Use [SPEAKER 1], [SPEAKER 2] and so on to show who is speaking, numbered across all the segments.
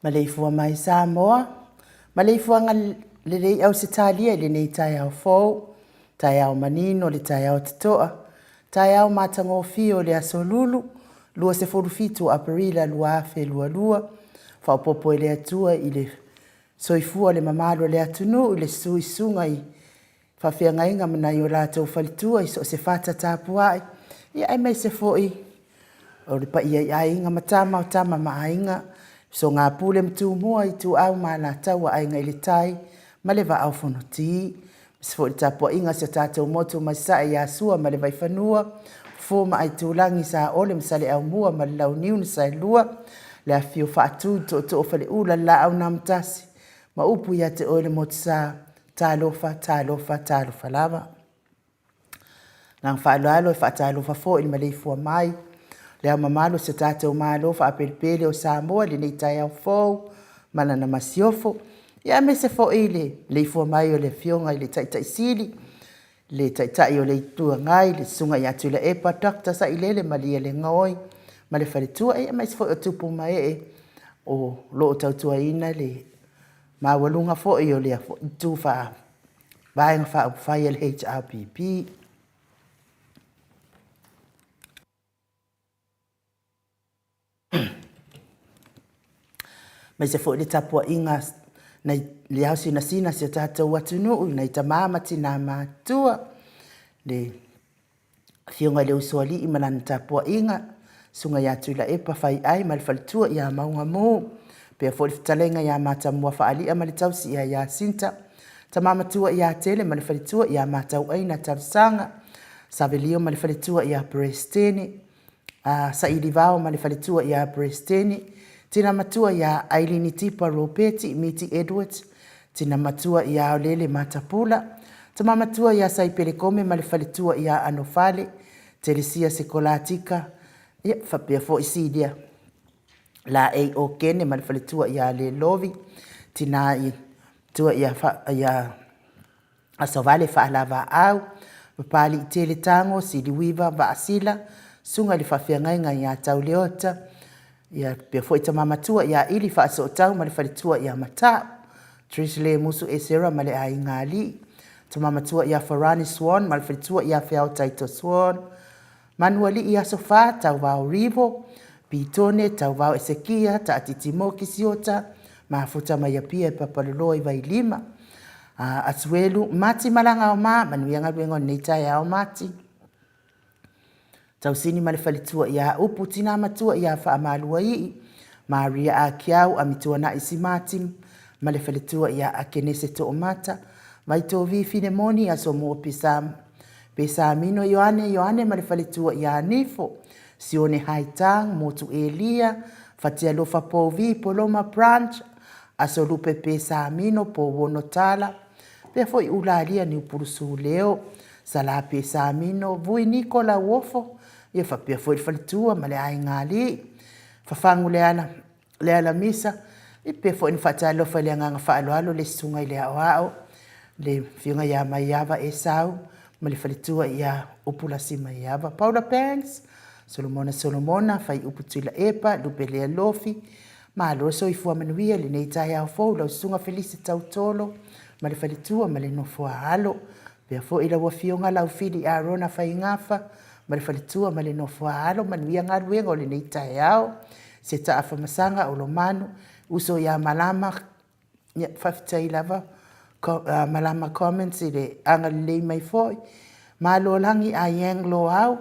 [SPEAKER 1] Maleifua mai Samoa, maleifuaga lelei Ausetalia i lenei taeao fou, taeao manino le taeao totoa, taeao matagofie o le aso Lulu, 27 o Aperila 2022, faaopoopo e le Atua i le soifua o le mamalu o le atunuu i le susu i susuga i faafeagaiga ma nai o latou faletua i so o se fata tapuai, ia aemaise foi o le paia i Aiga ma Tama, o Tama ma Aiga, Usoga Pule ma Tumua, Ituau ma Alataua, Aiga i le Tai ma le Vaa o Fonoti. Aemaise foi le tapuaiga a si o tatou motu mai Sasae ia Sua ma le Vaifanua, Fofo ma Aitulagi, Saole ma Saleaaumua ma le Launiu na Saelua, le afifio o Faatui, le Tootoo o Faleula, le Laau na Amotasi ma upu ia te oe le Motusa. Talofa, talofa, talofa lava. Agaga faaaloalo e faatalofa foi i le maleifua mai Le Ao Mamalu o si o tatou Malo faapelepele o Samoa i lenei taeao fou ma lana Masiofo, ia aemaise foi le maleifua mai o le Afioga i le Taitai Sili, le Taitai o le Itu Agai, le Susuga ia Tuilaepa Dr. Sailele Malielegaoi ma le faletua, ia aemaise foi o tupu ma ee o lo o tautuaina le maualuga foi o lea foi itu faa Vaega Faaupufai a le HRPP. Aemaise foi le tapuaiga nai le ao sinasina si o tatou atunuu i nai tama ma tina matutua, le Afioga i le Usoalii ma lana tapuaiga, Susuga ia Tuilaepa Faiai ma le faletua ia Maugamu, pea foi le fetalaiga ia Matamua Faalia ma le tausi ia Iasinta, Tama matua ia Tele ma le faletua ia Matauaina Talosaga, Savelio ma le faletua ia Peresetene, a Sailivao ma le faletua ia Peresetene, Tina matua ia Ailini Tipa Ropeti Miti Edwards, Tina matua ia Aolele Matapula, Tama matua ia Saipele Kome ma le faletua ia Anofale, Telesia Sekolatika, ia, faapea foi Silia Laei Okene ma le faletua ia Lelovi, Tina i. Tua ia ia Asovale Faalavaau, Papaliitele Tago, Siliuiva Vaasila, Susuga i le Faafeagaiga ia Tauleota, ia faapea foi Tama Matua ia Ili Faasootau ma le Faletua ia Matau, Trish Lemusu Esera ma le Aiga Alii, Tama Matua ia Farani Swan ma le Faletua ia Feao Taito Swan, Manualii Aso Fa, Tauvao Rivo, Pitone, Tauvao Esekia, Taatiti Moki Siota, Mafuta mai Apia e Papaloloa i Vailima, Asuelu, Mati Malagaoma, manuia galuega o lenei taeao Mati. Tausini ma le faletua ia Upu, tina matua ia Faamaluaii, Maria Akiau, Amituanai Simati ma le faletua ia Akenese Toomata, Vaitovi Finemoni, Asomua Pesa, Pesamino Ioane, Ioane ma le faletua ia Nifo, Sione Haitang, Motu Elia, Fatialofa Povi, Poloma Branch, Asolupe Pesamino, Pouono Tala, pea foi Ulalia Niupulusu Leo, Sala Pesamino, Vui Niko Lauofo, ia faapea foi le faletua ma le aiga alii. Fafagu le ala, le alamisa, ia pea foi na faatalofa i le agaga faaaloalo le susuga i le aoao, le afioga ia Maiava Esau ma le faletua ia Upulasi Maiava. Paula Banks, Solomona Solomona, Faiupu Tuilaepa, Lupe Lealofi, Malo le soifua manuia i lenei taeao fou lau Susuga Felise Tautolo ma le faletua ma le nofo a alo. Faapea foi lau Afioga Laufili Arona Faigafa ma le faletua ma le nofo a alo. Manuia galuega o lenei taeao. Se taafa masaga Olomanu, uso ia Malama, ia faafetai lava Malama Comments i le agalelei mai foi. Malo lagi Aiang Loau,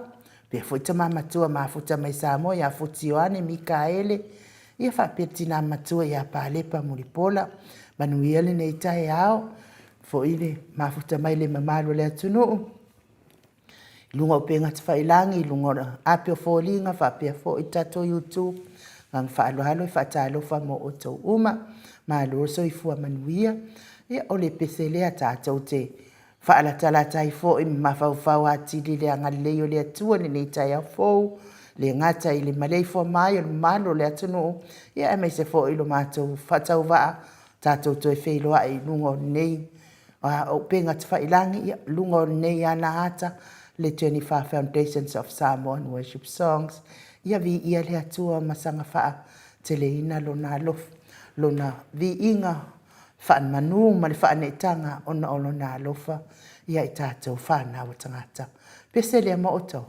[SPEAKER 1] faapea foi tama matua mafuta mai Samoa ia Futi Ioane Mikaele, ia faapea le tina matua ia Palepa Mulipola. Manuia lenei taeao, foi le mafuta mai le mamalu o le atunuu i luga o upega tafailagi, i luga o api o foliga, faapea foi le tatou YouTube. Agaga faaaloalo e faatalofa mo outou uma. Malo le soifua manuia. Ia, o le pese lea tatou te faalatalata ai foi ma mafaufau atili i le agalelei o le Atua i lenei taeao fou, le gata i le maleifua mai o le mamalu o le atunuu, ia aemaise foi lo matou faatauvaa tatou toe feiloai i luga o lenei upega tafailagi, ia, luga o lenei alaata, le 24 Foundations of Samoan Worship Songs. Ia viia le Atua ma saga faateleina lona alofa, lona viiga faamanu ma le faaneetaga ona o lona alofa ia i tatou fanau a tagata. Pese lea ma outou.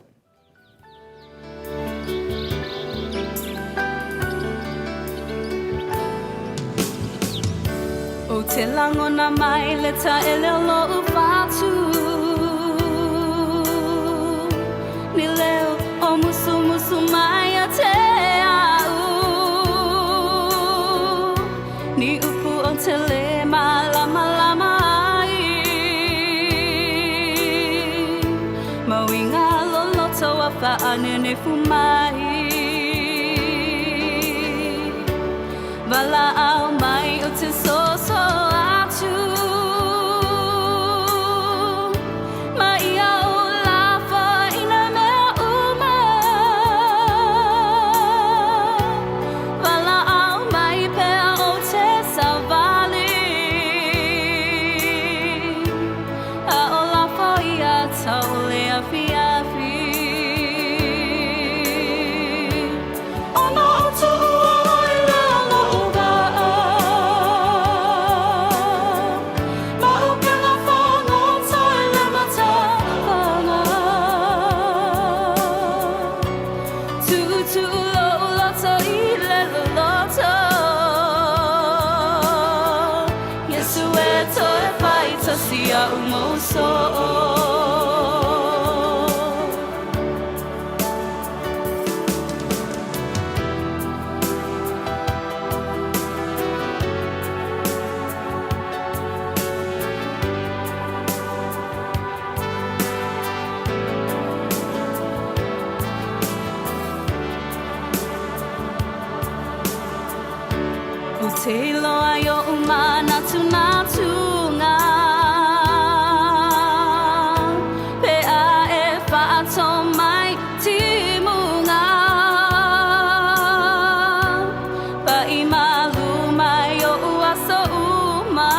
[SPEAKER 2] Ou te lagona mai le taele o lo'u fatu Ni leo o musumusu mai ia te a'u Ni upu ou te lē mālamalama ai Ma uiga loloto ua faanenefu mai Valaau mai ou te soso atu Ma ia ou lafo i nā mea uma Valaau mai pea ou te savali A o lafo ia tau le afiafi Ona ou tuua ʻoe lea loʻu waʻa Ma ʻupena fagota i le matafaga Tuʻutuʻu loʻu loto i le loloto Iesu e toe fai tasi iaʻu mou soo. Ou te iloa i oʻu mānatunatuga Pe a e whaato mai timuga Paʻi malu mai oʻu aso uma.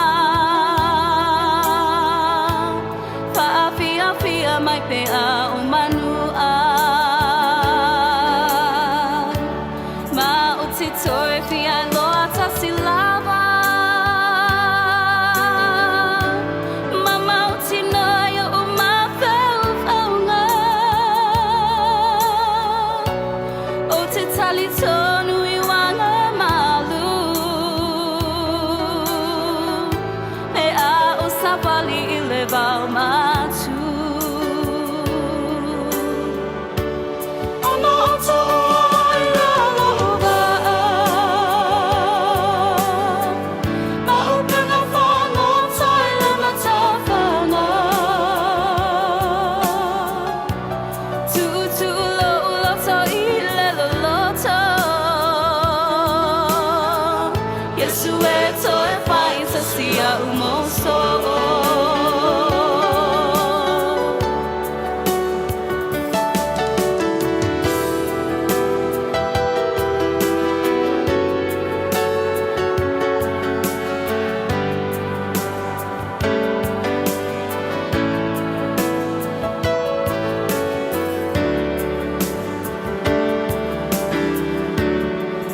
[SPEAKER 2] e toe fai tasi a'u mau soo.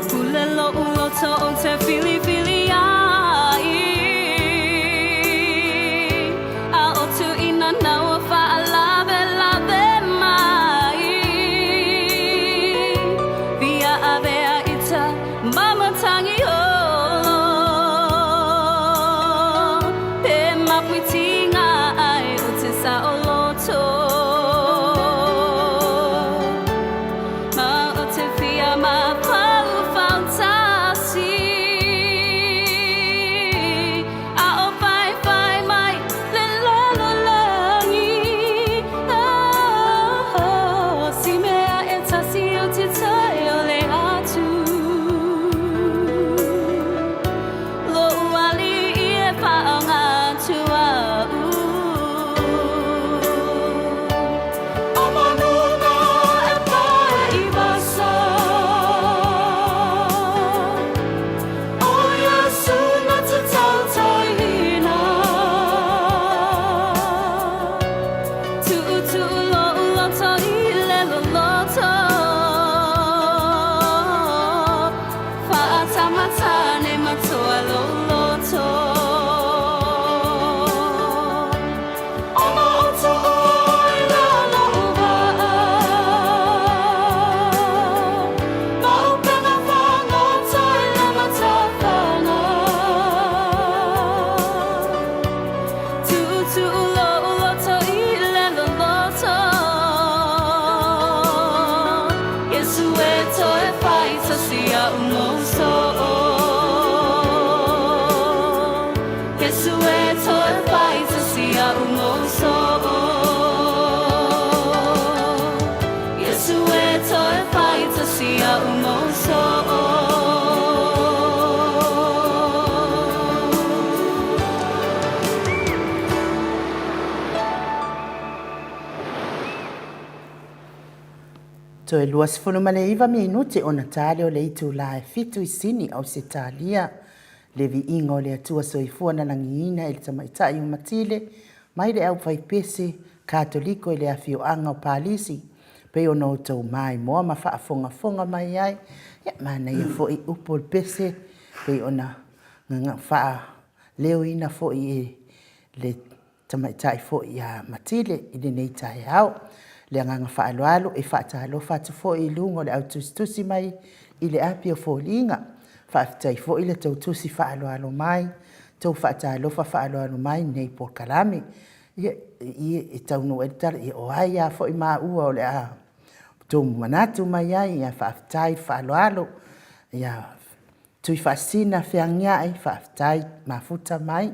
[SPEAKER 2] Pule lo'u loto ou te filifili ai, A o tuuina nau o faalawelawe mai. Via avea ita ma matangi olo, Pe mapuitinga ai o te saoloto. Ma o te fia mafaufau tasi, A o whaiwhai mai le lalolagi. Oh, si mea e tasi o te tai o le atu, Lo'u alii e whaangatu a'u. O manuga e pae i vasa, O Iesu na te tautaiina. Tuutuu lo'u loto i le loloto, Faatamatane matoa lou loto. Ona o to oe la lo'u vaa, Ma upega fagota i le matafana. Tuutuu lo'u loto i le loloto, Iesu e toe fai tasi a'u mau soo. Iesu e toe fai tasi a'u mau soo. Iesu e toe fai tasi a'u mau soo.
[SPEAKER 1] Toe 29 minute ona tale o le itula e fitu i Sini, Ausetalia. Le viiga o le Atua Soifua na lagiina e le tamaitai o Matile mai le aufaipese Katoliko i le afioaga o Palisi, pei ona outou maimoa ma faafogafoga mai ai. Ia, manaia foi upu o le pese pei ona faaleoina foi e le tamaitai foi ia Matile i lenei taeao. Le agaga faaaloalo e faatalofa atu foi i luga o le au tusitusi mai i le api o foliga. Faafetai foi le tou tusi faaaloalo mai, tou faatalofa faaaloalo mai nei polokalame. Ia, e taunuu ai le tala, ia o ai a foi maua o le a tou manatu mai ai, ia faafetai faaaloalo. Ia Tuifaasisina Feagiai, faafetai mafuta mai.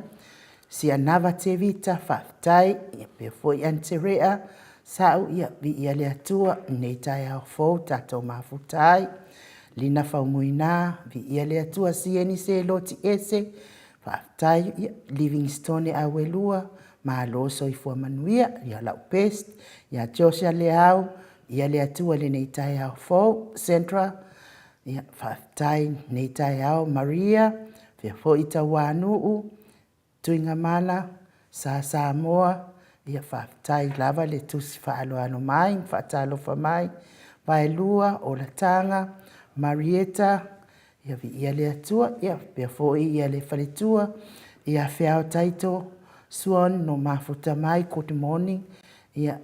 [SPEAKER 1] Sianava Tevita, faafetai. Ia pea foi Anterea, Sa'u, ia viia le Atua i lenei taeao fou tatou mafuta ai. Lina Faumuina, viia le Atua. Sieni Seloti Ese, faafetai. Ia Livingstone Auelua, malo soifua manuia. Ia lau best, ia Joshua Leau, viia le Atua i lenei taeao fou. Sandra, ia faafetai lenei taeao. Maria, faapea foi Tauanuu, Tuigamala, Sa Samoa, ia faafetai lava le tusi faaaloalo mai ma faatalofa mai. Vaelua, Olataga, Marieta, ia viia le Atua, ia faapea foi ia le faletua, ia Feao Taito, Swan no mafuta mai, good morning. Ia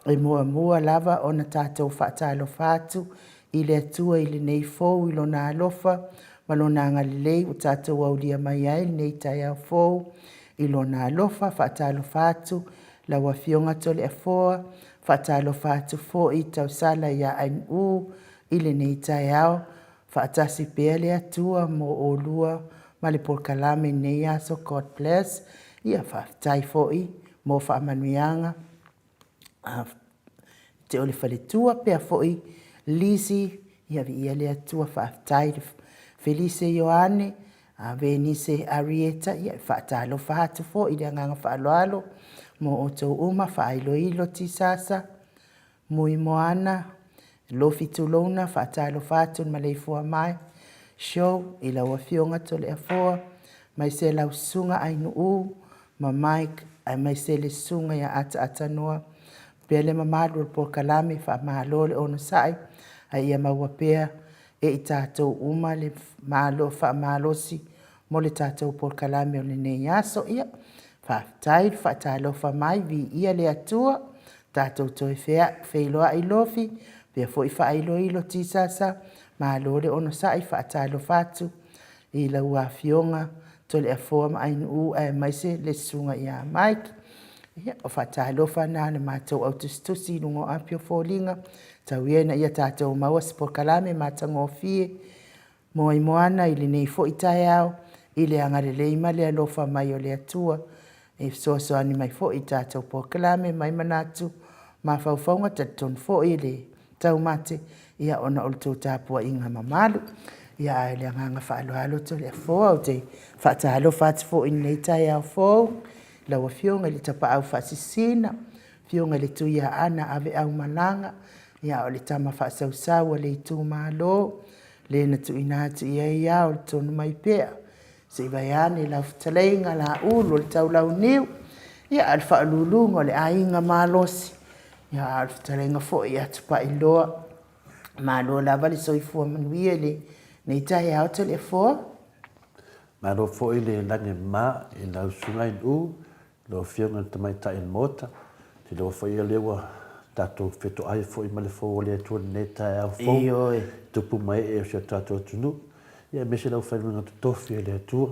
[SPEAKER 1] e muamua lava ona tatou faatalofa atu i le Atua i lenei fou i Lona alofa ma Lona agalelei ua tatou aulia mai ai lenei taeao fou i Lona alofa. Faatalofa atu lau Afioga Toleafoa, faatalofa atu foi Tausala ia Ainuu i lenei taeao. Faatasi pea le Atua mo olua ma le polokalame i lenei aso. God bless. Ia faafetai foi mo faamanuiaga te o le faletua pea foi Lisi, ia viia le Atua, faafetai Felise Ioane. Venise Arieta, ia, e faatalofa atu foi i le agaga faaaloalo mo outou uma, faailoilo tisasa, Mui Moana, Lofi Tulouna, faatalofa atu le maleifua mai, Show, i lau Afioga Toleafoa, maise lau Susuga Ainuu ma Mike, aemaise le Susuga ia Ataatanoa, pea le mamalu o le polokalame, faamalo le onosai, a ia maua pea e i tatou uma le malo faamalosi mo le tatou polokalame o lenei aso. Ia, faafetai le faatalofa mai, viia le Atua, tatou toe feiloai Lofi, pea foi faailoilo tisasa, malo le onosai, faatalofa atu i lau Afioga Toleafoa ma Ainuu aemaise le Susuga ia Mike. Ia, o faatalofa na a le matou au tusitusi i luga o api o foliga, tau ia ina ia tatou maua se polokalame matagofie Moaimoana i lenei foi taeao i le agalelei ma le alofa mai o le Atua e fesoasoani mai foi i tatou polokalame mai manatu mafaufauga talitonu foi i le taumate ia ona o le tou tapuaiga mamalu. Ia ae le agaga faaaloalo Toleafoa ou te faatalofa atu foi i lenei taeao fou lau Afioga i le Tapaau Faasisina, Afioga i le Tuiaana Aveaumalaga, ia o le tama faasausau a le itumalo, le na tuuina atu i ai ao le tonu mai pea, se i vaeane lau fetalaiga Laulu o le Taulauniu, ia a o le faauluuluga o le aiga malosi, ia a o le fetalaiga foi ia Tupailoa. Malo lava le soifua manuia i lenei taeao Toleafoa.
[SPEAKER 3] Malo foi le lagi e mama i lau susuga i Nu'u Lau Afioga i le Tamaitai o le Maota, ou te iloa foi o lea ua tatou fetoai foi ma le fou o le Atua i lenei taeao fou,
[SPEAKER 1] Ioe.
[SPEAKER 3] tupu ma ee o si o tatou atunuu, ia aemaise le aufaigaluega totofi a le Atua.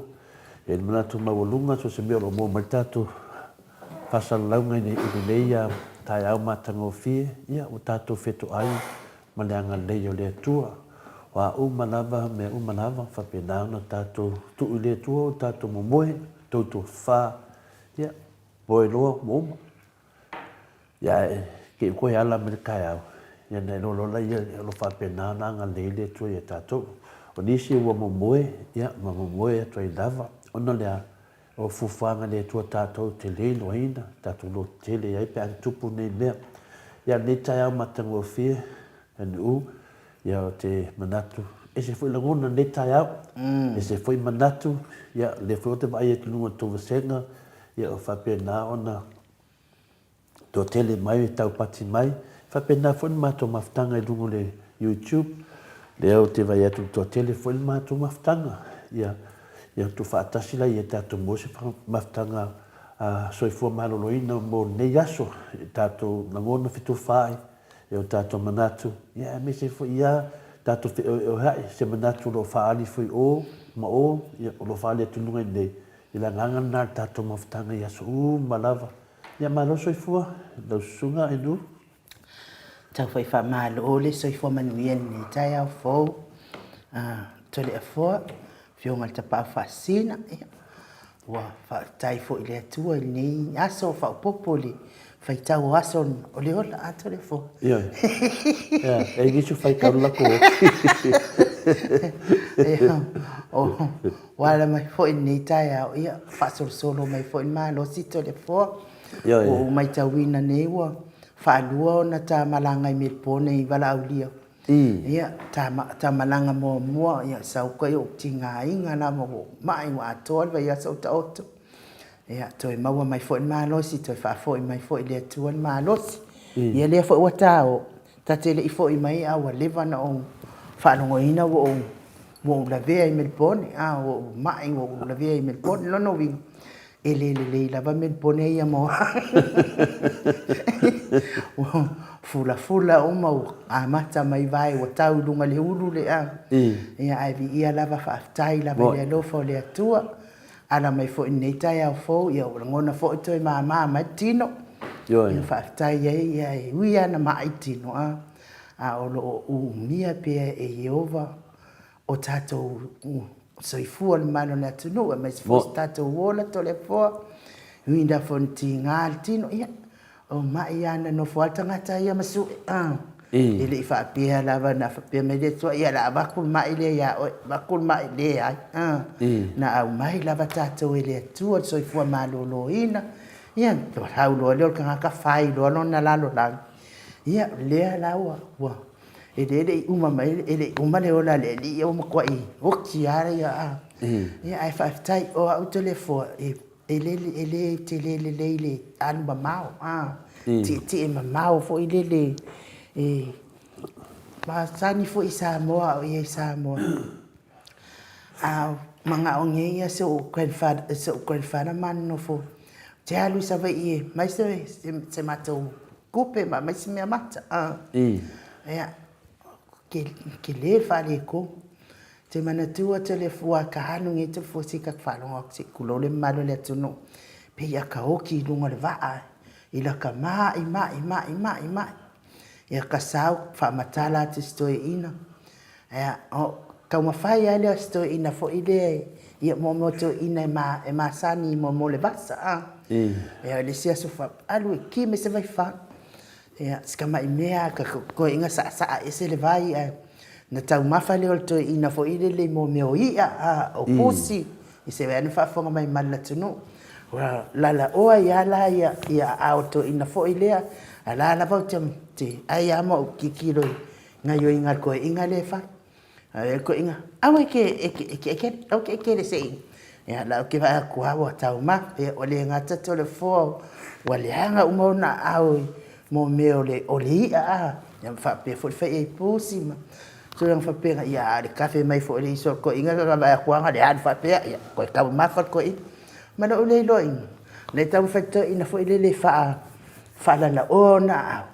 [SPEAKER 3] E i ai le manatu maualuga, so o se mea o lo o maua mai le tatou faasalalauga i lenei taeao matagofie, ia ua tatou fetoai ma le agalelei o le Atua. O a uma lava mea uma lava, faapena ona tatou tuu i le Atua o tatou momoe, tautofa, ia, moe loa ua uma. Ia ae te i ua toe ala mai le taeao, ia ona e iloa loa lea o lo o faapena ona agalelei le Atua ia tatou. O nisi ua momoe, ia ma momoe atu ai lava, ona o le a? O fuafuaga a le Atua tatou te le iloaina, tatou lototele ai pe a tutupu nei mea. Ia lenei taeao matagofie, NU, ia ou te manatu, ese foi lagona lenei taeao, ese foi manatu, ia lea foi ou te vaai atu i luga o le tou vasega, ia o faapena ona toatele mai e taupati mai. E faapena foi le matou mafutaga i luga o le YouTube, lea ou te vaai atu ua toatele foi le matou mafutaga. Ia, ia tuufaatasi laia tatou maua se mafutaga soifua maloloina mo lenei aso, i tatou lagona fetufaai, i o tatou manatu, ia aemaise foi ia tatou feoeoea'i, se manatu o lo o faaali foi i o ma o, ia o lo o faaali atu i luga i nei, i le agaga lena o le tatou mafutaga i aso uma lava. Ia malo soifua lau susuga Elu.
[SPEAKER 1] Tau fai faamalo le soifua manuia i lenei taeao fou. Toleafoa, Afioga i le Tapaau Faasisina, ia, ua faafetai foi i le Atua i lenei aso faaopoopo i le faitau o aso o le ola. A Toleafoa?
[SPEAKER 3] Ioe. Ia, e i ai nisi o faitau le latou oti.
[SPEAKER 1] Ia, Ua ala mai foi i lenei taeao, ia, faasolosolo mai foi le malosi Toleafoa.
[SPEAKER 3] Ioe.
[SPEAKER 1] Ua ou matauina nei ua faalua ona ta malaga i Melbourne i valaaulia. Ia, ta, ta malaga muamua, ia, sau kai ou tigaina lava ua ou mai, ua atoa le vaiaso o taoto. Ia, toe maua mai foi le malosi, toe faafoi mai foi e le Atua le malosi. Ia lea foi ua ta o, ta te le i foi mai a ua leva ona ou faalogoina ua ou Ua ou lavea i Melbourne, a, ua ou mai, ua ou lavea i Melbourne. Lona uiga, e le lelei lava Melbourne ia mo au. Ua fulafula uma, ua amata mai vae, ua tau i luga i le ulu le a. Ia, ae viia lava, faafetai lava i le alofa o le Atua. Ala mai foi i lenei taeao fou, ia ua lagona foi toe mama mai le tino. Ia, faafetai ai, ia, e ui lava ina mai le tino, a, a o lo o umia pea e Ieova o tatou soifua le mamalu o le atunuu, aemaise foi so tatou ola Toleafoa, ui ina foi ina tiga le tino, ia, o ma'i lava na nofo lava le tagata ia ma sue, a, E le i faapea lava na faapea mai le Atua, ia o le a avatu le mai lea ia oe, avatu le mai, leai. Na aumai lava tatou e le Atua le soifua maloloina, ia ona sau loa lea o le tagata fai loa lona lalolagi, ia o lea la ua, ua, e le i uma mai, e le i uma le ola a le Alii ae ua matuai oti lava ia. Ia ae faafetai, o au Toleafoa, e E le tele lelei le alu mamao, a, tietie mamao foi lele e masani foi i Samoa a o i ai i Samoa. A manao nei si ou grandfather, si ou grandfather ma nonofo, ou te alu i Savaii e aumai se matou tupe ma aumai se meamata. Ia, tele le faaletonu. Te manatua Toleafoa ka alu nei Toleafoa se i tatou faalogo atu se i tulou le mamalu o le atunuu pei a ta oti i luga o le vaa i lata mai mai mai mai mai ia ka sau faamatala atu i si toeaina ia taumafai a lea o si toeaina foi lea ia mo mea o toeaiina e masani mo mea o le vasa a ia le isi aso alu e ki mai se vaifano. Ia, si tamai mea lava ka toeaiina saasaa ese le vai ae na taumafa lea o le toeaina foi lele i mea o i'a, o pusi, i se mea ane faafofoga mai ma le atunuu. Ua lalaoa ai lava la ia aao o le toeaina foi lea, a o la lava ou te ai lava ma ou tilotilo i gaoioiga a le toeaina lea e fai. Ae o toeaiina, aua e te, e te, aua e te ekele se i, ia la ou te vaai atu lava ua taumafa, ia ua le gata Toleafoa ua leaga uma ona aao i mo mea o le, o le i'a a, ia ma faapea foi le fai ai pusi ma tulaga faapena, ia a o le kafe mai foi e le uso a le toeaina, na vaai atu lava na o le alu faapea, ia toe taumafa le toeaina. Ma lou le iloaina, na taumafai le toeaina foi lele e faalalaoa ona aao,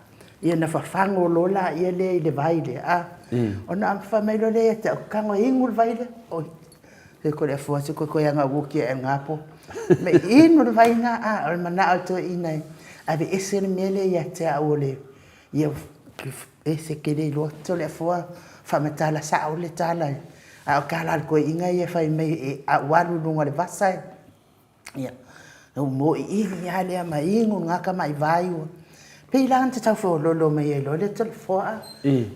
[SPEAKER 1] Ia ona fafago loa laia lea i le vai lea, a. Ona fai mai loa lea ia te au, tago e inu le vai lea. Oi, se Toleafoa se toe ana ou oti ae na po. Me i inu le vai na, a, o le manao o le toeaina e aveese le mea lea ia te au o le, ia e te le iloa Toleafoa faamatala sao le tala, a o tala a le toeaina ia e fai mai a ou alu i luga o le vasa e, Ia, na ou moiini lava lea ma inu lena tamai vai ua pei la na te tau feoloolo mai ai loa le Toleafoa a.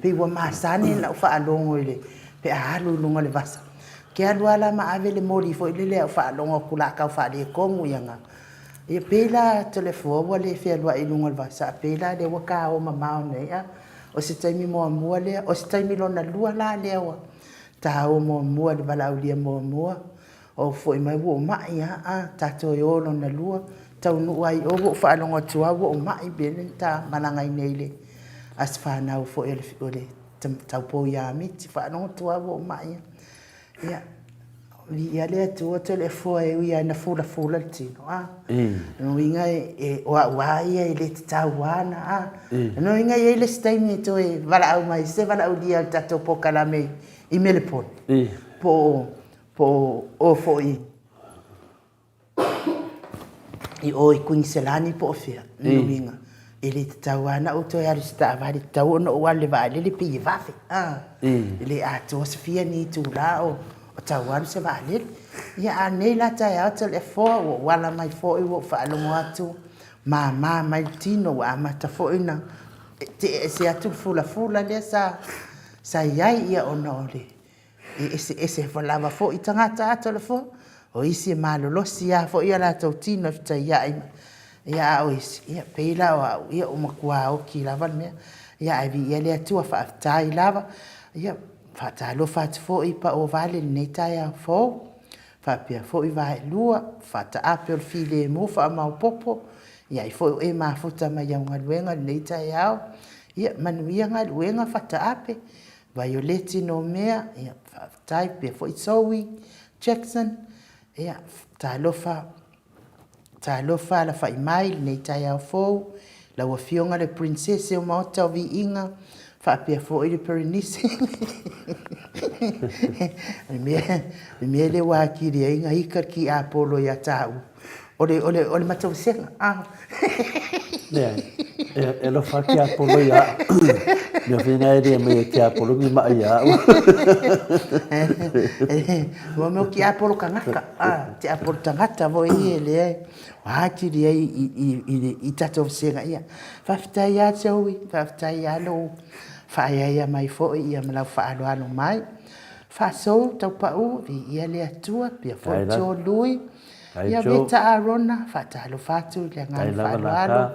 [SPEAKER 1] Pei ua masani ona ou faalogo i le pe a alu i luga o le vasa. Ou te alu lava la ma ave le moli foi lele a ou faalogo atu o le a tau faaletonu ia na. Ia pei la Toleafoa ua le fealuai i luga o le vasa a pei la lea ua ta o mamao nei a. O se taimi muamua lea, o se taimi lona lua la lea ua ta o muamua i le valaaulia muamua. Ou foi mai ua ou mai lava a, tatou e o lona lua, taunuu lava i o ua ou faalogo atu lava ua ou mai, mea lea na ta malaga ai nei i le aso fanau foi o le taupou ia Miti, faalogo atu lava ua ou mai lava. Ia, viia le Atua Toleafoa e ui lava ina fulafula le tino, a. O lona uiga o au lava ia e le tatau lava ona, a. O lona uiga e i ai le isi taimi e toe valaau mai se valaaulia o le tatou polokalame i Melepona, po o Po o o foi i o i Kuiniselani po o fea, lona uiga, e le tatau lava ona ou toe alu i se taavale, e tatau ona ou alu i le vaalele pei e vave, a. E le atoa se fia ni itula o tau alu se vaalele. Ia, a o lenei la taeao Toleafoa, ua ou ala mai foi ua ou faalogo atu, mama mai le tino, ua amata foi ona tee ese atu le fulafula lea sa i ai, ia ona o le E eseese lava foi tagata a Toleafoa, o isi e malolosi lava foi a latou tino e fetaiai, ia a o isi, ia pei la o au, ia ua matua oti lava le mea. Ia ae viia le Atua, faafetai lava. Ia faatalofa atu foi i Paovale i lenei taeao fou, faapea foi Vaelua, faataape o le filemu faamaopoopo, ia ai foi o e mafuta mai au galuega i lenei taeao. Ia manuia galuega faataape, Vaioleti Nomea, ia faafetai pea foi Zoe Jackson, ia talofa, talofa alafai mai i lenei taeao fou, lau Afioga le Princess o Maota o Viiga, faapea foi le Perenise. O le mea, le mea lea ua atili ai ona ita le tiapolo ia tāua, O le, o le, o le matausega, a.
[SPEAKER 3] Leai, e alofa lava tiapolo ia au. Mea foi na e le aumaia e tiapolo ni mai ia au.
[SPEAKER 1] Mo mea o tiapolo tagata, a, tiapolo tagata foi ia lea e atili ai i tatou vasega. Ia, faafetai lava Joey, faafetai lava lou faaeaea mai foi ia ma lau faaaloalo mai. Faasou Taupau, viia le Atua, pia foi Joe Lui, ia Veta Arona, faatalofa atu i le agaga faaaloalo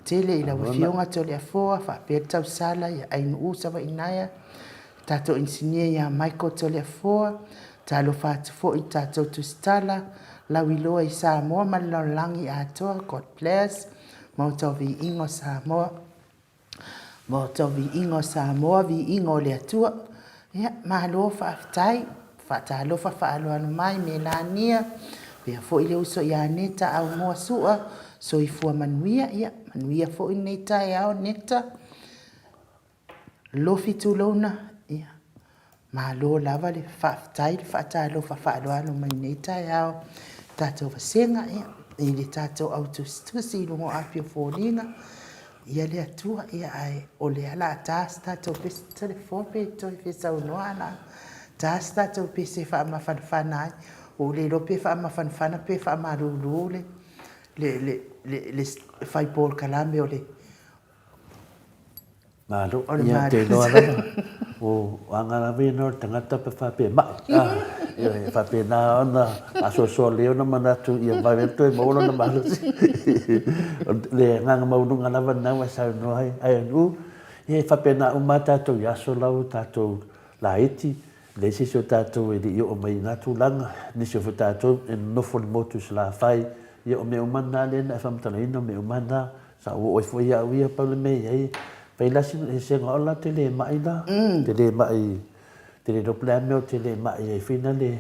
[SPEAKER 1] tele i lau Afioga Toleafoa faapea le tausala ia Ainuu Savainaea, le tatou inisinia ia Michael Toleafoa, talofa atu foi i le tatou tusitala lauiloa i Samoa ma le lalolagi atoa, God bless, Maota o Viiga o Samoa. Maota o Viiga o Samoa, Viiga o le Atua. Ia, malo faafetai. Faatalofa faaaloalo mai Melania, faapea foi le uso ia Neta Aumua Sua, soifua manuia. Ia, manuia foi lenei taeao Neta. Lofi tulouna, ia, malo lava le faafetai le faatalofa faaaloalo mai lenei taeao i tatou vasega, ia, i le tatou au tusitusi i luga o api o foliga, ia le Atua, ia, ae o lea o le a ta se tatou pese Toleafoa pe toe fia saunoa ae o le a ta se tatou pese e faamafanafana ai. Ua ou le iloa pe faamafanafana pe faamalulu le, le, le, le, le fai polokalame o le
[SPEAKER 3] Malo, ia te iloa lava, o aga lava ia na o le tagata pe faapea e ma'i, a, ioe, e faapena ona faasoasoa lelei ona manatu ia vave atu toe maua lona malosi. O le agaga maualuga lava lena ua e saunoa ai, ae uu, ia e faapena uma lava tatou i aso la ua tatou laiti, leai se isi o tatou e le i oo mai i na tulaga, nisi foi o tatou e nonofo i le motu i Salafai, ia o mea uma na lea na e faamatalaina, o mea uma na. Sa ou oo ai foi au ia, pau le mea e i ai, fai la sina eseesega o la te le ma'i la, te le ma'i, te le iloa po o le a le mea o te le ma'i ai foi lale,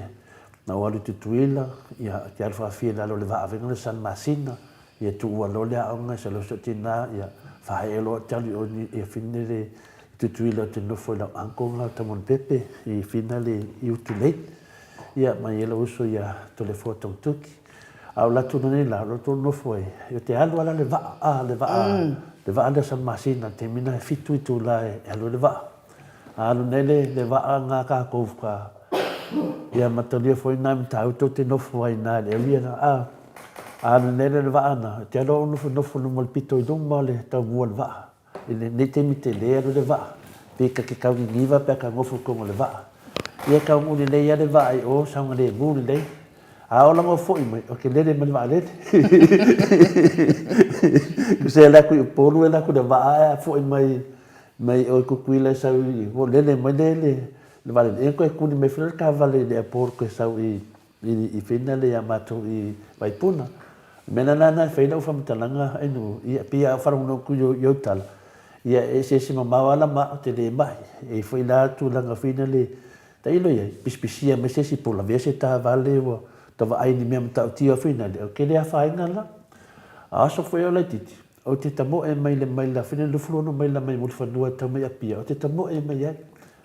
[SPEAKER 3] na ou alu i Tutuila, ia te alu faafia i lalo o le vaa foi lea o San Masina, ia tuua loa le aoga, sau loa si ou tina, ia faaee loa ou te alu i o i Finele i Tutuila ou te nofo i lau uncle lena o Tamolepepe i Finale i Utulei, ia ma i ai lou uso ia Toleafoa Togitogi. A o latou nei la, o latou nofo ai, e te alu lava la le vaa, a, le vaa, le vaa lea o San Masina i le taimi lena e 7 itula e alu ai le vaa. A alu nei le, le vaa lena a tatou ka, ia mataulia foi na i Matautu ou te nofo ai i ina i le area lena, a, a alu nei la le vaa lena, e te alu lava ou nofonofo i luma o le pito i luma o le taumua o le vaa. I lenei taimi tele alu le vaa, pe ta te tau niniva pe a ta nofo i totonu o le vaa. Ia e taunuu lelei lava le vaa i o, saogalemu lelei. A oo la ina foi mai, ou te lele mai le vaalele. Tusa e alu atu i Upolu e alu atu i le vaa ae a foi mai mai o i Tutuila e sau i, ua lele mai le le vaalele, ia ona toe tuli mai foi lea o le taavale i le airport toe sau i i Finale ia matou i Vaipuna. O le mea la lena e fai ai lau faamatalaga Ainuu, ia pei a ou faalogologo atu i ou tala, ia e eseese mamao lava la ma au, ou te le ma'i. E i ai foi la tulaga foi lele, tailo i ai, pisipisia mai se isi po o lavea se taavale ua ta vaai i ni mea matautia foi lale, ou te le afaina la. A o aso foi o laitiiti, ou te tamoe mai le maila foi lele 26 maila mai Mulifanua e tau mai Apia, ou te tamoe mai ai.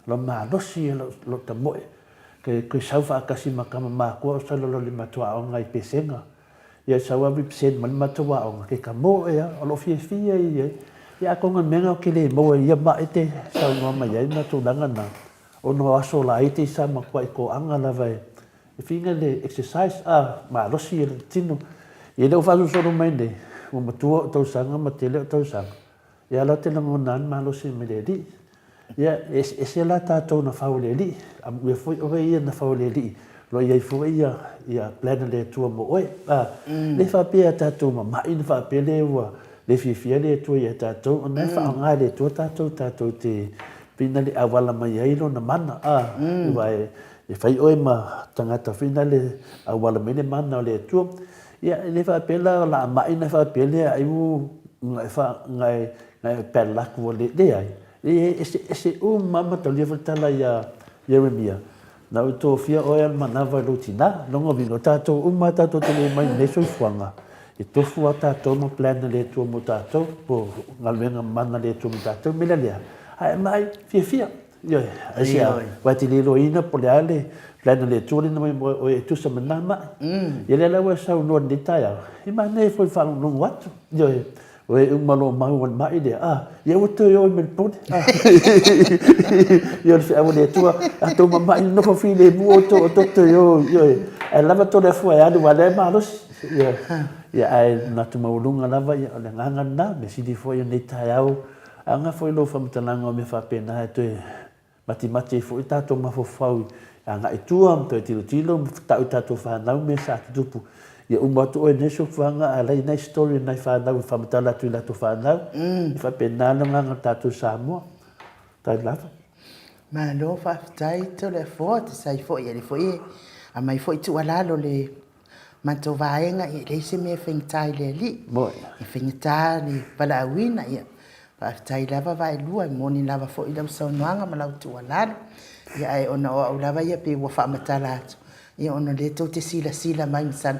[SPEAKER 3] Lou malosi ia lou tamoe, Ke sau faatasi ma tama matua o sau lalo i le matou aoga i Pesega. Ia sau a represent mai le matou aoga, ke kamo ea, o loo fiafia ia i ai. Ia atonu o le mea lena ou te le maua i ia ma'i te saunoa mai ai ma tulaga na, ona o aso laiti sa matuai toaga lava e fina le exercise a, malosi ia le tino. Ia lea ua faasolosolo mai nei, ua matua ou tausaga ma tele ou tausaga, Ia la te lagona ai le malosi mai le Alii. Ia, e eseese la tatou na fau e le Alii. Amuia foi oe ia na fau e le Alii, o lo o i ai foi ia, ia plan a le Atua mo oe. A, le faapea tatou mama'i na faapea le ua le fiafia le Atua ia tatou, ona e faaaoga e le Atua tatou, tatou te pei na le auala mai ai Lona mana, a, aua e, e fai oe ma tagata foi na le auala mai le mana o le Atua. Ia, e le faapea la o le a ma'i ona faapea lea ai ua na e fa, na e, na e bad luck ua le, leai. E eseese uma lava mataulia foi le tala ia Ieremia, Na ou tofia oe a le manava i lou tinā. Lona uiga, o tatou uma lava tatou te le mai i lenei soifuaga, e tofu lava tatou ma plan a le Atua mo tatou, po o galuega mana a le Atua mo tatou. O le mea la lea, a e ma'i, fiafia. Ioe, aisea, aua e te le iloaina po o le a le plan a le Atua lea na aumai mo oe e tusa ma lena ma'i. Ia lea la ua e saunoa i lenei taeao, e manaia foi le faalogologo atu, ioe, o e uma loa mau o le ma'i lea, a, ia ua toe o ai ma le pule. Ia o le feau a le Atua, a tou mama'i nofo filemu outou aua tou te toe o, ioe, ae lava to le afua e alu aua o lea e malosi. Ioe, ia ae manatu maualuga lava, ia o le agaga lena, mea sili foi o lenei taeao. Aga foi lou faamatalaga o mea faapena e toe matimati ai foi tatou mafaufau i agai i tua ma toe tilotilo ma tau i tatou fanau mea sa tutupu. Ia uma atu oe i nei soifuaga a la e i ai nai story a nai fanau e faamatala atu i latou fanau. E faapena le agaga o tatou i Samoa. Faafetai lava.
[SPEAKER 1] Malo faafetai Toleafoa, tusa ai foi, o lea foi e aumai foi tuualalo le matou vaega, e leai se mea e faigata i le Alii. E faigata le valaauina, ia faafetai lava Vaelua, e moni lava foi lau saunoaga ma lau tuualalo. Ia ae ona o au lava ia pei ua faamatala atu, ia ona o lea tou te silasila mai, masalo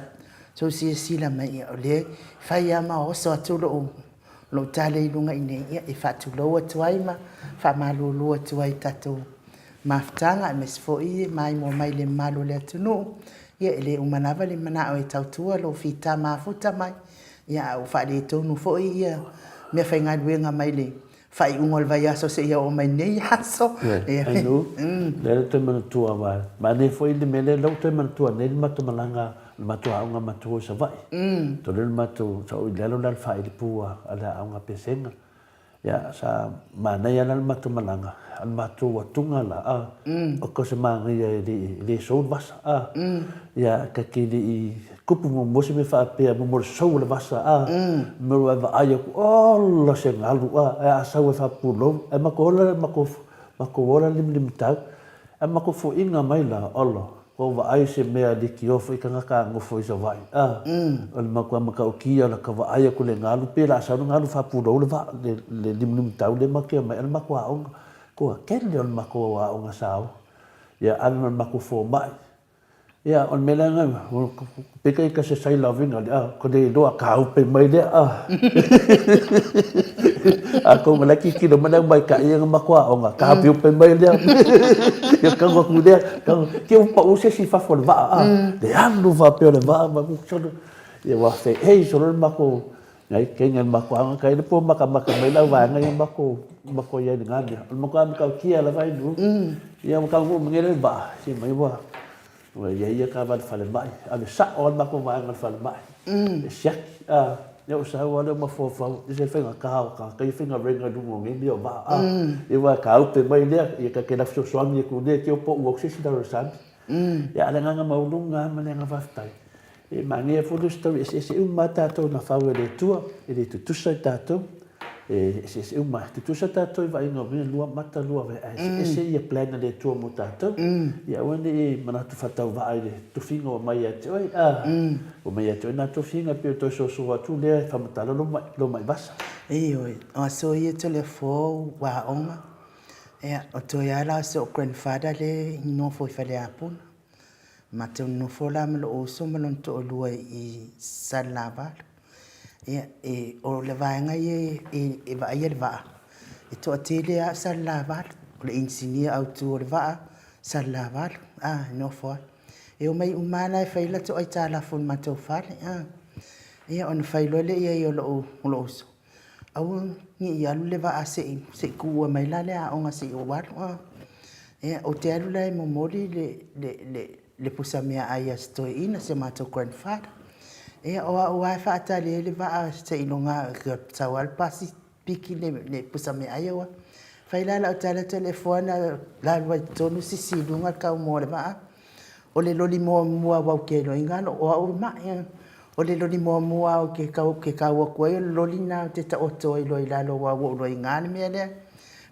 [SPEAKER 1] tou silasila mai, ia o lea e fai lava ma oso atu lou lou tala i luga i inei, ia, e faatulou atu ai ma faamalulu atu ai i tatou mafutaga, aemaise foi e maimoa mai le mamalu o le atunuu. Ia, e le uma lava le manao e tautua lou fita mafuta mai, ia, a ua faaletonu foi ia meafaigaluega mai le faaiuga o le vaiaso seia oo mai nei aso.
[SPEAKER 3] Anu, lea ou te manatua, aua manaia foi le mea lea, lea ua toe manatua nei le matou malaga, le matou aoga matou o i Savaii. Tolu le matou, sa ou i lalo la le faailipu a le aoga Pesega. Ia, sa manaia la le matou malaga, a o le matou atuga la, a, o ka se manaia e le, e le sou le vasa, a. Ia, ta te le i tupu muamua se mea faapea, mo le sou o le vasa, a. Mea ua e vaai atu, ola se galu, a, ae a sau e faapulou, ae matou ola, matou, matou ola limalimatau. Ae matou foiga mai la, ola, Ua ou vaai i se mea lekiō foi tagata a nofo i Savaii, a, o le matua matautia o lata vaai atu i le galu, pei o le a sau le galu faapulou le vaa, le, le limulimu lea matou te omai ai, o le matou aoga, toatele o le matou aoga sa o. Ia, ave ma le matou fomai. Ia, o le mea lea na, pei ka se sai laviga le, a, ko le iloa kaupe mai lea, a. A kou ma le tilotilo mai le au maitaʻi ia na matou aoga, taopiope mai lea. Ia tago atu lea, tago, te ua pau se isi i fafo o le vaa, a, le alu faapea o le vaa, ma ku solo. Ia ua feei solo le matou, nai kenya le matou aoga, kai le po makamaka mai le au vaega ia matou, matou iai i lena mea. O le matua matautia lava i luga. Ia ua taunuu mai nei le vaa, se mai ua, Ua i ai ia taavale falemai, ave sao lava le matou vaega i le falemai, e siaki, a, ia ou sau lava lea ou mafaufau, e ese le faigata o tagata ia faigaluega i luga o nei mea o vaa, a, ia aua e tāupe mai lea, ia ta te fesoasoani atu lea, te i ua pau atu se isi i lalo o le sami. Ia a o le agaga maualuga lava ma le agaga faafetai, e manaia foi le story eseese uma lava tatou na fau e le Atua, e le tutusa i tatou, E eseese uma, e tutusa tatou i vaaiga o mea, lua mata, lua vea, ae eseese ia plan a le Atua mo tatou. Ia aua ne i manatu faatauvaa i le tofiga ua mai ia te oe, a, ua mai ia te oe na tofiga, pei o toe soso atu lea e faamatala lou mai, lou mai vasa.
[SPEAKER 1] Ioe, o aso ia Toleafoa ua aoga, ia, o toe lava la o si ou grandfather lea e nofo i Faleapuna. Matou nonofo la ma lou uso ma lona toalua i Salelavalu. Ia, e, o le vaega ia e, e vaaia le vaa, e toatele lava o Salelavalu. O le inisinia autu o le vaa, Salelavalu, a, e nofo ai. E omai uma lava la e fai latou aitalafu i le matou fale, a. Ia, ona fai loa lea i ai o lou, o lou uso, aua ne i alu le vaa se i, se i tuua mai la le aoga se i ou alu, a. Ia, ou te alu la e momoli le, le, le, le pusa meaai a si toeaina, si o matou grandfather. Ia, o au lava e faatali ai le vaa seiloga e sau lava le pasi piki le, le pusa meaai aua. Fai la lau tala toleafoa na alu ai i totonu sisi i luga le kaumoa o le vaa. O le loli muamua aua ou te iloaina o au e mai. O le loli muamua ou te tau, te tau atu ai o le loli lena ou te taoto ai loa i lalo aua ua ou iloaina le mea lea.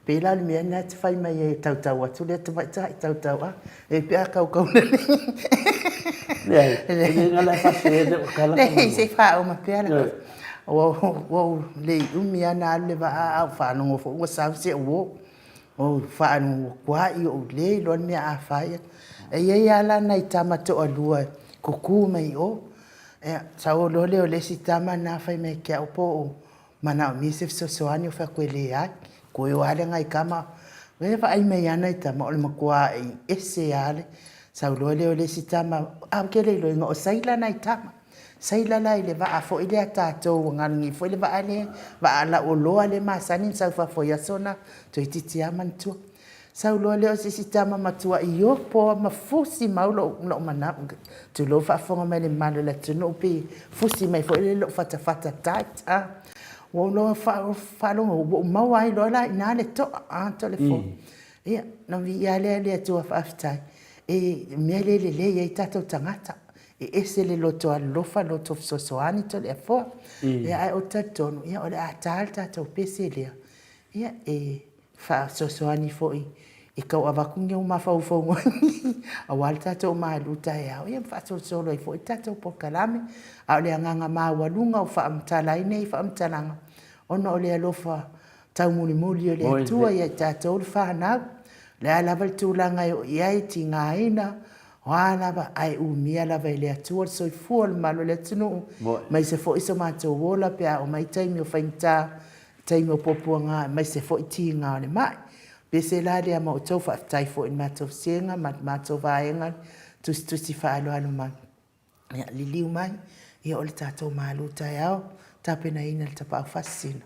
[SPEAKER 1] Pei la o le mea lena e te fai mai ai e tautau atu lea tamaitai, tautau a, e pe a kaukau lelei.
[SPEAKER 3] Leai, e le gala e fase e le o tala.
[SPEAKER 1] Leai, se i faauma pea la. Ua ou le i umi lava na alu le vaa a ou faalogo foi ua sau si au uo. Ou faalogo ua tuai ou le iloa le mea a fai. E i ai lava la nai tama toalua kuku mai i o. Ia, sau loa lea o le isi tama lena fai mai ia te au po o manaomia se fesoasoani, ou fai atu e leai, toe o lava le nai tama. E vaai mai lava nai tama o le matua ese lava le sau loa lea o le isi tama, ae ou te le iloaina o sailor nai tama. Sailor la i le vaa foi lea a tatou ua galulue foi le vaa lea, vaa lauoloa lea e masani ona sau i fafo i aso na, toeitiiti lava manatua. Sau loa lea o se isi tama matua iopo lava ma fusi mau lou, lou manao. Tulou faafofoga mai le mamalu o le atunuu pe fusi mai foi lele lou fatafata tight a. Ua ou loa faalogo, ua ou maua ai loa la i ina le to'a a Toleafoa. Ia, ona viia lea o le Atua faafetai i le mea lea e lelei ai tatou tagata, e ese le loto alolofa, loto fesoasoani Toleafoa. Ia ae ou te talitonu o le a ta le tatou pese lea, ia e faafesoasoani foi e tau avatu ni ou mafaufauga aua le tatou malu taeao, ia ma faasolosolo ai foi le tatou polokalame. A o le agaga maualuga ua faamatala ai nei faamatalaga, ona o le alofa taumulimuli o le Atua ia i tatou le fanau. O le a lava le tulaga e oo i ai, tigaina, o a lava, ae umia lava e le Atua le soifua o le mamalu o le atunuu, aemaise foi so matou ola pe a oo mai taimi o faigata, taimi o puapuaga aemaise foi tiga o le mai. Pese la lea ma outou, faafetai foi i le matou vasega ma le matou vaega tusitusi faaaloalo mai. Ia, liliu mai, ia o le tatou malu taeao, tapenaina le tapaau faasisina.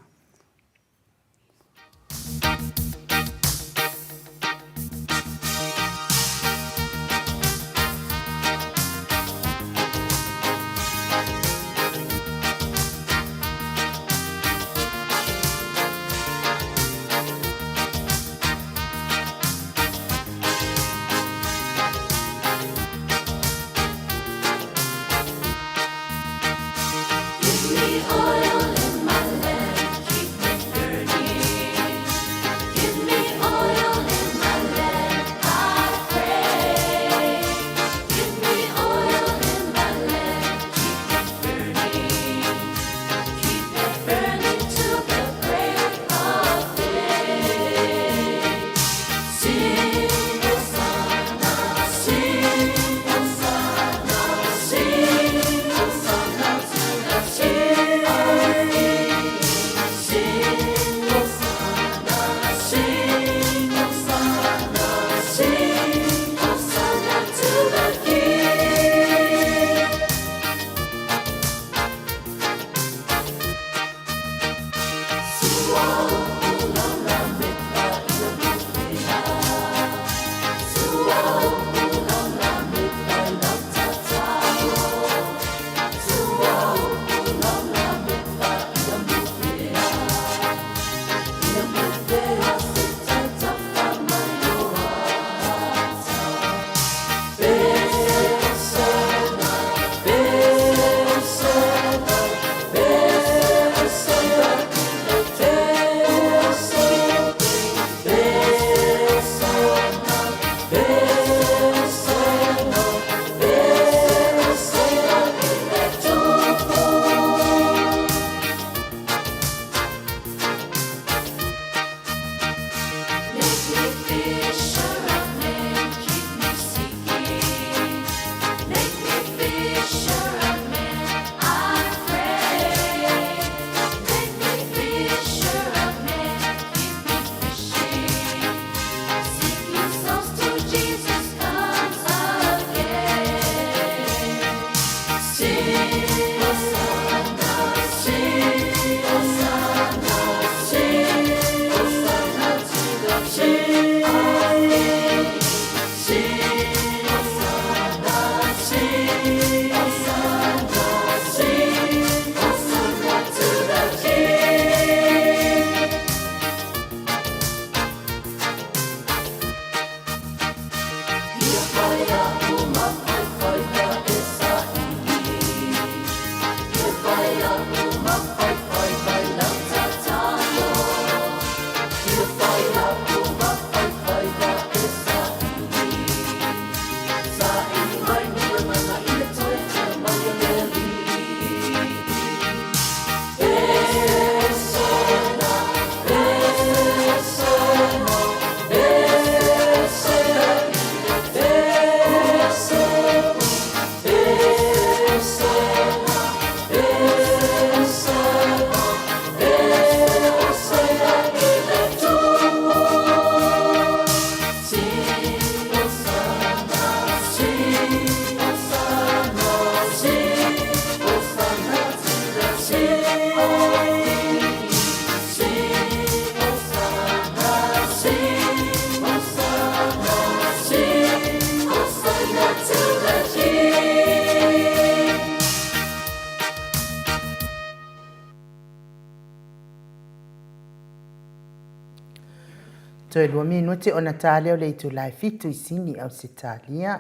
[SPEAKER 1] Toe 2 minute ona ta lea o le itula e 7 i Sini, Ausetalia.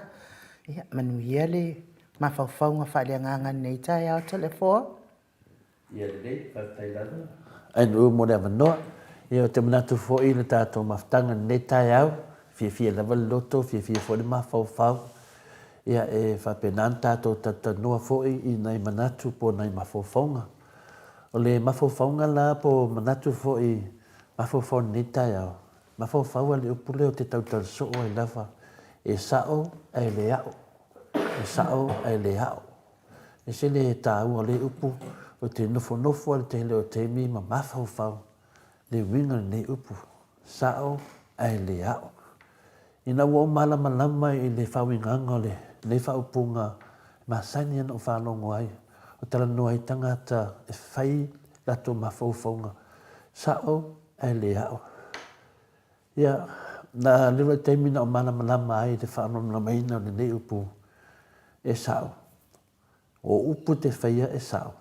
[SPEAKER 1] Ia, manuia le mafaufauga faaleagaga i lenei taeao Toleafoa.
[SPEAKER 3] Ia lelei, faafetai lava. Ainu mo le avanoa. Ia ou te manatu foi i le tatou mafutaga i lenei taeao, fiafia lava le loto, fiafia foi le mafaufau. Ia e faapena ona tatou talatalanoa foi i nai manatu po o nai mafaufauga. O le mafaufauga la po o manatu foi mafaufau i lenei taeao, mafaufau lava i le upu lea ou te tautala soo ai lava, e sao ae le ao, e sao ae le ao. E ese le taua o lea upu, ou te nofonofo lava i le tele o taimi ma mafaufau le uiga o lenei upu, sao ae le ao. Ina ua ou malamalama i le faauigaga o lenei faaupuga e masani ona ou faalogo ai, o talanoa ai tagata e fai latou mafaufauga, sao ae le ao. Ia, na leva le taimi na ou malamalama ai i le faamalamalamaina o lenei upu e sao. O upu e te faia e sao,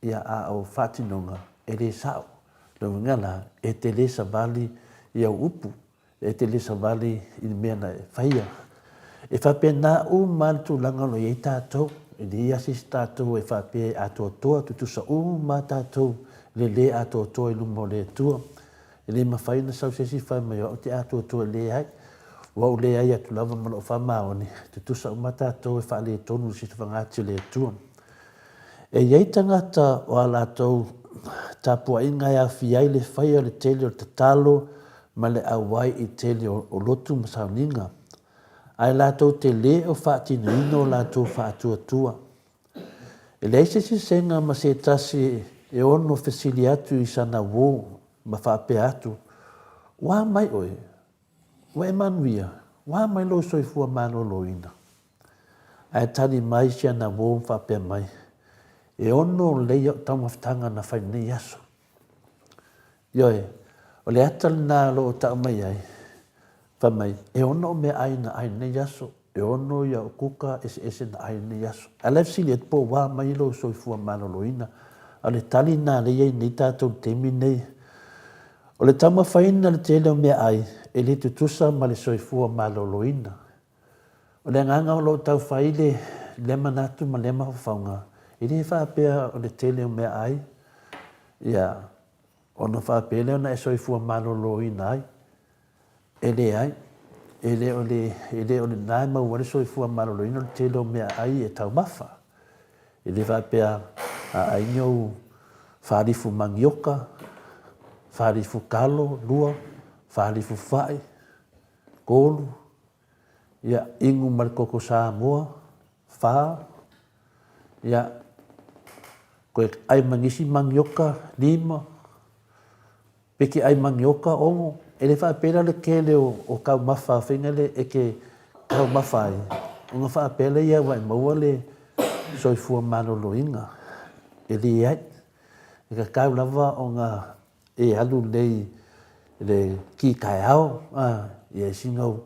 [SPEAKER 3] ia a o faatinoga e le sao. O le uiga la, e te le savali i au upu, e te le savali i le mea na e faia. E faapena uma lava le tulaga o lo o i ai tatou, e leai lava se isi tatou e faapea e atoatoa, tutusa uma lava tatou i le le atoatoa i luma o le Atua. E le mafai ona sau se isi fai mai o au te atoatoa, e leai. Ua ou leai atu lava ma lou faamaoni, tutusa uma tatou e faaletonu i se fagati o le Atua. E i ai tagata o a latou tapuaiga e aofia ai le faia o le tele o le tatalo ma le auai i tele o lotu ma sauniga, ae latou te le o faatinoina o latou faatuatua. E leai se sesega ma se tasi e ono fesili atu i sana uō ma faapea atu, Ua a mai ʻoe? Ua e manuia? Ua a mai lou soifua maloloina? Ae tali mai si ana uō ma faapea mai, E ono lelei aʻu taumafataga na fai lenei aso. Ioe, o le ata lena o lo o tau mai ai, fai mai, e ono meaai na ʻai lenei aso. E ono ia o kuka eseese na ai lenei aso. Ae la e fesili atu po ua mai lou soifua maloloina. A o le tali lena lea e i ai nei tatou i le taimi lenei. O le taumafaina le tele o meaai e le tutusa ma le soifua maloloina. O le agaga o lo o tau fai le lea manatu ma lea mafaufauga, e le faapea o le tele o meaai, ia, ona faapea lea ona e soifua maloloina ai. E leai, e le o le, e le o lena e maua ai le soifua maloloina o le tele o meaai e taumafa. E le faapea a ai ni ou falifu manioka, falifu kalo, lua, falifu fai, kolu, ia, inu ma le koko Samoa, fa, ia, koe ai ma nisi manioka, lima, Peke ai manioka ono, e le faapea la le tele o taumafa faiga le e te taumafa ai, ona faapea lea ia ua e maua le soifua maloloina. E leai, e tatau lava ona e alu lelei i le ki taeao, a, ia e sina au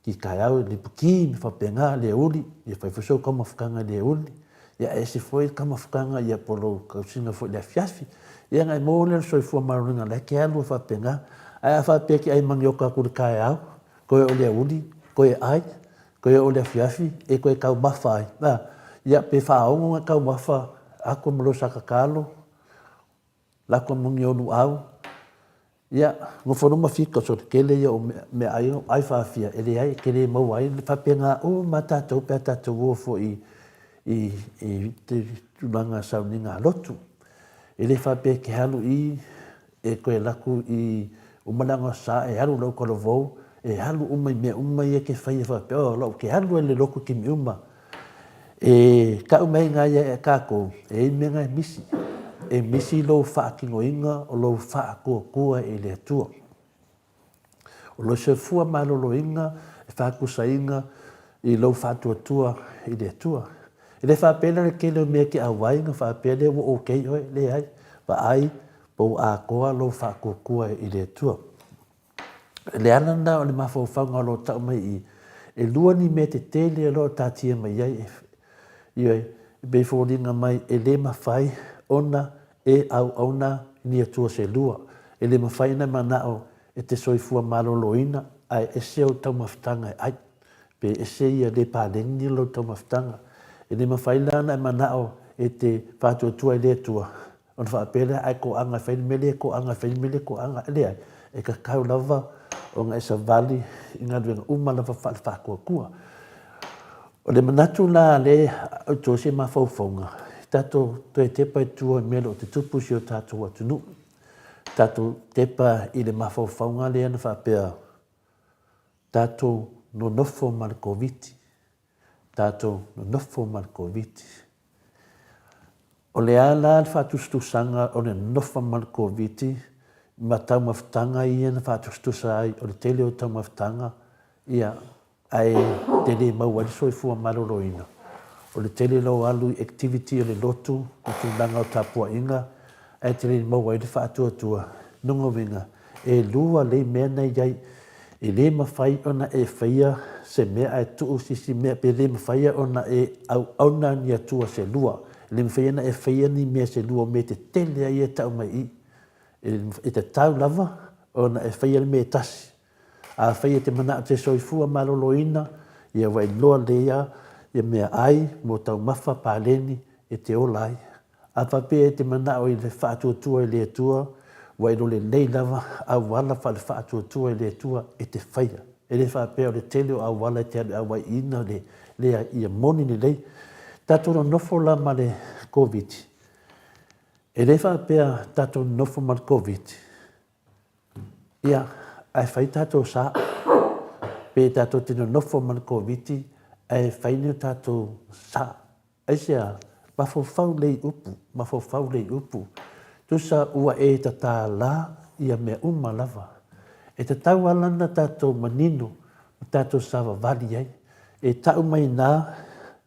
[SPEAKER 3] ki taeao i liputi ma faapena le uli, ia fai foi sou taumafataga i le uli. Ia e ese foi le taumafataga ia po o lou tausiga foi i le afiafi. Ia ona e maua lea o le soifua maloloina o la e te alu ai faapena. Ae a faapea e te ai manioka atu i le taeao, toe o le aoauli, toe ai, toe o le afiafi, e toe taumafa ai. A, ia pe faaono ona taumafa atu ma lou sakatalo, Lako moni o luau. Ia, nofo loa ma fika so le tele ia o meaai ai faafia e leai e te le maua ai le faapena uma lava tatou pe a tatou o foi i i te tulaga sauniga lotu. E le faapea e te alu i e toe alu atu i uma le agasā e alu i lau talavou e alu uma i mea uma ia e te faia faapea oh ou te alu ai i le lotu i taimi uma. E tau mai ai ia e tatou, e i ai mea na e misi. E misi lou faatinoina o lou faatuatua i le Atua. O lou soifua maloloina e faatusaina i lou faatuatua i le Atua. E le faapea la le tele o mea e te auai ona faapea lea ua okay oe, leai. Vaai po ua atoa lou faatuatua i le Atua. O le ala lena o le mafaufauga o lo o tau mai i i, e lua ni mea tetele o lo o taatia mai ai, ioe, e pei e foliga mai e le mafai ona e auauna ni atua se lua. E le mafai ona e manao e te soifua maloloina ae ese ou taumafataga e ai, pe ese ia le paleni lou taumafataga. E le mafai la ona e manao e te faatuatua i le Atua ona faapea lea, ae toaga e fai le mea lea, toaga e fai le mea lea, toaga. E leai, e tatau lava ona e savali i galuega uma lava faale-faatuatua. O le manatu la lea o toe se mafaufauga, tatou toe tepa i tua i mea o lo o tutupu i si o tatou atunuu. Tatou tepa i le mafaufauga lea na faapea, tatou nonofo ma le Koviti, tatou nonofo ma le Koviti. O le a la le faatusatusaga o le nonofo ma le Koviti ma taumafataga ia na faatusatusa ai o le tele o taumafataga, ia, ae te le maua ai le soifua maloloina. O le tele lou alu i activity o le lotu ma tulaga o tapuaiga ae te le maua ai le faatuatua. Lona uiga, e lua lei mea na i ai. E le mafai ona e faia se mea ae tuu se isi mea, pe le mafai ona e auauna ni atua se lua. E le mafai ona e faia ni mea se lua, o mea tetele lava ia e tau mai i i. E tatau lava ona e faia le mea e tasi. Afai e te manao te soifua maloloina, ia ua iloa lea ia meaai mo taumafa paleni e te ola ai. A faapea e te manao i le faatuatua i le Atua, ua iloa lelei lava auala faale-faatuatua i le Atua e te faia. E le faapea o le tele o auala e te alu e auaiina le leai, ia moni lelei. Tatou nonofo la ma le Koviti. E le faapea tatou nonofo ma le Koviti, Ia, ae fai tatou sa. Pe tatou te nonofo ma le Koviti ae fai ni o tatou sa. Aisea? Mafaufau lei upu, mafaufau lei upu. Tusa ua e tatala ia mea uma lava. E tatau lava la ona tatou manino ma tatou savavali ai. E tau mai ina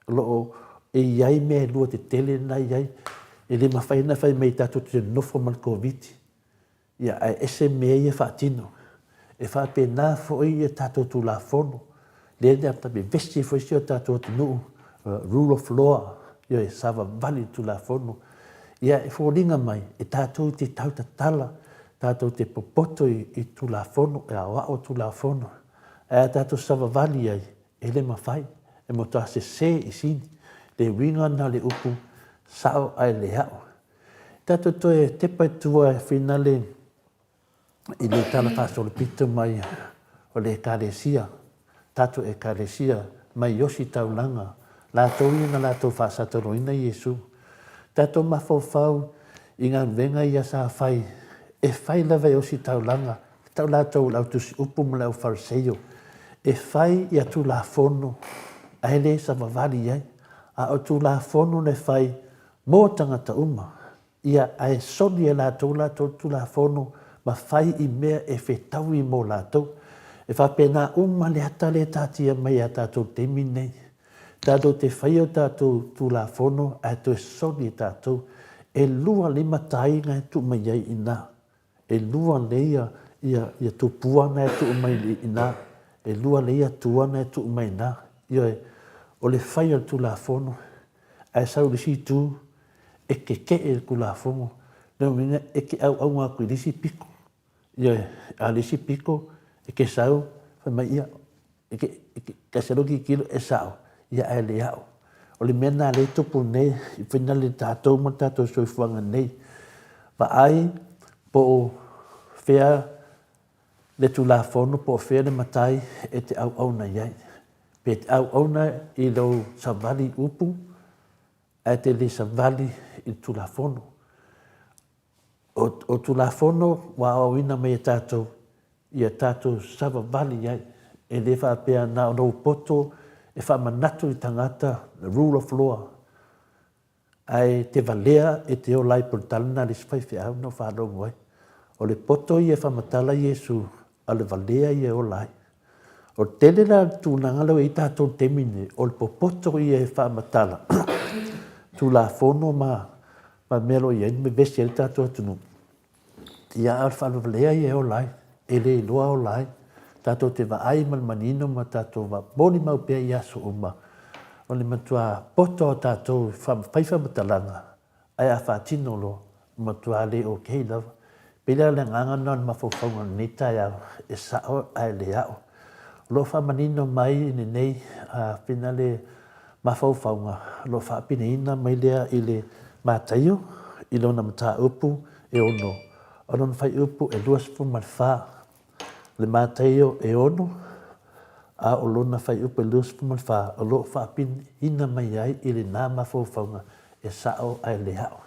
[SPEAKER 3] o lo o e i ai mea e lua tetele na e i ai. E le mafai ona fai mai tatou te nonofo ma le Koviti. Ia, ae ese mea ia faatino. E faapena foi ia tatou Tulafono, lea na vevesi ai foi si o tatou atunuu, rule of law, ioe, savavali le Tulafono. Ia, e foliga mai, e tatou te tautatala, tatou te popoto i Tulafono, e aoao Tulafono, ae a tatou savavali ai, e le mafai, e matua sese i sini. Le uiga lena o le upu, sao ae le ao. Tatou toe tepa i tua e finale i le tala faasolopito mai o le Ekalesia, tatou Ekalesia mai ositaulaga, latou ia na latou faasataloina Iesu. Tatou mafaufau i galuega ia sa fai, e fai lava e ositaulaga, e tau latou o le au tusiupu ma le au Fariseio, e fai ia Tulafono ae le savavali i ai, a o Tulafono na e fai Mo tagata uma, ia ae soli e latou latou tulafono ma fai i mea e fetaui mo latou. E faapena uma le ata lea e taatia mai ia tatou i le taimi lenei. Tatou te faia o tatou tulafono ae toe soli e tatou. E 2 taina e tuu mai ai i ina. E lua nei ia tupua na e tuu mai i ina. E lua nei atua na e tuu mai i ina. Ioe, o le fai o le Tulafono, ae sau i le isi itu, e keke'e le Tulafono. Lona uiga e te auauna atu i le isi pito. Ioe, a o le isi pito e te sau fai mai, ia, e te, e te, tasi lou tilotilo e sao, ia ae le ao. O le mea lena lea e tupu nei i finale i tatou ma le tatou soifuaga nei. Vaai po o fea le Tulafono po o fea le matai e te auauna i ai. Pe te auauna i lou savali upu ae te le savali i le Tulafono. O, o Tulafono ua aoaoina mai e tatou ia tatou savavali ai. E le faapea na o lou poto e faamanatu i tagata the rule of law, ae te valea e te ola ai po o le tala lena a le isi faifeau na ou faalogo ai. O le poto ia e faamatala Iesu, a o le valea ia e ola ai. O le tele la o le tulaga lea ua i ai tatou i le taimi lenei, o le popoto ia e faamatala Tulafono ma mea o lo o i ai, vevesi ai le tatou atunuu. Ia, a o le faalavelea ia e ola ai, e le iloa ola ai. Tatou te vaai ma le manino ma tatou molimau pea i aso uma, o le matua poto o tatou e fai faamatalaga, ae a faatino loa, ua matua le okay lava. Pei la o le agaga lena o le mafaufauga o lenei taeao, e sao ae le ao. O lo o faamanino mai i lenei finale mafaufauga, o lo o faapineina mai lea i le Mataio i lona mataupu e 6, o lona fuaiupu e 24. O le Mataio e 6, a o lona fuaiupu e 24, o lo o faapineina mai ai i lena mafaufauga e sao ae le ao.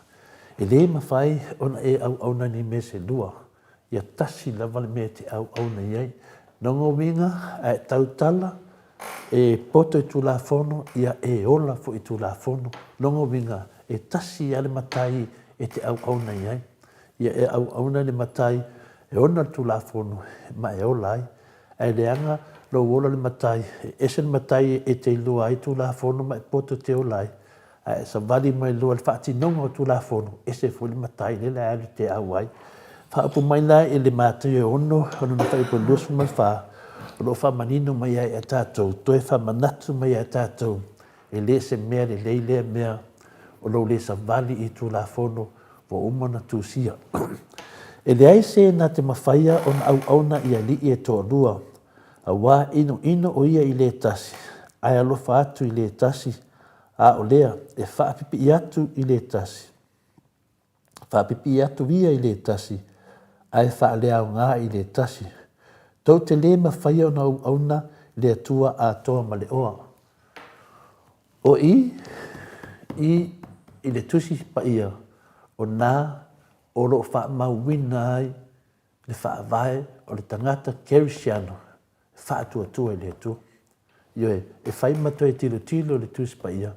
[SPEAKER 3] E le mafai ona e auauna i ni mea se lua, ia tasi lava le mea e te auauna i ai. Lona uiga, a e tautala, e poto i Tulafono, ia e ola foi i Tulafono. Lona uiga, e tasi lava le matai e te auauna i ai. Ia e auauna i le matai e ona le Tulafono ma e ola ai. Ae leaga lou ola i le matai, e ese le matai e te iloa ai Tulafono ma e poto e te ola ai, Ae savali mai loa i le faatinoga o Tulafono, ese foi le matai lea o le a alu e te auai. Faaupu mai la i le Mataio e 6, o lona fuaiupu e 24, o lo o faamanino mai ai ia tatou, toe faamanatu mai ia tatou, e le se mea lelei lea mea o lou le savali i Tulafono ua uma ona tusia. E leai se na te mafaia ona auauna i alii e toalua, aua inoino o ia i le tasi, ae alofa atu i le tasi, A o lea, e faapipii atu i le tasi, faapipii atu ia i le tasi, ae faaleaoga i le tasi. Tou te le mafaia ona auauna le Atua atoa ma le oa. O i, i, i le Tusi Paia, o na o lo o faamauina ai le faavae o le tagata kerisiano faatuatua i le Atua. Ioe, e fai ma toe tilotilo le Tusi Paia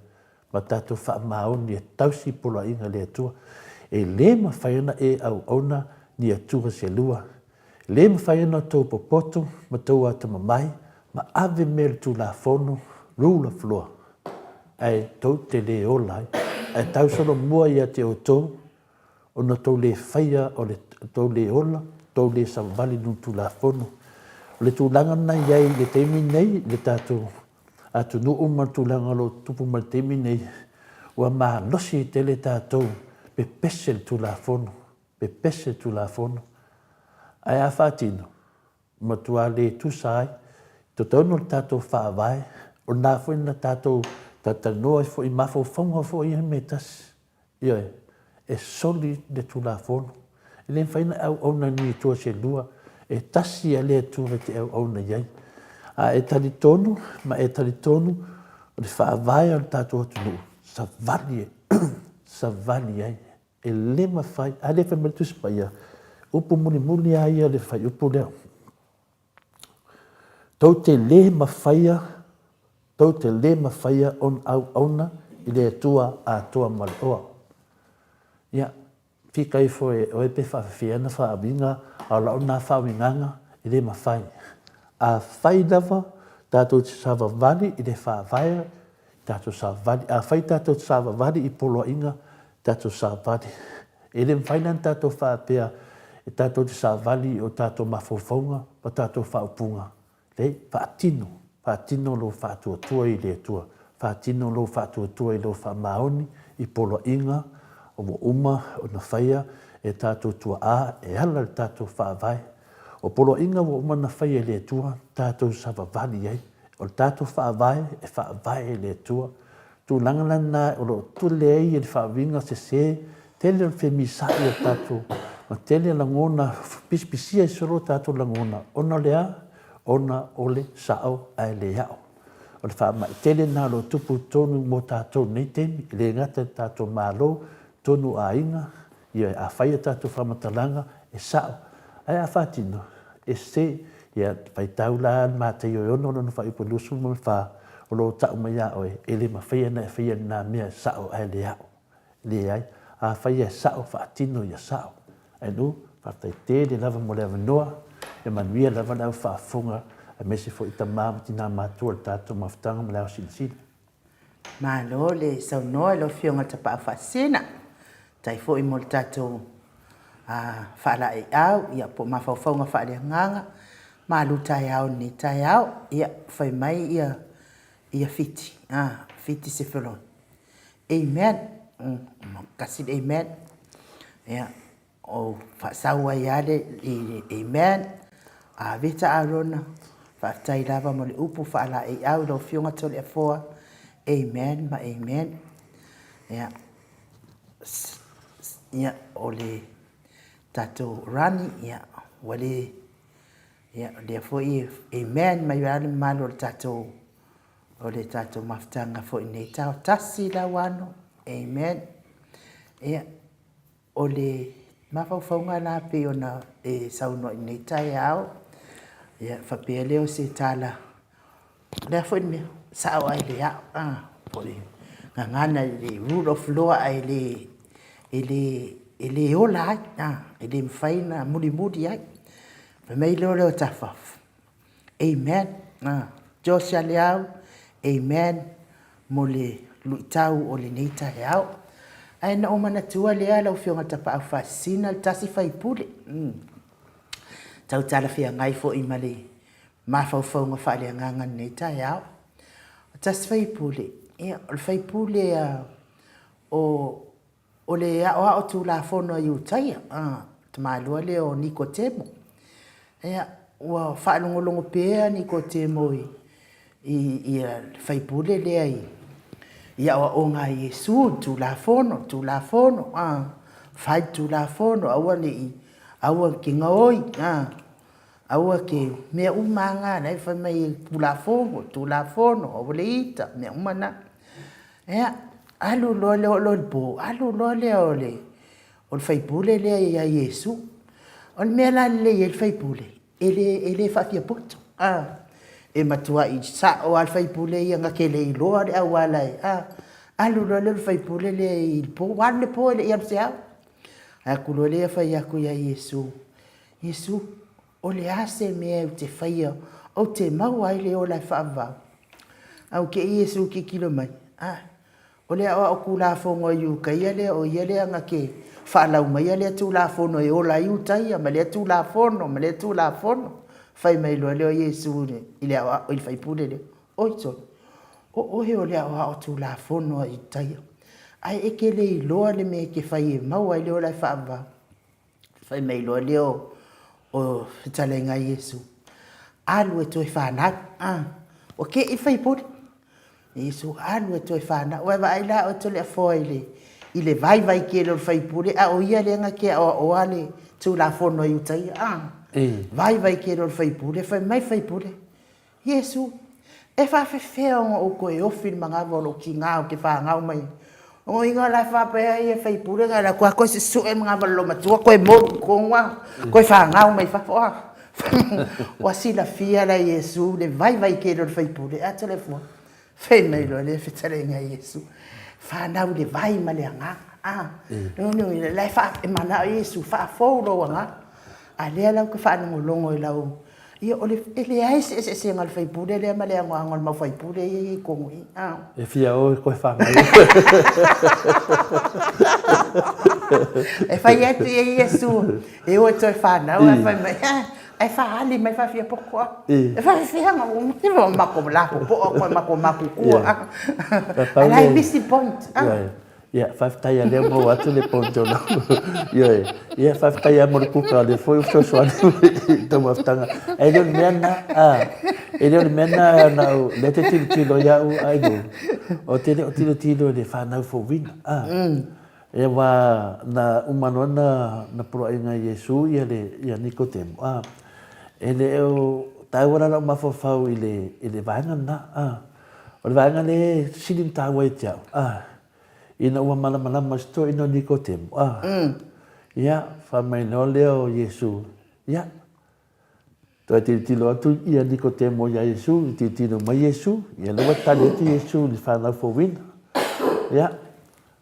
[SPEAKER 3] ma tatou faamaoni e tausi poloaiga a le Atua. E le mafai ona e auauna ni Atua se lua. E le mafai ona outou popoto ma outou atamamai ma ave mea i le Tulafono, rule of law, ae tou te le ola ai. Ae tausolomua ia te outou ona tou le faia o le tou le ola, tou le savali i lona Tulafono. O le tulaga lena e i ai i le taimi lenei i le tatou atunuu ma le tulaga o lo o tutupu mai i le taimi lenei, ua malosi tele tatou pepese i le Tulafono, pepese i le Tulafono. Ae a faatino, matua le tusa ai. I totonu o le tatou Faavae, o lena foi na tatou talatalanoa ai foi i mafaufauga foi ia mea e tasi. Ioe, e soli le Tulafono. E le mafai ona e auauna i ni Atua se lua, e tasi lava le Atua e te auauna i ai. A e talitonu ma e talitonu o le faavae o le tatou atunuu, savali, savali ai. E le mafai, a lea e fai mai le Tusi Paia, upu mulimuli lava ia o le fuaiupu lea. Tou te le mafaia, tou te le mafaia ona auauna i le Atua atoa ma le oa. Ia, fika ifo e oe pe faafefea ona faauiga, a o lau lena faauigaga, e le mafai. Afai lava tatou te savavali i le faavae, tatou savavali. Afai tatou te savavali i poloaiga, tatou savavali. E le mafai la ona tatou faapea e tatou te savali i o tatou mafaufauga ma tatou faaupuga. Leai, faatino, faatino lou faatuatua i le Atua, faatino lou faatuatua i lou faamaoni i poloaiga ua uma ona faia e tatou tuaa e ala i le tatou Faavae. O poloaiga ua uma ona faia e le Atua tatou savavali ai. O le tatou Faavae e faavae e le Atua. Tulaga la lena o lo o tule ai le faauiga sese, tele o le femisa'i o tatou ma tele lagona pisipisia ai solo o tatou lagona ona o le a? Ona o le sa'o ae le a'o. O le faama'i tele lena o lo o tupu i totonu mo tatou i lenei taimi, e le gata i le tatou Malo, totonu o aiga, Ioe, a fai a tatou faamatalaga, e sao, ae a faatino, e sese. Ia, faitau la le Mataio e 6 lona faaiupu e 24, o lo o tau mai ia oe, e le mafai ona e faia lena mea e sao ae le ao. Leai, a faia e sao, faatino ia sao. Ainu, faafetai tele lava mo le avanoa, e manuia lava le au faafofoga, aemaise foi tama ma tina matutua o le tatou mafutaga ma le ao silasila.
[SPEAKER 1] Malo le saunoa i lau Afioga i le Tapaau Faasisina. Faafetai foi mo le tatou faalaeiau ia po o mafaufauga faaleagaga. Malu taeao i lenei taeao. Ia, fai mai ia ia Fiti, a, Fiti Sefeloni. Amen. Tasi le amen. Ia. Ou faasau ai lava le Amen. Aveta Arona, faafetai lava mo le upu faalaeiau i lau Afioga Toleafoa. Amen ma Amen. Ia, ia o le tatou Rani, ia, ua le, ia, o lea foi e Amen mai lava le mamalu o le tatou, o le tatou mafutaga foi i lenei taeao. Tasi lau ano. Amen. Ia, O le mafaufauga la pei ona e saunoa i lenei taeao, ia faapea lea o se tala, o le a foi le mea, sao ae le ao, a, po o le gagana i le rule of law ae le, e le, e le ola ai, a, e le mafai ona mulimuli ai. Fai mai loa Leotafa, Amen. Josh Aleau, Amen mo le luitau o lenei taeao. Ae na ou manatua lea lau Afioga i le Tapaau Faasisina, le tasi faipule, tau talafeagai foi ma le mafaufauga faaleagaga i lenei taeao. O tasi faipule, ia, o le faipule a o O le aoao Tulafono a Iutaia, a, tamalua lea o Nikotemo. Ia, ua faalogologo pea Nikotemo i, i, i le faipule lea i, i aoaoga a Iesu, le Tulafono, le Tulafono, a, fai le Tulafono, aua ne i, aua ke gaoi, a, aua ke, mea uma lava na, la e fai mai e Tulafono, Tulafono, aua le ita, mea uma na. Ia, alu loa lea, oo loa i le po, alu loa lea o le, o le faipule lea ia Iesu. O le mea la e lelei ai le faipule, e le, e le faafiapoto, a. E matuai sao lava le faipule ia na te le iloa le auala e, a. Alu loa lea o le faipule lea i le po, ua alu le po e le i alu se ao. Alu atu loa lea fai atu ia Iesu, Iesu, O le a se mea ou te faia ou te maua ai le ola e faavavau? A ua kei Iesu tilotilo mai, A, o le aoao Tulafono a Iutaia lea, o ia lea na te faalau maia lea Tulafono e ola ai Iutaia, ma lea Tulafono, ma lea Tulafono. Fai mai loa lea o Iesu i le aoao, i le faipule lea, Oi sole, o oe o le aoao Tulafono a Iutaia, ae e te le iloa le mea e te fai e maua ai le ola e faavavau. Fai mai loa lea o fetalaiga a Iesu, Alu e toe fanau. A, ua keʻi le faipule. Iesu, alu e toe fanau. Ua e vaai la oe Toleafoa i le, i le vaivai tele o le faipule, a o ia lea na te aoaoa le Tulafono a Iutaia. A, vaivai tele o le faipule, fai mai le faipule, Iesu, e faafefea ona ou toe ofi le manava o lou tina ou te fanau mai ai? O lona uiga la e faapea ai e faipule na alu atu lava toe susue le manava o le loomatua toe mou i totonu lava, toe fanau mai fafo a. Ua silafia la e Iesu le vaivai tele o le faipule, a Toleafoa, Fai mai loa lea fetalaiga a Iesu, fanau i le vai ma le agaga. A, lona uiga, la e faa, e manao Iesu, faafou lou agaga. A lea la ou te faalogologo i lau, ia o le, e leai se eseesega o le faipule lea ma le anoano o le mau faipule ia e i ai i totonu i i. A.
[SPEAKER 3] E fia o e koe whanau.
[SPEAKER 1] E fai atu ia Iesu, e o e toe whanau, ae fai mai, Ae faaali mai faafiapoto a. E faafefea ona ua matou lapopoa koe matou matutua a. Ae la e misi point a.
[SPEAKER 3] Ia, faafetai lava lea ua maua atu le point o lau. Ioe. Ia, faafetai lava mo le kuka o lea foi ua fesoasoani i le taumafataga. Ae le o le mea lena, a, e le o le mea lena na ou, lea e te tilotilo ia au Ailulu, ou te le o tilotilo i le fanau fouina, a. Ia aua na uma loa na na poloaiga e Iesu ia le ia Nikodemo, a, e le o taua la lou mafaufau i le i le vaega lena, a. O le vaega lea e sili ona taua ia te au, a, ina ua malamalama si toeaina o Nikodemo, a, ia, fai mai loa lea o Iesu, ia, Toe tilotilo atu ia Nikotemo iā Iesu, i tilotilo mai Iesu, ia lea ua tali atu Iesu i le fanau fouina. Ia,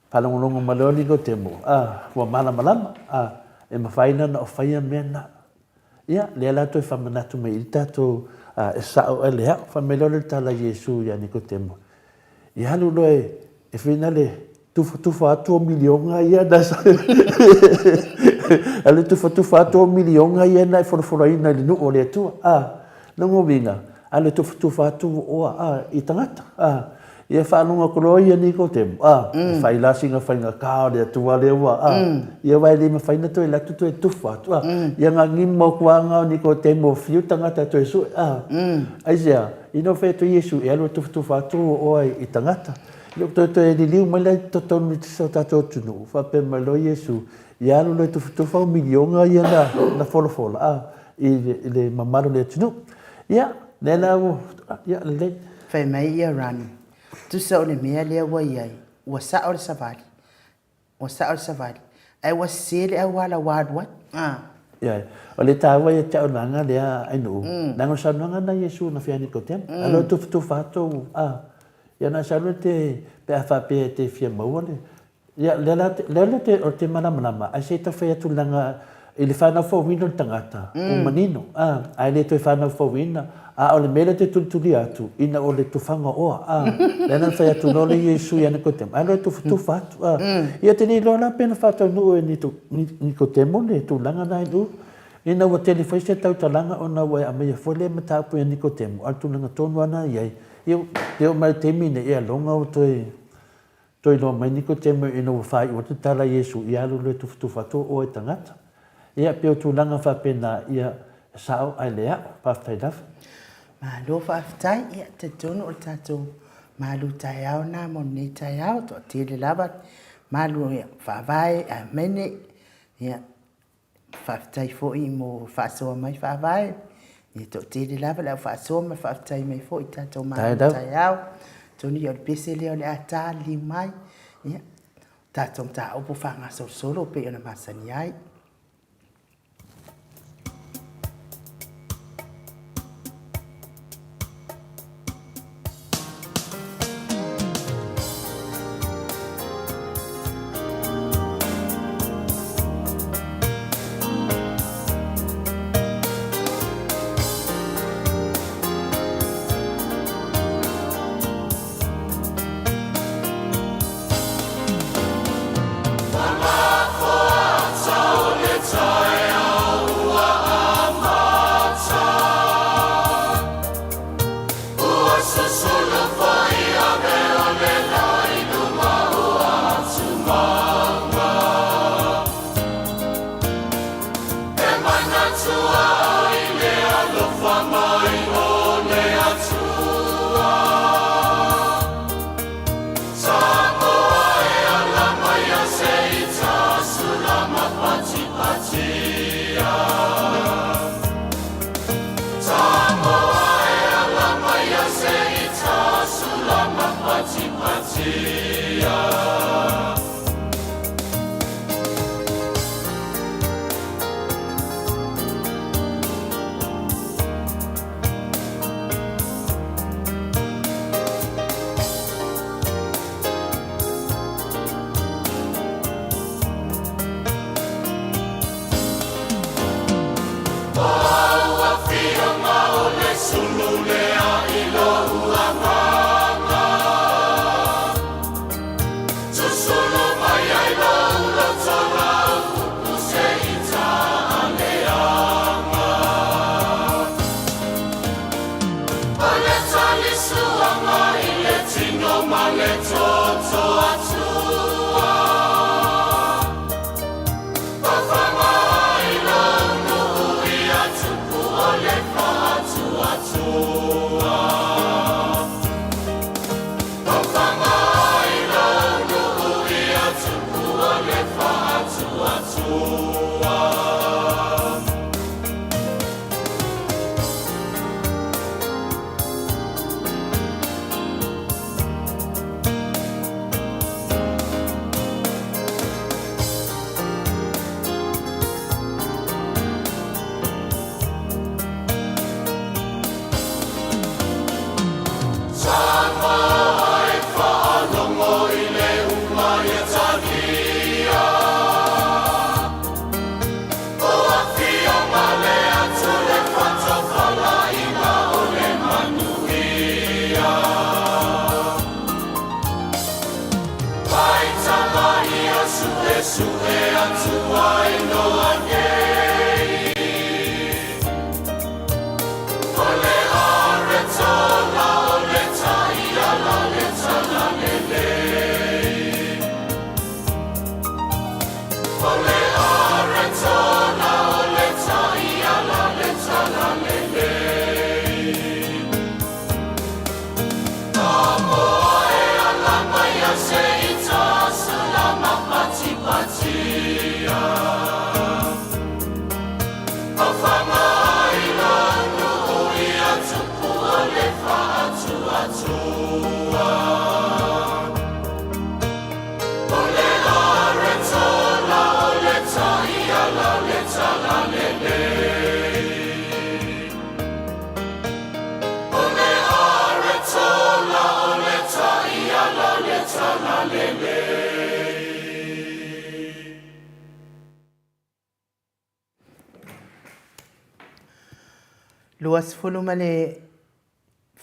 [SPEAKER 3] faalogologo mai loa Nikotemo, a, ua malamalama, a, e mafai la ona o faia mea na. Ia, lea la toe faamanatu mai i le tatou, a, e sao ae le ao. Fai mai loa le tala a Iesu iā Nikotemo, Ia alu loa e fina le tufatufa atu o miliona ia na alu e tufatufa atu o miliona ia na e folafolaina i le nuu o le Atua. A, lona uiga, alu e tufatufa atu oa a, i tagata. A, Ia faalogo atu loa ia Nikodemo, a, e fai la sina faigata o le Atua lea ua, a, ia aua e le mafai ona toe alu atu toe tufa atu, a. Ia na nimo atu lava na o Nikodemo fiu tagata e toe sue, a. Aisea? Ina ua fai atu Iesu e alu e tufatufa atu oa i tagata. Ia ua toe toe liliu mai la i totonu i si o tatou atunuu, faapea mai loa Iesu, ia alu loa e tufatufa au miliona ia na folafola, a, i le mamalu o le atunuu. Ia, lea la ua, ia, lelei.
[SPEAKER 1] Fai mai ia Rani, Tusa o le mea lea ua i ai, ua sao le savali, ua sao le savali, ae ua sese le auala ua alu ai. A.
[SPEAKER 3] Ioe. O le taua ia te au o le vaega lea Ainuu, leaga o le saunoaga lena a Iesu na fai ia Nikodemo, alu e tufatufa atu, a, ia ona e sau lea te, pe a faapea e te fia maua le, Ia, lea la, lea la te, o te malamalama, ae se i tau fai atu leaga i le whanau fouina o le tangata, ua manino, a, ae le toe whanau fouina, a o le mea lea te tulitulia atu, ina o le tufaga oa, a, lea na fai atu loa le Iesu ia Nikodemo, ae loa e tufatufa atu, a. Ia te le iloa la pe na faataunuu e Nikodemo le tulaga la i u, ina ua tele foi se tautalaga ona ua e aumaia foi lea mataupu ia Nikodemo, a o le tulaga tonu lava na i ai, ia, e oo mai i le taimi lenei, ia loga ua toe Toe iloa mai Nikodemo ina ua faaiu atu tala a Iesu, ia alu loa e tufatufa atu o oe tagata. Ia, pei o tulaga faapena, ia, e sao ae le ao. Faafetai lava.
[SPEAKER 1] Malo faafetai. Ia, talitonu o le tatou malu taeao lena mo lenei taeao. Toatele lava malu faavae, amene. Ia, Faafetai foi mo faasoa mai Faavae, e toatele lava le au faasoa ma faafetai mai foi i tatou malo taeao. Atonu ia o le pese lea o le a ta liliu mai, ia, tatou mataupu faagasolosolo pei ona masani ai.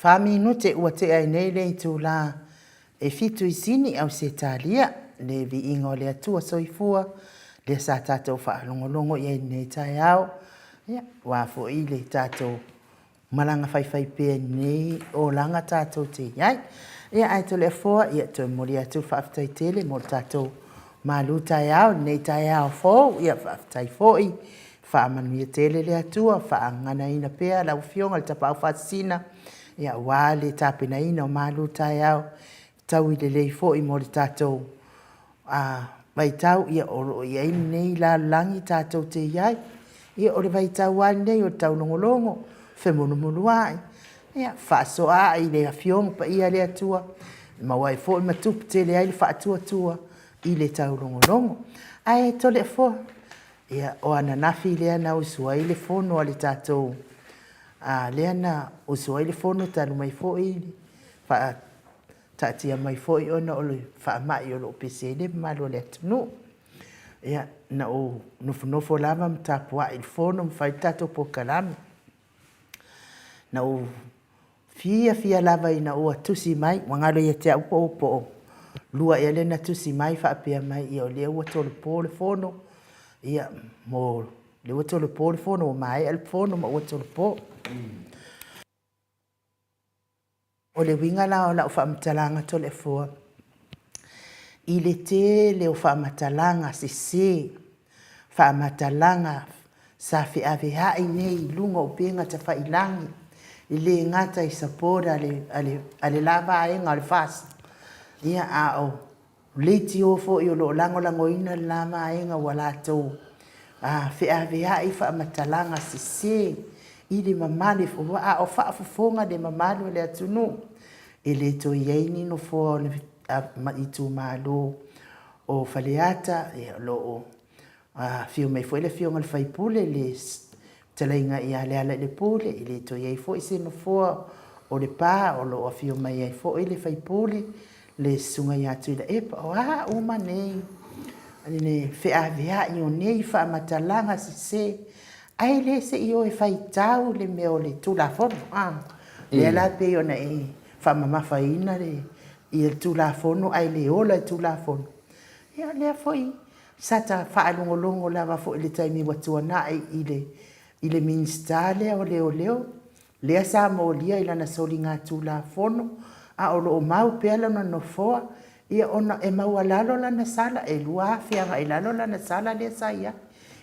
[SPEAKER 1] 24 minute ua tea ai nei le itulā e fitu i Sini, Ausetalia, le viiga o le Atua Soifua lea sa tatou faalogologo i ai i lenei taeao, ia, aua foi le tatou malaga faifaipea i lenei olaga tatou te i ai. Ia, ae Toleafoa, ia, toe momoli atu le faafetai tele mo le tatou malu taeao i lenei taeao fou. Ia, faafetai foi. Faamanuia tele le Atua, faaganaina pea lau Afioga i le Tapaau Faasisina, ia, aua le tapenaina o malu taeao, taui lelei foi mo le tatou a vaitau ia o lo o i ai lenei lalolagi tatou te i ai. Ia o le vaitau lava lenei o le taulogologo, femulimuluai, ia fefaasoaai i le Afioga Paia a le Atua, e maua ai foi ma tupu tele ai le faatuatua i le taulogologo. Ae Toleafoa, ia o ananafi lea na usu ai le fono a le tatou, a lea na usu ai le fono talu mai foi faa taatia mai foi ona o le faamai o lo o pese ai le mamalu o le atunuu. Ia, na ou nofonofo lava ma tapuai i le fono ma fai le tatou polokalame. Na ou fiafia lava ina ua tusi mai, ua galo ia te au po o lua ea lea na tusi mai faapea mai, ia o lea ua tolopo le fono, ia mo lea ua tolopo le fono, ua maea le fono ma ua tolopo. O le uiga la o lau faamatalaga Toleafoa, i le tele o faamatalaga sese, faamatalaga sa feaveai nei i luga o upega tafailagi, e le gata i support a le, a le, a le la vaega o le FAST, ia, a o Leitio foi o lo o lagolagoina le la vaega ua latou feaveai faamatalaga sese i le mamalu, a o faafofoga le mamalu o le atunuu, e le toe i ai ni nofoa o le itumalo o Faleata, o lo o Afio mai foi le Afioga i le sui usufono, le fetalaiga ia Lealailepule, e le toe i ai foi se nofoa o Lepa o lo o afio mai ai foi le sui usufono, le Susuga ia Tuilaepa. O a uma nei le feaveai o nei faamatalaga sese, ae le se i o e faitau le mea o le Tulafono. A, lea la pei ona e faamamafaina le Tulafono ae le ola le Tulafono. Ia, o lea foi Sa ta faalogologo lava foi i le taimi ua tuanai i le i le Minisita lea o Leoleo, lea sa molia i lana soligatulafono, a o lo o mau pea lona nofoa, ia ona e maualalo lana sala, e 2000 agai i lalo lana sala lea sa i ai.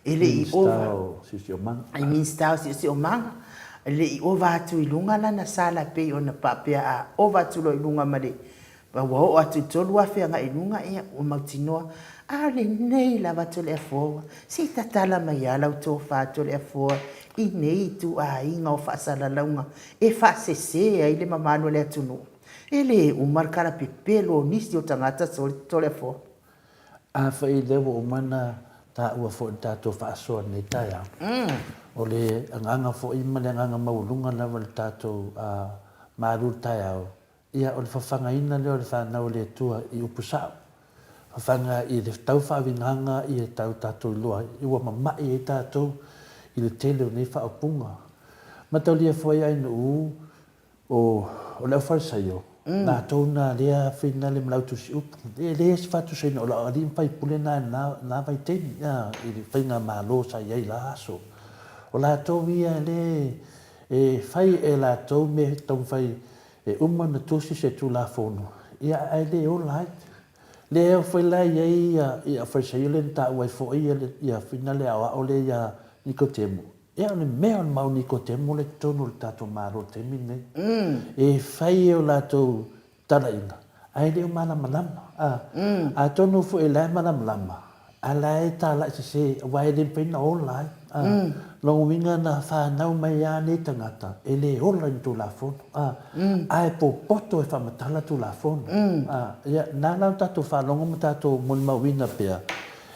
[SPEAKER 1] E le i ova.
[SPEAKER 3] Minisita o Siosiomaga.
[SPEAKER 1] I Minisita o Siosiomaga. E le i ova atu i luga lana sala e pei ona faapea a ova atu loa i luga ma le A ua oo atu i le 3000 agai i luga, ia, ua mautinoa, a o lenei lava Toleafoa, se i tatala mai lava lau tofa Toleafoa i nei ituaiga o faasalalauga e faasese ai le mamalu o le atunuu. E le uma le kalapepelo o nisi o tagata Toleafoa.
[SPEAKER 3] Afai lea ua uma ona taua foi i le tatou faasoa i lenei taeao, o le agaga foi ma le agaga maualuga lava o le tatou malu i le taeao, Ia, o le fafagaina lea o le fanau a le Atua i upu sao, fafaga i le tau faauigaga ia tau tatou iloa ai, ua mama'i ai tatou i le tele o nei faaupuga. Mataulia foi ai nuu o o le aufalesaio, latou na lea finale ma le autusi upu. E leai se faatusaina o lau alii ma faipule na i lena vaitaimi i le faigamalo sa i ai i la aso. O latou ia le e fai e latou mea e taumafai E uma ona tusi se Tulafono, ia ae le ola ai. Lea foi la e i ai ia, ia Fariseio lea na taua ai foi ia, ia fina le aoao lea ia Nikotemo. Ia o le mea o le mau Nikotemo lea i totonu o le tatou Malo i le taimi lenei. E fai e o latou talaiga, ae le o malamalama. A, atonu foi o la e malamalama, a la e talai sese, aua e le mafai ona ola ai. A, lona uiga na fanau mai lava nei tagata e le ola i ni Tulafono, a, ae popoto e faamatala Tulafono. A, ia, na la o tatou faalogo ma tatou molimauina pea,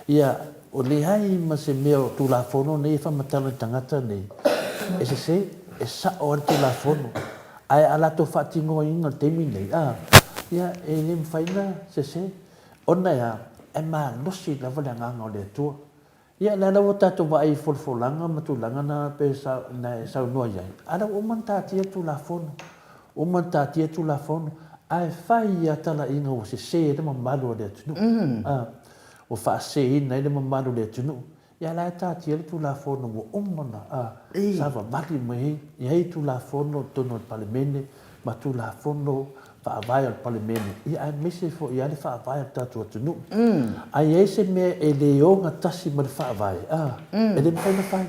[SPEAKER 3] ia, o leai ma se mea o Tulafono nei e faamatala i tagata nei, e sese, e sao lava le Tulafono. Ae a latou faatinoina i le taimi lenei, a, ia, e le mafai ona sese, ona e a? E malosi lava le Agaga o le Atua. Ia, o lea la ua tatou vaai i folafolaga ma tulaga na pei na e saunoa i ai, a o lea ua uma ona taatia le Tulafono, uma ona taatia le Tulafono, ae fai lava talaiga ua sese ai le mamalu o le atunuu, a, ua faaseseina ai le mamalu o le atunuu. Ia la e taatia le Tulafono ua uma ona savavali mai ai, e i ai Tulafono i totonu o le Palemene ma Tulafono Faavae o le Palemene, ia aemaise foi lava le Faavae o le tatou atunuu. A i ai se mea e le ogatasi ma le Faavae, a, e le mafai ona fai.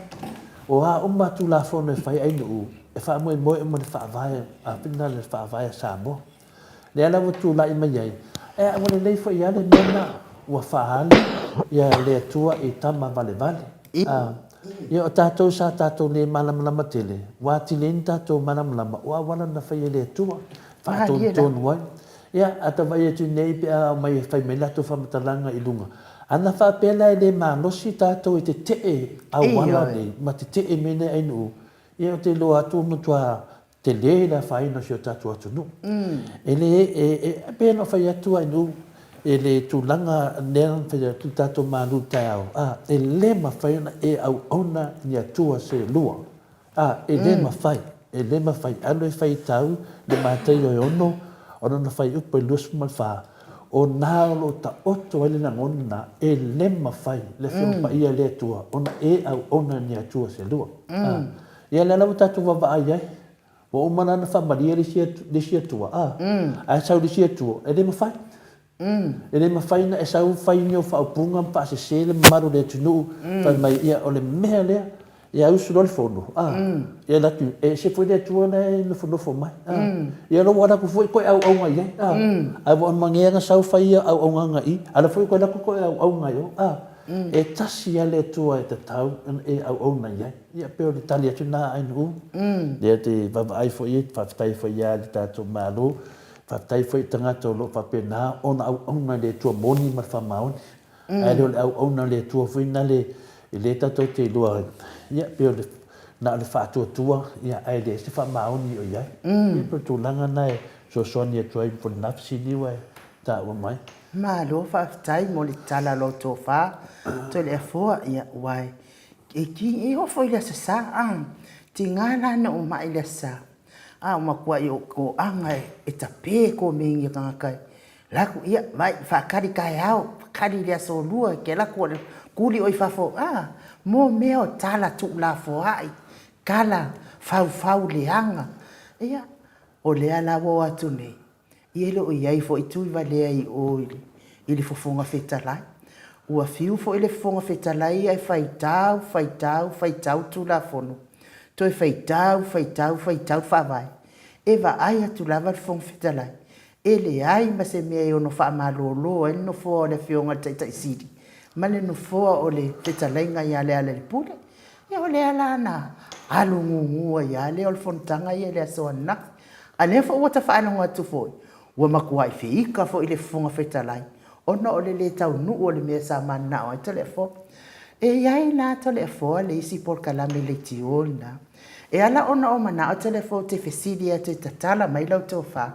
[SPEAKER 3] O a uma Tulafono e fai ai nuu, e faamoemoe uma i le Faavae, a le Faavae a Samoa. Lea la ua tulai mai ai, ea ua lelei foi lava le mea lena, ua faaali ia le Atua i tama valevale. A, ia o tatou sa tatou le malamalama tele, ua atili ai na tatou malamalama o auala na fai e le Atua, faatonutonu ai. Ia, a ta vaai atu nei pe a omai e fai mai latou faamatalaga i luga, ana faapea la e le malosi tatou e tetee auala nei ma tetee mea nei ainuu, ia ou te iloa atu ua matua tele le afaina o si o tatou atunuu. E le, e, e, pei ona ou fai atu Ainuu, e le tulaga lea na fai atu le tatou malu taeao, a, e le mafai ona e auauna ni Atua se lua. A, e le mafai, e le mafai. Alu e faitau le Mataio e 6, o lona fuaiupu e 24, o na o lo o taoto ai le lagona lena, e le mafai le Afioga Paia a le Atua ona e auauna ni Atua se lua. A, Ia lea la ua tatou vaavaai ai, ua uma la ona faamalie le isi Atua, a, ae sau le isi Atua, e le mafai. E le mafai ona e sau fai ni ou faaupuga ma faasese le mamalu o le atunuu, fai mai, ia, o le mea lea, ia usu loa le fono, a, ia alu atu, e ese foi le Atua la e nofonofo mai, a, ia lou alu atu foi toe auauga i ai, a, ae ua magea ona sau fai ia auaugaga i i, alu foi toe alu atu toe auauga i o, a, e tasi lava le Atua e tatau ona e auauna i ai. Ia, pei o le tali atu lena a Ainuu. Lea te vaavaai foi i, faafetai foi ia le tatou Malo, faafetai foi i tagata o lo o faapena ona auauna i le Atua moni ma le faamaoni. Ae le o le auauna a le Atua foi na le, e le tatou te iloa ai. Ia, pei o le, na o le faatuatua, ia, ae leai se faamaoni o i ai. Ia, pei o le tulaga lena e fesoasoani atu ai mo lena fesili ua e taua mai.
[SPEAKER 1] Malo faafetai mo le tala o lau tofa, Toleafoa, ia, ua E ki e oo foi i le Aso Sa, a, tiga la na ou maʻi i le Aso Sa, a ua matuai ou toaga e tape komeni a tagata e alu atu, ia, vaai, faatali taeao, faatali i le aso lua e te alu atu tuli oe i fafo, a, mo mea o tala tuulafoai, tala faufau leaga. Ia, o lea la ua o atu nei, Ia e le o i ai foi Tuivalea i o i le Fofoga Fetalai. Ua fiu foi le Fofoga Fetalai ae faitau, faitau, faitau Tulafono, toe faitau, faitau, faitau Faavae. E vaai atu lava le Fofoga Fetalai, e leai ma se mea e ono faamalolo ai le nofoa o le Afioga i le Taitai Sili ma le nofoa o le Fetalaiga ia Lealailepule. Ia o lea la na alu gugu ai lava lea o le fonotaga ia i le aso ananafi. A lea foi ua ta faalogo atu foi, ua matuai feika foi le Fofoga Fetalai ona o le lē taunuu o le mea sa mananao ai Toleafoa. E i ai la Toleafoa le isi polokalame leitio lena. E ala ona o manao Toleafoa ou te fesili atu e tatala mai lau tofa,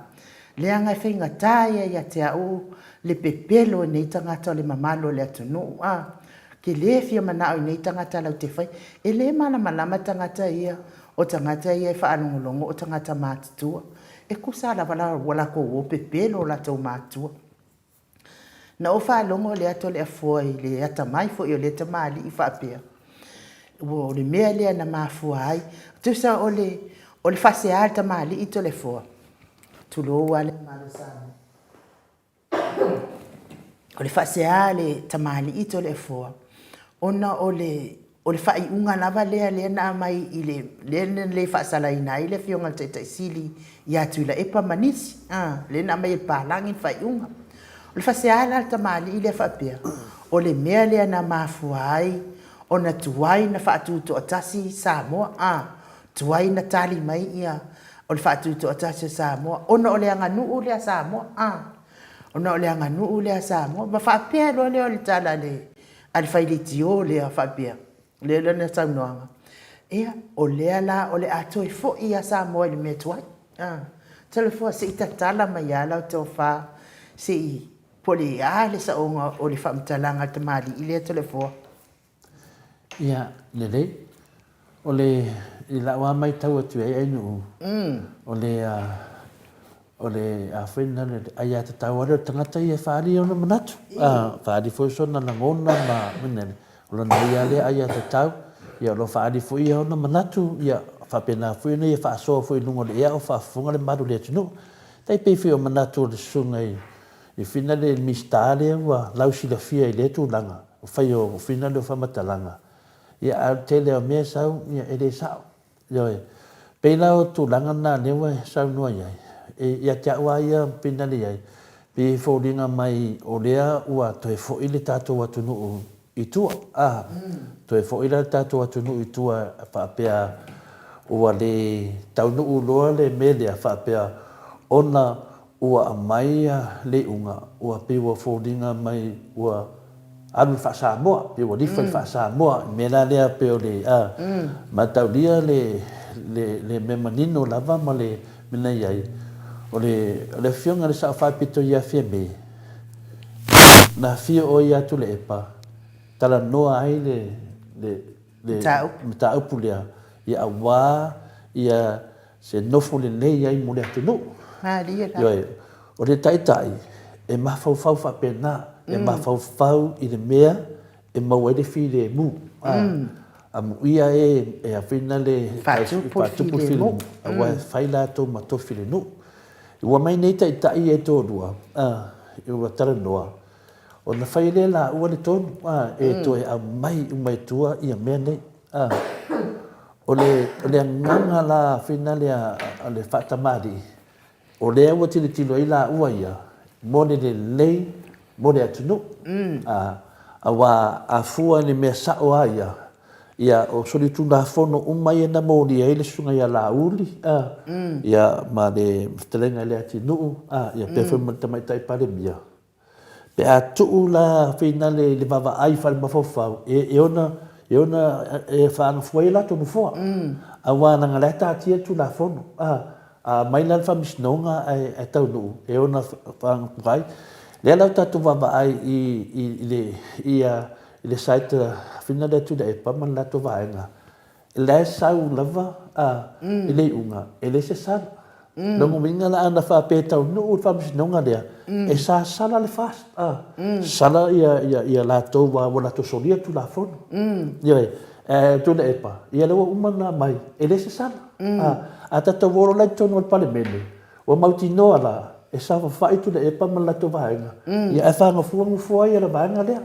[SPEAKER 1] leaga e faigata ia ia te au le pepelo i nei tagata o le mamalu o le atunuu. A, ke lē fia manao i nei tagata lau te fai. E lē malamalama tagata ia O tagata ia e faalogologo o tagata matutua. E tusa lava la ua latou o pepelo o latou matua. Na ou faalogo lea Toleafoa i le atamai foi o lea tamalii faapea, ua o le mea lea na mafua ai, tusa o le o le faasea a le tamalii Toleafoa, tulou lava le mamalu o Samoa. O le faasea a le tamalii Toleafoa, ona o le o le faaiuga lava lea lea na aumai i le lea na le faasalaina ai le Afioga i le Taitai Sili ia Tuilaepa ma nisi, a, lea na aumai e le palagi le faaiuga. O le faasea la a le tamalii lea faapea, o le mea lea na mafua ai ona tuai na faatutoatasi Samoa, a, tuai na tali mai ia o le faatutoatasi o Samoa ona o le aganuu lea a Samoa, a, ona o le aganuu lea a Samoa. Ma faapea loa lea o le tala a le a le failitio lea faapea, lea lana saunoaga, ia, o lea la o le a toe foi lava Samoa i le mea tuai. A, Toleafoa, se i tatala mai lava lau tofa, se i, po o le a le saoga o le faamatalaga a le tamalii lea Toleafoa?
[SPEAKER 3] Ia, lelei. O le, i lau lava matau atu i ai Ainuu, o le, o le, a foi lena, le aiatatau lava lea o le tagata ia e faaali ona manatu, faaali foi sona lagona ma, o lona ia lava lea aiatatau, ia o lo o faaali foi ia ona manatu, ia faapena foi ona ia faasoa foi i luga o le ea a o faafofoga le mamalu o le atunuu. E tai pei foi o manatu o le susuga i Fina le Minisita lea ua lausilafia i lea tulaga, o fai o Fina lea o faamatalaga, Ia, a o le tele o mea e sau, ia, e le sao. Ioe. E pei la o tulaga na lea ua e saunoa i ai, e, ia te au lava ia pinale i ai, pei e foliga mai o lea ua toe foi le tatou atunuu i tua, a, toe foi la le tatou atunuu i tua faapea ua le taunuu loa le mea lea faapea ona ua aumai le iuga, ua pei ua foliga mai ua alu i le faa-Samoa, pei ua lifa i le faa-Samoa. O le mea la lea pei o le mataulia le le mea manino lava ma le mea na i ai, o le o le Afioga i le Sao Faapito ia Fiame, na afio o ia Tuilaepa, talanoa ai le le le mataupu lea, ia aua ia se nofo lelei ai mo le atunuu.
[SPEAKER 1] Malie la. Ioe,
[SPEAKER 3] o le taitai e mafaufau faapena, e mafaufau i le mea e maua ai le filemu. Amuia e e afina le
[SPEAKER 1] faatupu le filemu,
[SPEAKER 3] aua e fai latou ma tofi le nuu. Ua mai nei taitai ia e toalua, ua talanoa, ona fai lea laua le tonu, e toe aumai uma i tua ia mea nei. O le, o le agaga la finale a le faatamalii, o lea ua tilotilo ai laua ia mo le lelei mo le atunuu. Aua a fua i le mea sao lava ia, ia o solitulafono uma ia na molia ai le susuga ia Laauli, ia ma le fetalaiga i le Leatinuu, ia pea foi ma le Tamaitai Palemia, Pe a tuu la finale i le vaavaai faale-mafaufau, e ona, e ona e faagafua ai o latou nofoa. Aua leaga o la e taatia le Tulafono. A, a aumai la le Faamasinoga ae, ae taunuu, e ona faagafua ai. Lea la ua tatou vaavaai i, i, i le, i le site a Finale Tuilaepa ma le latou vaega, La e sau lava i le iuga, e leai se sala. Lona uiga la ana faapea e taunuu le faamasinoga lea, e sasala le FAST, sala ia latou ua latou solia le Tulafono. Ioe. Ae Tuilaepa, ia lea ua uma ona aumai, e leai se sala. A tatou o loa la i totonu o le Palemene, ua mautinoa la, e saofafai Tuilaepa ma le latou vaega, ia ae fagafua nofoa ia le vaega lea.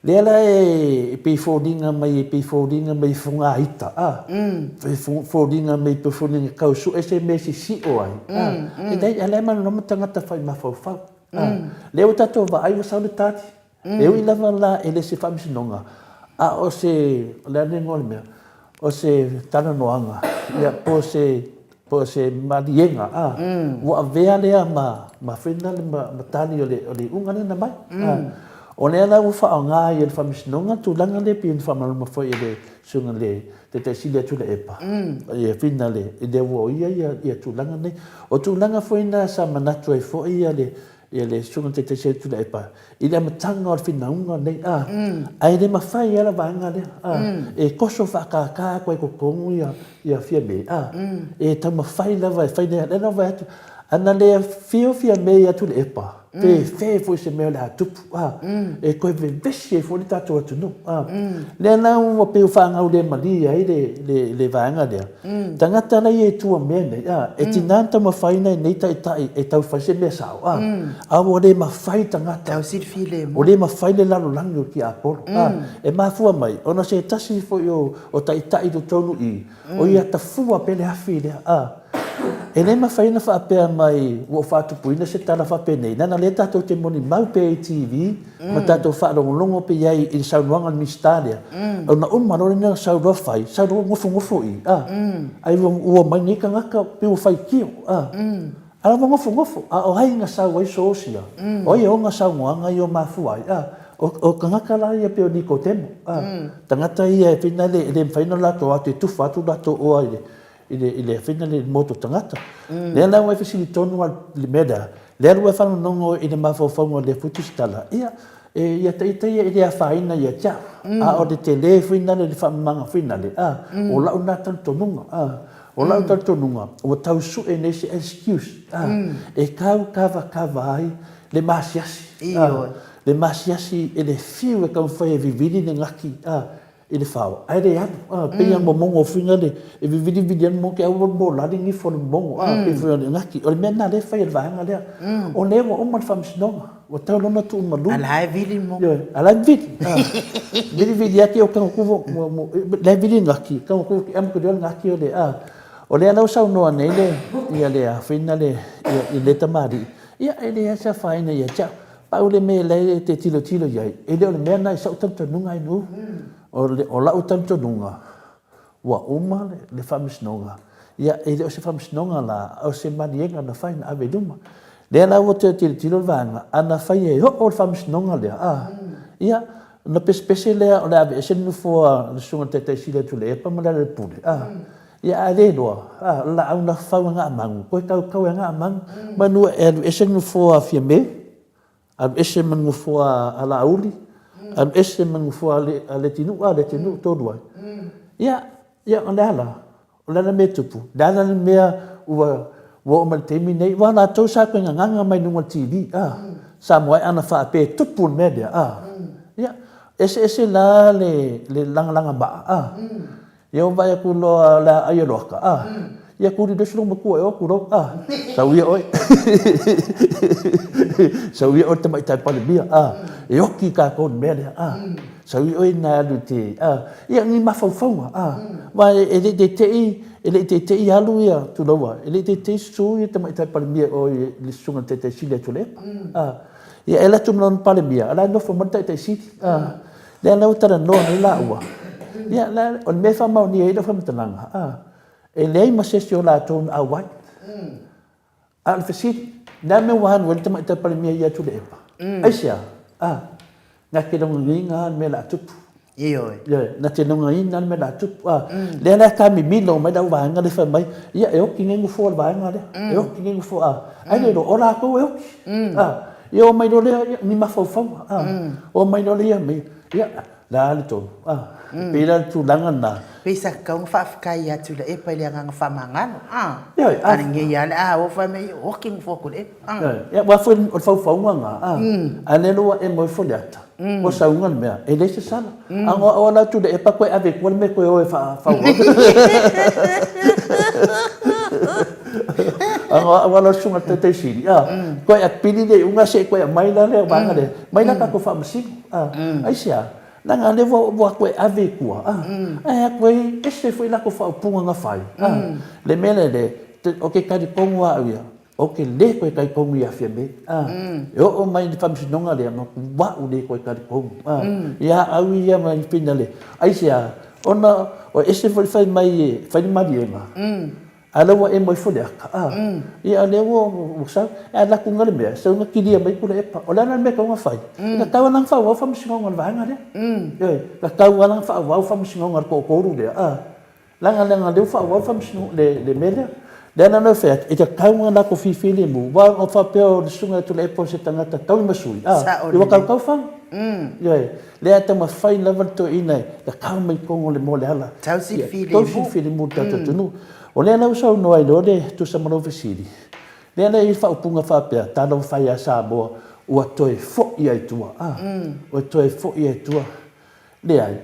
[SPEAKER 3] Lea la e pei foliga mai e pei foliga mai e fogaita a e foliga mai pei foliga tau sue se mea e sisio ai a e leai a o la e malamalama tagata fai mafaufau a lea ua tatou vaai ua sau le tali e ui lava la e le o se faamasinoga a o se o le a le igoa o le mea o se talanoaga ia po o se Po o se maliega, a, ua avea lea ma, ma fai lea ma, ma tali o le, o le iuga lea na aumai. A, o lea la ua faaaoga ai e le Faamasinoga le tulaga lea pei ona faamalamalama foi e le Susuga i le Taitai Sili ia Tuilaepa, ia Finale, i lea ua oia ia, ia tulaga nei. O tulaga foi na sa manatu ai foi ia le, ia le Susuga i le Taitai Sili Tuilaepa i le amataga o le finauga lenei, a, ae le mafai lava le vaega lea, a, e toso faakaka atu ai i totonu ia, ia Fiame, a, e taumafai lava e fai lea, lea na ou vaai atu, ana le afio Fiame ia Tuilaepa. Fefe foi se mea o le a tupu, a, e toe vevesi ai foi le tatou atunuu, a. Lea la ua pei ua faagaulemalie ai le, le, le vaega lea. Tagata la ia e tua mea nei, a, e tiga ona taumafai nai nei taitai e tau fai se mea sao, a, a ua le mafai tagata.
[SPEAKER 1] Tau silafilemu.
[SPEAKER 3] Ua le mafai le lalolagi o tiapolo, a. E mafua mai ona o se tasi foi o, o taitai i totonu i i, O ia tafua pea le afi lea, a. E le mafai ona faapea mai ua ou faatupuina se tala faapenei, leaga o lea tatou te molimau pea i TV ma tatou faalogologo pea i ai i le saunoaga a le Minisita lea, ona uma loa lea ona sau loa fai, sau loa nofonofo i, a. Ai ua omai nei tagata pei ua faitio, a. A ua nofonofo, a o ai na sau ai source ia? O ai e ona saunoaga ia ua mafua ai? A, o tagata la ia pei o Nikotemo, a, tagata ia e fina le, e le mafai ona latou atu e tufa atu latou oa i le, i le, i le fina le moto tagata. Lea la ua e fesili tonu lava i le mea lea, lea ua e faalogologo i le mafaufauga o lea foi tusitala, ia, e, ia ta ita ia e le afaina ia te au, a o le tele foi nale, le faamamaga foi nale, a, o lau lena talitonuga, a. O lau talitonuga, ua tau sue nei se excuse, a, e tau kavakava ai le masiasi, a, le masiasi e le fiu e taumafai e vivili le gaki, a, i le fao, ae le alu, a, pei a momogo foi lale, e vivilivili ai le momogo, te au ua molali nifo o le momogo, a, pei foi o le gaki. O le mea lena lea e fai e le vaega lea. O lea ua uma le faamasinoga, ua tau loa ona tuumalu.
[SPEAKER 1] A la e vili le momogo.
[SPEAKER 3] Ioe, a la e vili. Vilivili atu o tago kuvo, la e vili gaki, tago kuvo ki amu le gaki o le a. O lea la ua saunoa nei le ia le afina le ia i le tamalii, ia e leai se afaina ia te au. Pau le mea la e te tilotilo i ai, e le o le mea lena i sa'u talitonuga e nu. O le o la'u talitonuga, Ua uma le faamasinoga. Ia, e le o se faamasinoga la, a o se maliega na fai na ave i luma. Lea la ua toe tilotilo le vaega, a na fai e oo le faamasinoga lea, a, ia, ona pesepese lea o le a aveese le nofoa o le Susuga i le Taitai Sili a Tuilaepa ma Lealailepule, a, ia, ae le iloa, a, o le laau na fau e Gaamagu, toe tautau e Gaamagu, manu e alu ese le nofoa a Fiame, Alu ese ma le nofoa a Laauli, alu ese ma le nofoa a Letinuu, a Letinuu tonu ai. Ia, ia, o le a la? O le a le mea e tupu? Le a la le mea ua ua oo mai le taimi nei? Aua o latou sa toe gagaga mai luga o le TV, a, sa muae ana faapea e tupu le mea lea, a. Ia, eseese la le le lagalaga maa, a. Ia ua vaai atu loa o le a ai e loaka, a. Ia kuli loa si loomatua e o atu loa, a. Sau ia oe. Sau ia oe le tamaitai Palemia, a. E oki kākou i le mea lea, a. Sau ia oe na alu i te, a. Ia ni mafaufauga, a. Aua e le i teitei, e le i teitei alu ia, tulou a, e le i teitei susu ia tamaitai Palemia o i le susuga i le Taitai Sili a Tuilaepa, a. Ia e alu atu ma lona Palemia, a o la e nofo mai le Taitai Sili, a. Lea la ua talanoa nei laua, ia, o le mea e faamaonia ai lau faamatalaga, a, e leai ma se isi o latou na auai. A o le fesili, le a le mea ua alu ai le Tamaitai Palemia ia Tuilaepa? Aisea? A, na te logoina lava le mea o le a tupu.
[SPEAKER 1] Ioe.
[SPEAKER 3] Ioe, na te logoina lava le mea o le a tupu. A, lea la e taamimilo mai lau vaega lea fai mai, ia e oti nei nofoa o le vaega lea, e oti nei nofoa, a, ai le iloa, o latou e oti. A, Ia omai loa lea, ia, ni mafaufauga, a. Omai loa lea ia, ia, le a le tonu, a. E pei la le tulaga lena.
[SPEAKER 1] Pei sa tatau ona faafetai ia Tuilaepa i le agaga faamagalo, a.
[SPEAKER 3] Ioe, a.
[SPEAKER 1] A lenei lava le a o fai mai, oki nofoa Tuilaepa, a.
[SPEAKER 3] Ioe, ia, aua foi o le faufauga lena, a. A lea ua e moe Faleata, ua sauga le mea, e leai se sala. A o au la Tuilaepa toe ave i tua le mea toe o e faaauau. A o au la susuga i le Taitai Sili, a, toe apili le iuga se i toe aumai la lea vaega lea, mai la tatou faamasino. A, aisea? Leaga o lea ua toe ave i tua, a, ae atu ai ese foi latou faaupuga na fai, a. Le mea lea, ou te talitonu lava au ia, Ou te le toe talitonu ia Fiame, a. E oo mai i le faamasinoga lea, matua le toe talitonu, a. Ia au ia ma le finale, aisea? Ona o ese foi le fai mai e fai le maliega, a o la ua emo ifo le ata, a. Ia o lea ua sau, ae alu atu le mea, sau na kilia mai Tuilaepa. O le a la le mea e tatau ona fai? E tatau lava ona faaauau faamasinoga a le vaega lea. Ioe, e tatau lava ona faaauau faamasinoga a le toatolu lea, a. Leaga leaga lea ua faaauau le faamasinoga le le mea lea. Lea la na fai atu, e tatau ona latou filemu, aua a faapea o le susuga ia Tuilaepa o se tagata taui ma sui, a,
[SPEAKER 1] Sao
[SPEAKER 3] ia ua
[SPEAKER 1] lelei.
[SPEAKER 3] tautau fana. Ioe. Lea e taumafai lava le toeaina e tatau mai totonu o le moa o le ala.
[SPEAKER 1] Tausi le
[SPEAKER 3] Ia, tausi
[SPEAKER 1] filemu.
[SPEAKER 3] le filemu i le tatou atunuu. O lea la ua saunoa ai loa le tusa ma lou fesili, Lea la e i ai le faaupuga faapea, Talofa ia Samoa, ua toe foi ai tua, a, ua toe foi ai tua. Leai,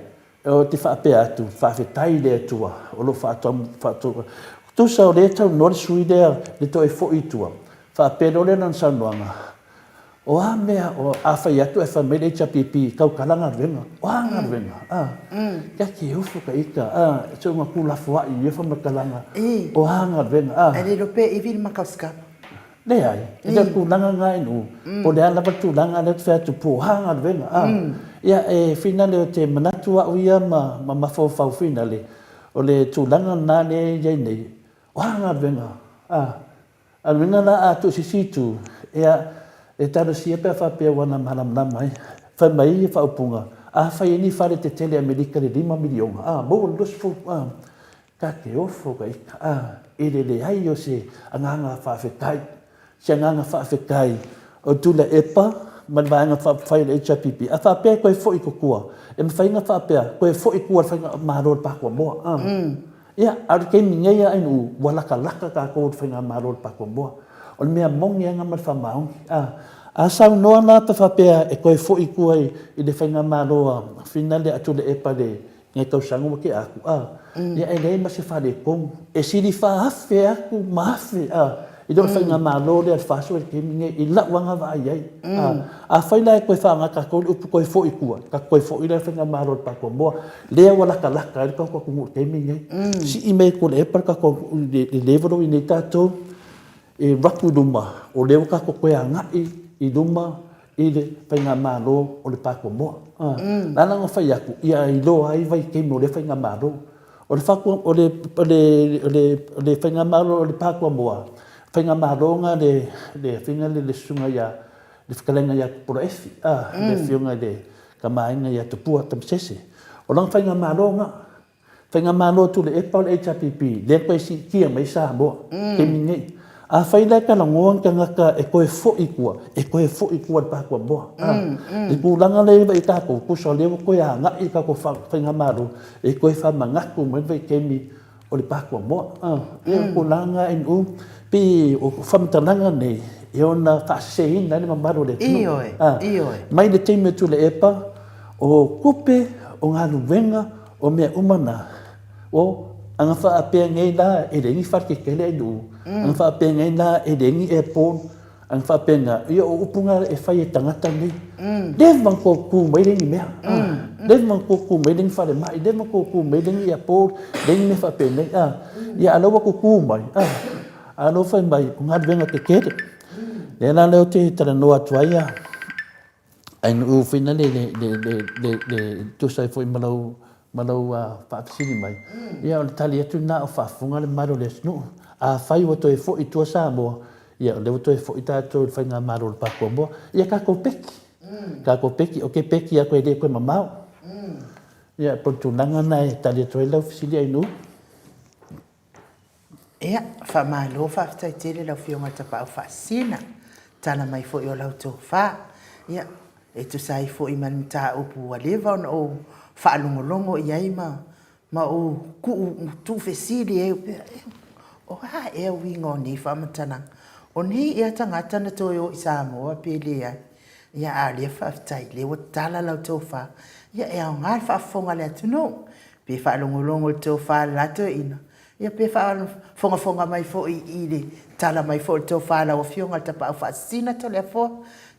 [SPEAKER 3] ou te faapea atu, faafetai i le Atua o lo o faatu, tusa o lea e saunoa le sui usufono lea i le toe foi i tua, faapea loa lea i lana saunoaga, O a mea, a fai atu ae fai mai le HRPP, tautala galuega. O a galuega? A, kia te ofo ka ita, a, se o tuulafoai i ia faamatalaga. O a galuega? A.
[SPEAKER 1] Ae le iloa pe ivi le maka o se kava.
[SPEAKER 3] Leai, e le o le tulaga lena i nuu, po o le a lava le tulaga lea ou te fai atu, po o a galuega, a. Ia, e finale ou te manatu au ia ma mafaufau finale, o le tulaga lena lea e i ai nei, o a galuega? A. A o le uiga la a tuu i se isi itu, ia, e talosia pe a faapea ua na malamalama ai. Fai mai ia faaupuga, afai e ni fale tetele Amerika i le $5 miliona, a, maua le 20, a, ta te ofo ka ita, a, i le leai o se agaga faafetai, se agaga faafetai o Tuilaepa ma le Vaega Faaupufai a le HRPP. A faapea e toe foi i tua, e mafai ona faapea, toe foi i tua i le Faigamalo a le Pakomoa, a. Ia, a o le taimi nei lava inu, ua latalata tatou i le faigamalo a le Pakomoa. O le mea moni lava lena ma le faamaoni. A, a saunoa la pe faapea e toe foi i tua i le faigamalo a Fina lea a Tuilaepa i le nai tausaga ua tea atu, a, ia e leai ma se faaletonu. E sili faaafe atu ma afe, a, i lo le faigamalo lea a le FAST i le taimi lenei i lau lava vaai i ai. A, afai la e toe faaaoga e tatou le upu toe foi i tua, tatou toe foi la i le faigamalo a le Pakomoa, lea ua latalata ai le tatou atunuu i le taimi lenei. Sii mai e Tuilaepa le tatou atunuu i le level o i ai nei tatou, e alu atu i luma, o lea ua tatou toe agai i luma i le faigamalo o le Pakomoa. O le ala ona fai atu, ia iloa ai vaitaimi o lea faigamalo. O le o le, o le, o le, o le faigamalo o le Pakomoa, faigamalo na le, le afioga lea le susuga ia, le fetalaiga ia Tupuola Efi, le afioga i le Tama-a-Aiga ia Tupua Tamasese. O lana faigamalo lena. Faigamalo a Tuilaepa o le HRPP, lea toe siitia mai Samoa i le taimi lenei. Afai la e talanoa ni tagata e toe foi i tua, e toe foi i tua i le Pakomoa. I le tulaga lea e i ai tatou, tusa o lea ua toe agai le tatou faigamalo e toe faamanatu mai le vaitaimi o le Pakomoa. Ia o le tulaga lena NU, pei o faamatalaga nei e ono faaseseina ai le mamalu o le atunuu.
[SPEAKER 1] Ioe, ioe.
[SPEAKER 3] Mai le taimi o Tuilaepa, o tupe, o galuega, o mea uma na, o ana faapea nei la e leai ni fale tetele a NU, ana faapea nei la e leai ni airport, Ana faapena, ia o upu na e fai e tagata nei. Leva ona tou tu mai leai ni mea. Leva ona tou tu mai leai ni falemai, leva ona tou tu mai leai ni airport, leai ni mea faapenei. Ia a o lea ua tutu mai, a o lea ua fai mai o galuega tetele. Lea la lea ou te talanoa atu ai Ainuu foi lea e tusa ai foi ma lau ma lau faafesili mai, ia o le tali atu lena o faafofoga le mamalu o le atunuu. Afai ua toe foi i tua Samoa, ia o lea ua toe foi tatou i le faigamalo o le Pakomoa. Ia tatou peki, tatou peki, ok peki atu e le toe mamao. Ia po o le tulaga lena e tali atu ai lau fesili Ainuu.
[SPEAKER 1] Ia, faamalo faafetai tele lau Afioga i le Tapaau Faasisina, tala mai foi o lau tofa. Ia, e tusa ai foi ma le mataupu ua leva ona ou faalogologo i ai ma ma ou tuu tuufesili ai pea, o a ea uiga o nei faamatalaga? O nei ea tagata na toe o i Samoa pe leai? Ia, a o lea faafetai, lea ua tala lau tofa. Ia, e aoga le faafofoga a le atunuu, pe faalogologo i le tofa a le la toeaina, Ia pe faafogafoga mai foi i le tala mai foi o le tofa a lau Afioga i le Tapaau Faasisina Toleafoa,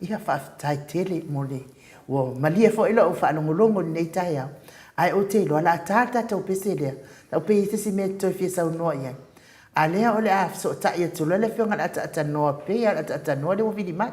[SPEAKER 1] ia faafetai tele mo le ua malie foi lou faalogologo i lenei taeao. Ae ou te iloa o le a ta le tatou pese lea, tau pe i ai se isi mea e te toe fia saunoa i ai. A lea o le a fesootai atu loa le Afioga i le Ataatanoa, pei lava o le Ataatanoa lea ua vili mai.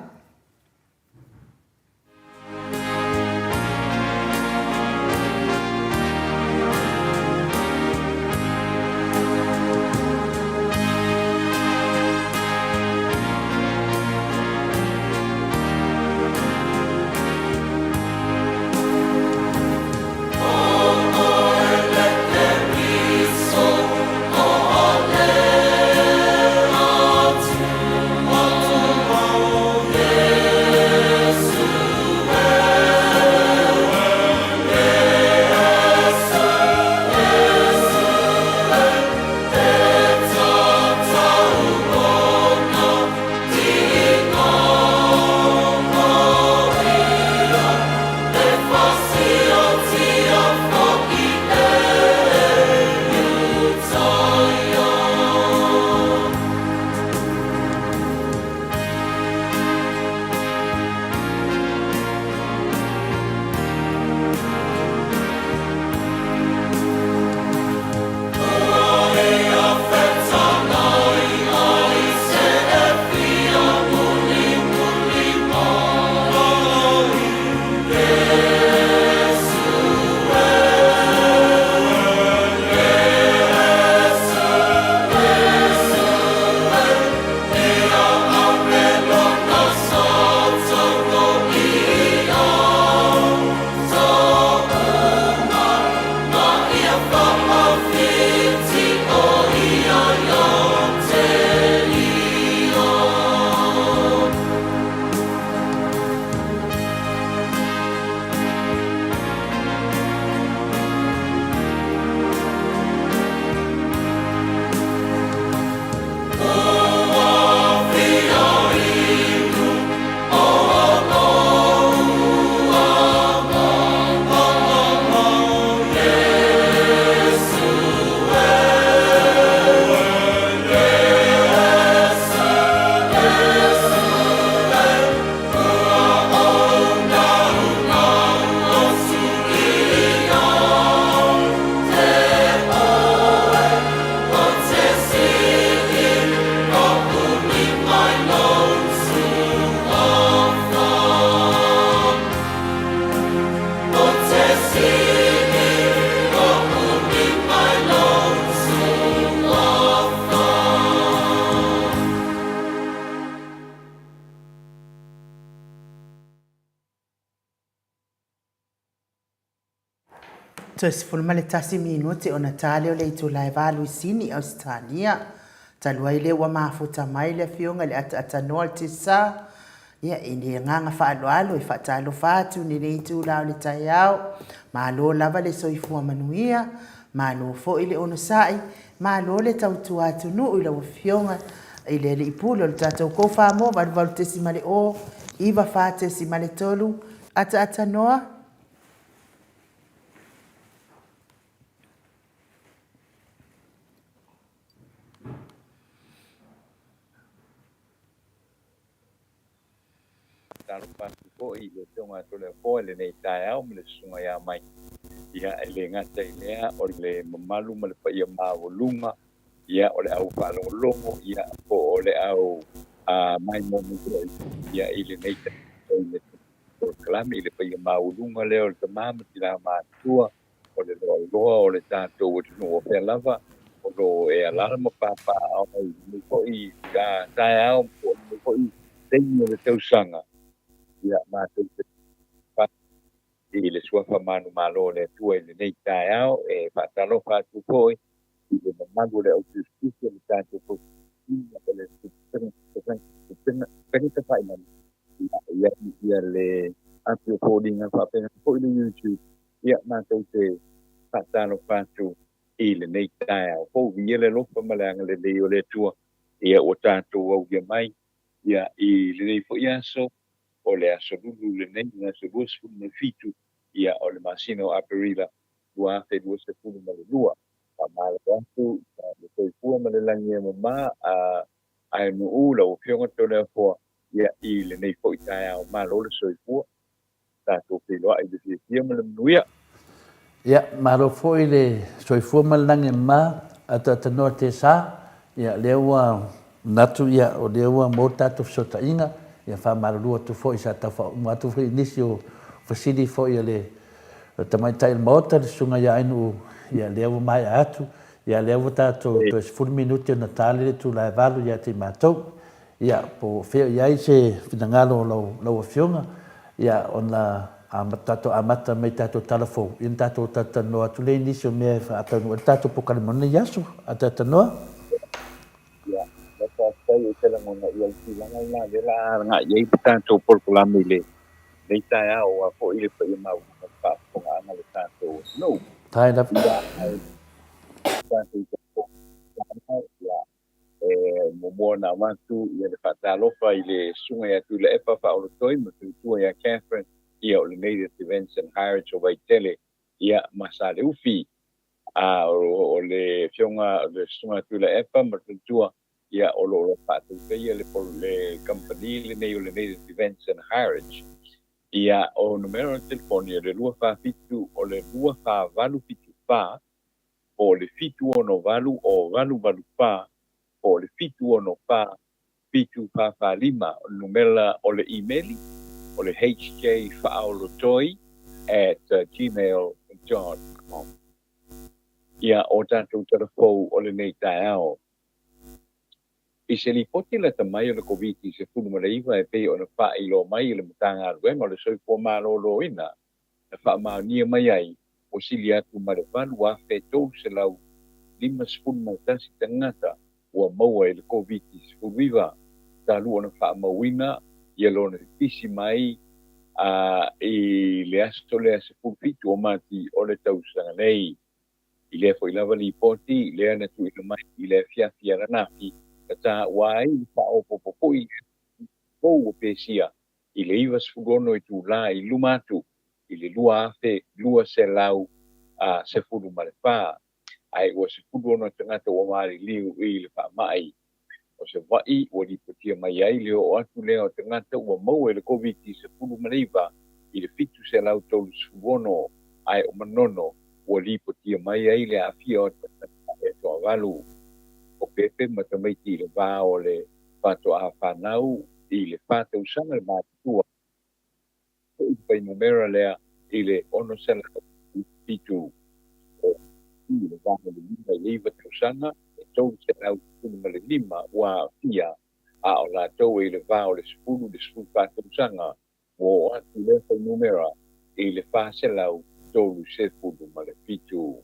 [SPEAKER 1] Toe 11 minute ona ta lea o le itula e 8 i Sini, Ausetalia. Talu ai lea ua mafuta mai le Afioga i le Ataatanoa o le Tesa, ia, i le agaga faaaloalo e faatalofa atu i lenei itula o le taeao. Malo lava le soifua manuia, malo foi le onosai, malo le tautua atunuu i lau Afioga i le Alii Pule o le tatou Kofamo 88.0 94.3 Ataatanoa.
[SPEAKER 4] Talofa atu foi i le Afioga ia Toleafoa i lenei taeao ma le Susuga ia Mike. Ia, e le gata i lea, o le mamalu ma le paia maualuga, ia, o le au faalogologo, ia, po o le au maimoa foi, ia, i lenei taeao i le polokalame, i le paia maualuga lea o le tama ma tina matutua, o le loaloa o le tatou atunuu o fea lava o lo o e alaala ma papaaao ai i lenei foi taeao po o lenei foi taimi o le tausaga. Ia, matou te i le suafa manumalo o le Atua i lenei taeao, e faatalofa atu foi i le mamalu o le au tusitusi o le tatou Pulega o le Upegatafailagi, ia ia le api o foliga faapena foi le YouTube. Ia, matou te faatalofa atu i lenei taeao fou. Viia le alofa ma le agalelei o le Atua, ia ua tatou aulia mai ia i lenei foi aso, o le aso Lulu lenei, le aso 27 ia o le masina o Aperila 2022. Faamalo atu le soifua ma le lagi e mama a Aenu'u lau Afioga Toleafoa ia i lenei foi taeao. Malo le soifua, tatou feiloai i le fiafia ma le manuia.
[SPEAKER 3] Ia, malo foi le soifua ma le lagi e mama, Ataatanoa Tesa. Ia, lea ua manatu, ia, o lea ua maua le tatou fesootaiga. Ia, faamalulu atu foi sa tau faauma atu foi i nisi o fesili foi a le tamaitai o le Maota, le Susuga ia Ainuu, ia, lea ua maea atu. Ia, lea ua tatou toe 10 minute ona ta lea i le itula e 8 ia te i matou. Ia, po o fea o i ai se finagalo o lau Afioga, ia, ona tatou amata mai i tatou tala fou, ia ona tatou talatalanoa atu lea i nisi o mea e faataunuu ai le tatou polokalame o lenei aso. A talatalanoa?
[SPEAKER 4] Ia, lau faafetai ou te lagona ia le tulaga lena lea la agai ai le tatou polokalame i lenei taeao aua foi le paia maualuga o le faafofogaaga a le tatou atunuu.
[SPEAKER 3] Tae lava.
[SPEAKER 4] Ia, ae tatou ia, E muamua ona avatu ia le faatalofa i le Susuga ia Tuilaepa Faaolotoi ma Tuitua ia Catherine, ia o le Native Events and Heritage o Vaitele, ia ma Saleufi. A o le Afioga o le Susuga ia Tuilaepa ma Tuitua, ia o lo o faatautaia le le kamupani lenei o le Native Events and Heritage. Ia o numera o le telefoni o le 247 o le 24874 po o le 768 o 884 po o le 764 7445. O le numera o le imeli o le hjfaaolotoi at gmail dot com. Ia, o tatou tala fou o lenei taeao. I se lipoti lata mai o le Koviti-19 e pei ona faailoa mai e le Matagaluega o le Soifua Maloloina, na faamaonia mai ai ua sili atu ma le 8,351 tagata ua maua i le Koviti-19, talu ona faamauina ia lona pipisi mai i le aso lea 17 o Mati o le tausaga nei. I lea foi lava lipoti lea na tuuina mai i le afiafi ananafi, na taua ai le faaopoopo foi lea fou o Pesia i le 96 itulā i luma atu i le 2214, ae ua 16 tagata ua maliliu i le faamai. O Savaii ua lipotia mai ai le oo atu lea o tagata ua maua i le Koviti-19 i le 736, ae o Manono ua lipotia mai ai le aafia o tagata e toavalu. O Pepe ma tamaiti i le va o le faatoa fanau i le fa tausaga le matutua foi le fuainumera lea i le 607 o i le va o le 5 i le 9 tausaga e 315 ua aafia, a o latou e i le va o le 10 i le 14 tausaga ua oo atu lea fuainumera i le 400. 37.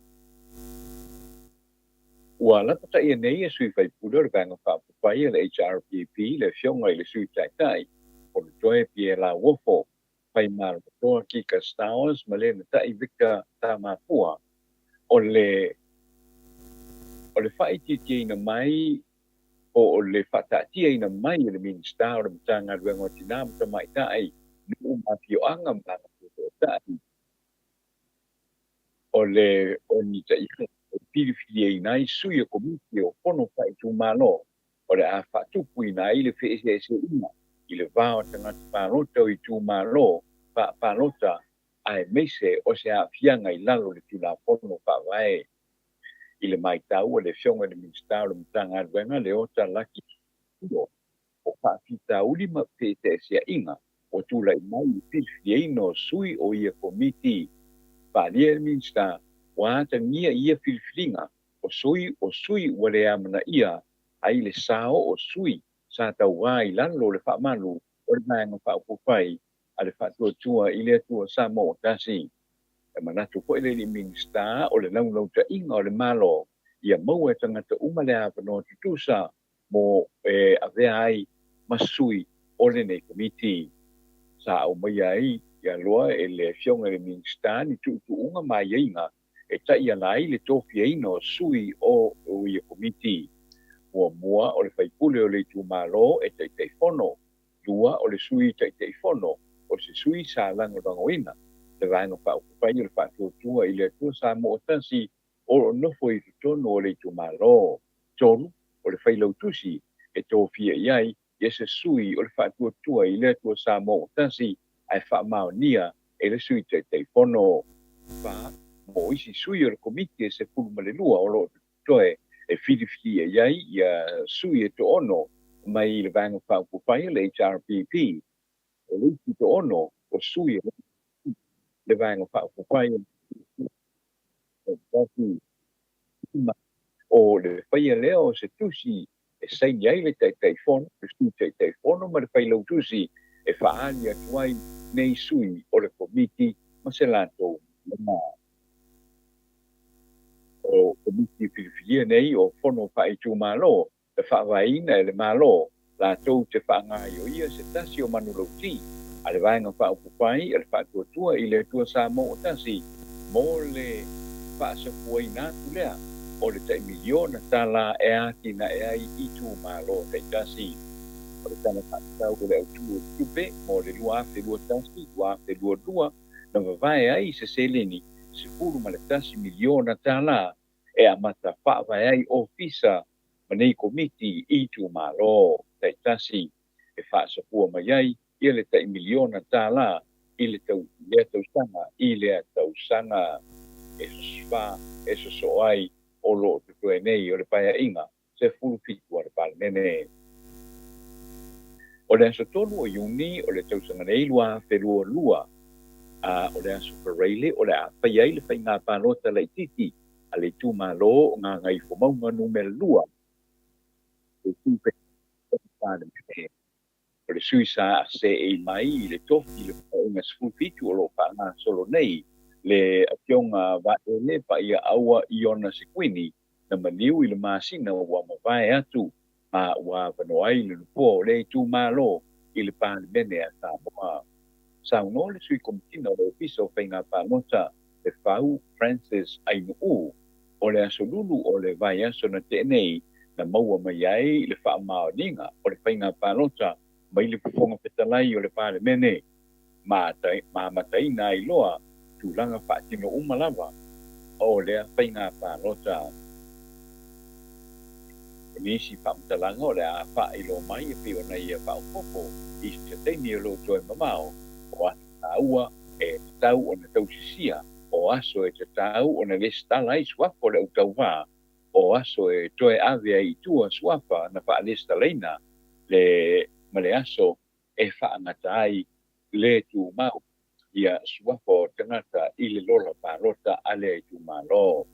[SPEAKER 4] Ua lapataia nei e sui faipule o le Vaega Faaupufai a le HRPP le Afioga i le Sui Taitai o Fonotoe Pierre Lauofo, Faimalotoa Kika Stowers ma le Matai Victor Tamapua o le o le faaitiitiaina mai po o le faataatiaina mai e le Minisita o le Matagaluega o Tinā ma Tamaitai, Nuu ma Afioaga ma Agafesootai o le o ni taiala e filifiliaina ai sui o Komiti o Fono Faaitumalo o le a faatupuina ai le feeseeseaiga i le va o tagata palota o itumalo faapalota aemaise o se aafiaga i lalo o le Tulafono Faavae. I le matau a le Afioga i le Minisita o le Matagaluega Leota Laki Tuio, o faafitauli ma feeseeseaiga ua tulai mai i le filifiliaina o sui o ia Komiti. Faaalia e le Minisita, ua atagia i ia filifiliga o sui o sui ua le amanaia ai le sao o sui sa tauā i lalo o le faamalu o le Vaega Faaupufai a le Faatuatua i le Atua Samoa Tasi. E manatu foi le alii Minisita o le laulautaiga o le Malo ia maua e tagata uma le avanoa tutusa mo e avea ai ma sui o lenei Komiti. Sa aumaia ai ia loa e le Afioga i le Minisita ni tuutuuga ma aiaiga e taiala ai le tofiaina o sui o ia Komiti. Muamua, o le faipule o le itumalo e Taitaifono. Lua, o le Sui Taitaifono, o se sui sa lagolagoina le Vaega Faaupufai o le Faatuatua i le Atua Samoa Tasi o lo o nofo i totonu o le itumalo. Tolu, o le Failautusi e tofia i ai ia se sui o le Faatuatua i le Atua Samoa Tasi ae faamaonia e le Sui Taitaifono. Fa, mo isi sui o le Komiti e 12 o lo o totoe e filifilia i ai ia sui e toaono mai le Vaega Faaupufai a le HRPP, o le isi toaono o sui o le Vaega Faaupufai a le HRPP. O le faia lea o se tusi e saini ai le Taitaifono, le Sui Taitaifono ma le Failautusi e faaali atu ai nei sui o le Komiti ma se latou lima. O Komiti filifilia nei o Fono Faaitumalo na faavaeina e le Malo latou te faagaoioia se tasi o manulauti a le Vaega Faaupufai a le Faatuatua i le Atua Samoa Tasi mo le faasafuaina atu lea o le tai miliona tala e atinae ai itumalo taitasi. O le Tala Faatatau o le Autu o le Tupe mo le 2021/2022 na vavae ai se seleni $11 miliona tala e amata faavae ai ofisa ma nei komiti i itumalo taitasi e faasafua mai ai ia le tai miliona tala i le tau lea tausaga i lea tausaga e fa e sosoo ai o lo o totoe nei o le Paeaiga 17 a le Palemene. O le aso 3 o Iuni o le tausaga nei 2022, a o le aso Faraile o le a fai ai le faiga palota laitiiti a le itumalo o Gagaifomauga Numera 2 e tu pea i le Palemene. O le sui sa seei mai i le tofi i le Paeaiga 17 o lo o faagasolo nei, le Afioga Vaele Paia Aua Iona Sekuini, na maliu i le masina ua mavae atu ma ua avanoa ai le nofoa o lea itumalo i le Palemene a Samoa. Saunoa le Sui Komesina o le Ofisa o Faiga Palota, Lefau Francis Ainuu, o le aso Lulu o le vaiaso na tea nei na maua mai ai le faamaoniga o le faiga palota mai le Fofoga Fetalai o le Palemene, ma amataina ai loa tulaga faatino uma lava o lea faiga palota. O nisi faamatalaga o le a faailoa mai e pei ona ia faaopoopo i se taimi o lo o toe mamao, o aso taua e tatau ona tausisia, o aso e tatau ona lesitala ai suafa o le autauvā, o aso e toe ave ai i tua suafa na faalesitalaina le ma le aso e faagata ai le tumau ia suafa o tagata i le lola palota a lea itumalo.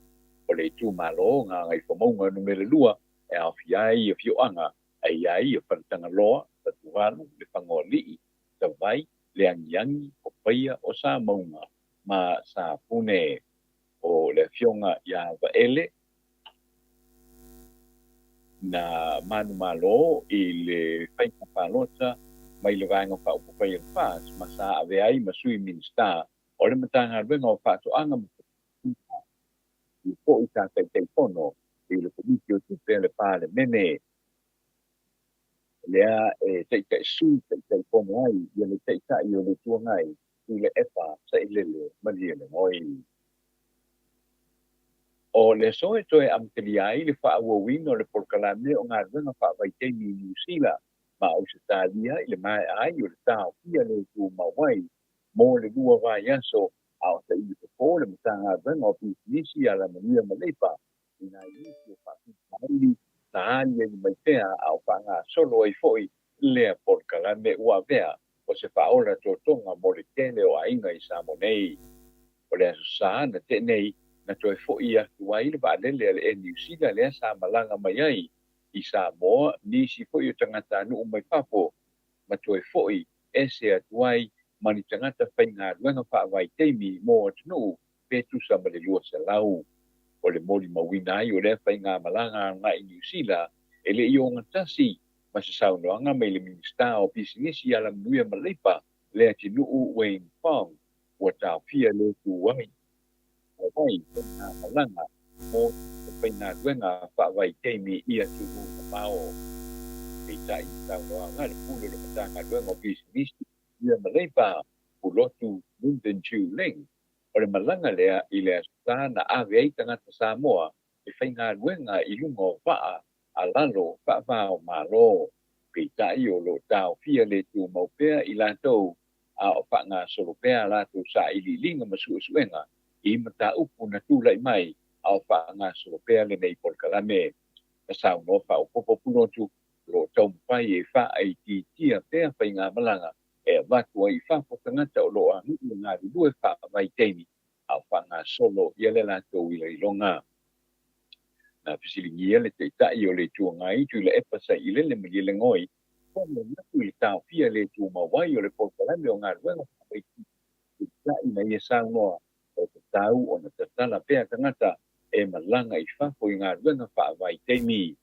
[SPEAKER 4] O le itumalo o Gagaifomauga Numera 2 e aofia ai afioaga e i ai ia Faletagaloa, Fatuvalu, Lefagoalii, Savai, Leagiagi, o Paia, o Samauga ma Safune. O le Afioga ia Vaele na manumalo i le faiga palota mai le Vaega Faaupufai a le FAST ma sa avea ai ma Sui Minisita o le Matagaluega o Faatoaga ma Faigafaiva i foi sa Taitaifono i le Komiti o Tupe a le Palemene. Lea e Taitai Sui Taitaifono ai ia le Taitai o le Itu Agai Tuilaepa Sailele Malielegaoi. O le aso e toe amatalia ai le faaauauina o le polokalame o galuega faavaitaimi i Niu Sila ma Ausetalia i le maea ai o le taofia le tumau ai mo le lua vaiaso a o saili fofo le Matagaluega o Pisinisi, Alamanuia ma Leipa i nai nisi o faafitauli na aliali mai pea a o faagasolo ai foi lea polokalame ua avea o se faaola totoga mo le tele o aiga i Samoa nei. O le Aso Sa na tea nei na toe foi atu ai le vaalele a le Air New Zealand lea sa malaga mai ai i Samoa nisi foi o tagatanuu mai fafo ma toe foi ese atu ai ma ni tagata faigaluega faavaitaimi mo atunuu pe tusa ma le 200. O le molimauina ai o lea faigamalaga agai i Niu Sila e le i ogatasi ma se saunoaga mai le Minisita o Pisinisi, Alamanuia ma Leipa, Leatinuu Wayne Fong, ua taofia le tu ai ai faigamalaga mo tagata faigaluega faavaitaimi i atunuu mamao. Peitai i saunoaga a le Pule o le Matagaluega o Pisinisi, Alamanuia ma Leipa, Pulotu Lyndon Chiu Ling, O le malaga lea i le Aso Sa na ave ai tagata Samoa e faigaluega i luga o vaa a lalo faava-o-Malo. Peitai o lo o taofia le tumau pea i latou a o faagasolo pea a latou sailiiliga ma suesuega i mataupu na tulai mai a o faagasolo pea lenei polokalame. Na saunoa faaopoopo Pulotu o lo o taumafai e faaitiitia pea faigamalaga e avatu ai i fafo tagata o lo o agai e galulue faavaitaimi a o faagasolo ia le latou iloiloga. Na fesiligia le Taitai o le Itu Agai Tuilaepa Sailele Malielegaoi po o manatu i le taofia le tumau ai o le polokalame o galuega faavaitaimi, peitai na ia saunoa o tatau ona tatala pea tagata e malaga i fafo i galuega faavaitaimi.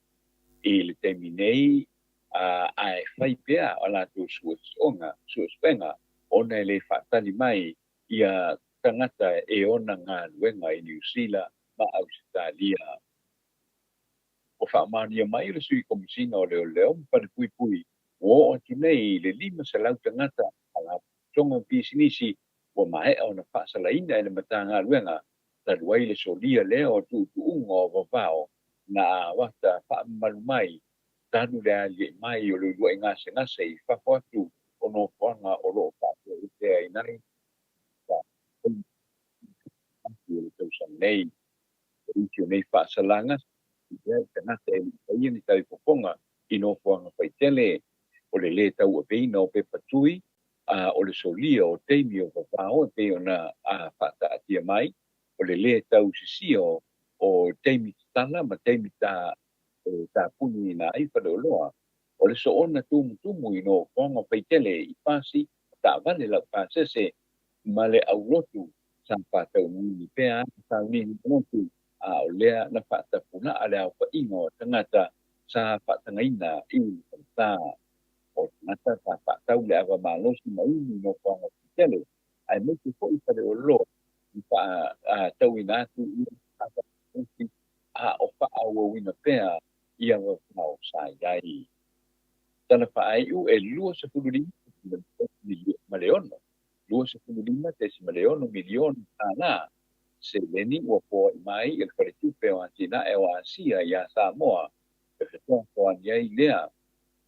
[SPEAKER 4] I le taimi nei, ae fai pea a latou suesuega ona e le faatali mai ia tagata e ona galuega i Niu Sila ma Ausetalia. Ua faamaonia mai e le Sui Komesina o Leoleo ma Falepuipui ua oo atu nei i le 500 tagata Faalapotopotoga ma Pisinisi ua maea ona faasalaina e le Matagaluega talu ai le solia lea o tuutuuga o vavao na avata faamamalu mai talu le aliae mai o le uluai gasegase i fafo atu o nofoaga o lo o faatoeteaina ai o le tausaga nei. O nisi o nei faasalaga sa i tagata e le i faia ni talifofoga i nofoaga faitele, o le lē tauaveina o pepa tui, a o le solia o taimi o vavao e pei ona faataatia mai, o le lē tausisia o taimi tatala ma taimi ta e tapuniina ai faleoloa, o le soona tumutumu i nofoaga faitele i pasi ma taavale laupasese ma le aulotu sa faataunini pea ai sauniga lotu, a o lea na faatapulaa le aofaiga o tagata sa faatagaina i le falesa. O tagata sa faatau le ava malosi ma inu i nofoaga faitele, aemaise foi faleoloa i faatauina atu i ava malosi a o faaauauina pea ia vavao sa i ai. Tala faaiu e 25 ma le ono, $25.6 miliona tālā, seleni ua foai mai e le Faletupe o Atinae o Asia iā Samoa e fesoasoani ai lea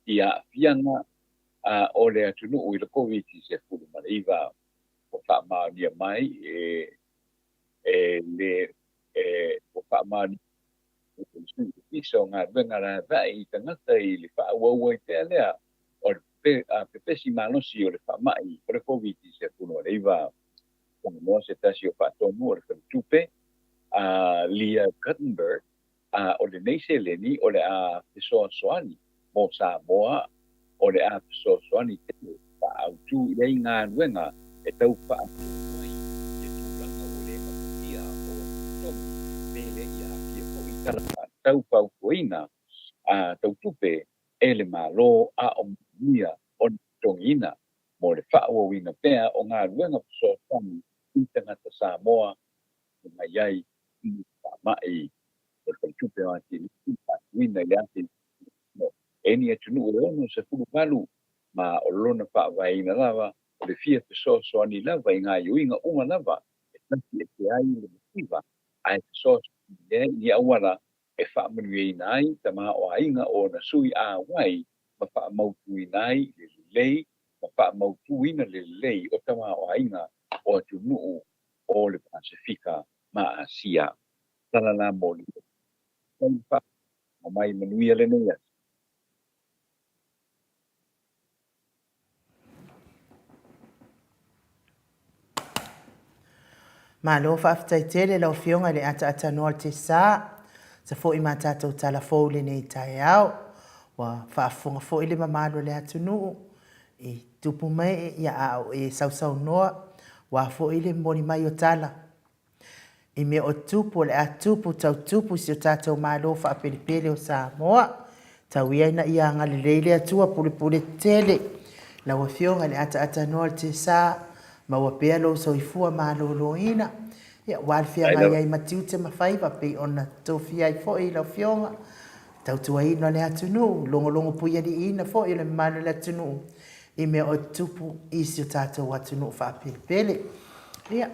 [SPEAKER 4] i aafiaga o le atunuu i le Koviti-19. Ua faamaonia mai e le ua faamaonia mai e le Sui Ofisa o Galuega Laveai i tagata i le faaauau ai pea lea o le pepesi malosi o le faamai o le Koviti-19. Samoa se tasi o faatonu o le Faletupe a Leah Guttenberg, a o lenei seleni o le a fesoasoani mo Samoa, o le a fesoasoani tele e faaautu i ai galuega e tau faatino ai ia Tala Faatatau Fautuaina Tau Tupe e le Malo a o manuia ona totogiina mo le faaauauina pea o galuega fesoasoani i tagata Samoa e mai ai i le faamai o le Faletupe o Atinae faatuina i le 1960 e ni atunuu e 68 ma o lona faavaeina lava o le fia fesoasoani lava i gaoioiga uma lava e tasi ese ai le mativa ae fesoasoani lea i ni auala e faamanuiaina ai tamaoaiga o ona sui auai ma faamautuina ai le lelei ma faamautuina le lelei o tamaoaiga o atunuu o le Pasefika ma Asia. Tala la mo le mai manuia lenei aso.
[SPEAKER 1] Malo faafetai tele lau Afioga i le ataatanoa o le Tesa, sa foi ma tatou tala fou i lenei taeao. Ua faafofoga foi le mamalu o le atunuu i tupu mai ia a o e sausaunoa, ua foi le momoli mai o tala I mea o tupu o le a tupu tau tupu i si o tatou Malo faapelepele o Samoa. Tau ia ina ia agalelei le Atua pulepule tele. Lau Afioga i le ataatanoa o le Tesa, maua pea lou soifua maloloina. Ia, ua le feagai ai ma tiute ma faiva pei ona tofia ai foi lau Afioga, tautuaina o le atunuu, logologo puialiiina foi o le mamalu o le atunuu i mea o tupu i si o tatou atunuu faapelepele. Ia,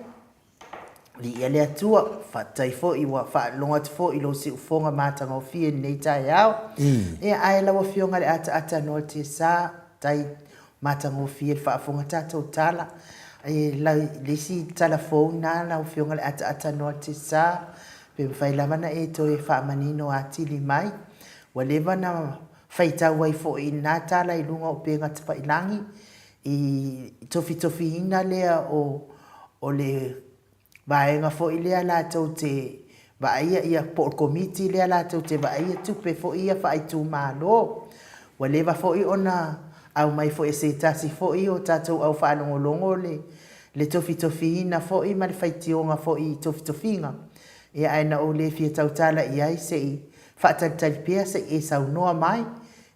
[SPEAKER 1] Viia le Atua, faafetai foi ua faalogo atu foi i lou siufofoga matagofie i lenei taeao. Ia, ae lau Afioga i le ataata Noa Tiesa, tai matagofie le faafofoga tatou tala. E le isi tala fou lena lau Afioga i le ataata Noa Tiesa, pe mafai lava ona e toe faamanino atili mai. Ua leva ona faitau ai foi i lena tala i luga o upega tafailagi, i tofitofiina lea o le vaega foi lea latou te vaaia ia po o le komiti lea latou te vaaia tupe foi ia faaitumalo. Ua leva foi ona aumai foi e se tasi foi o tatou au faalogologo le tofitofiina foi ma le faitioga foi i tofitofiga, ia ae na ou le fia tautala i ai se i faatalitali pea se i e saunoa mai.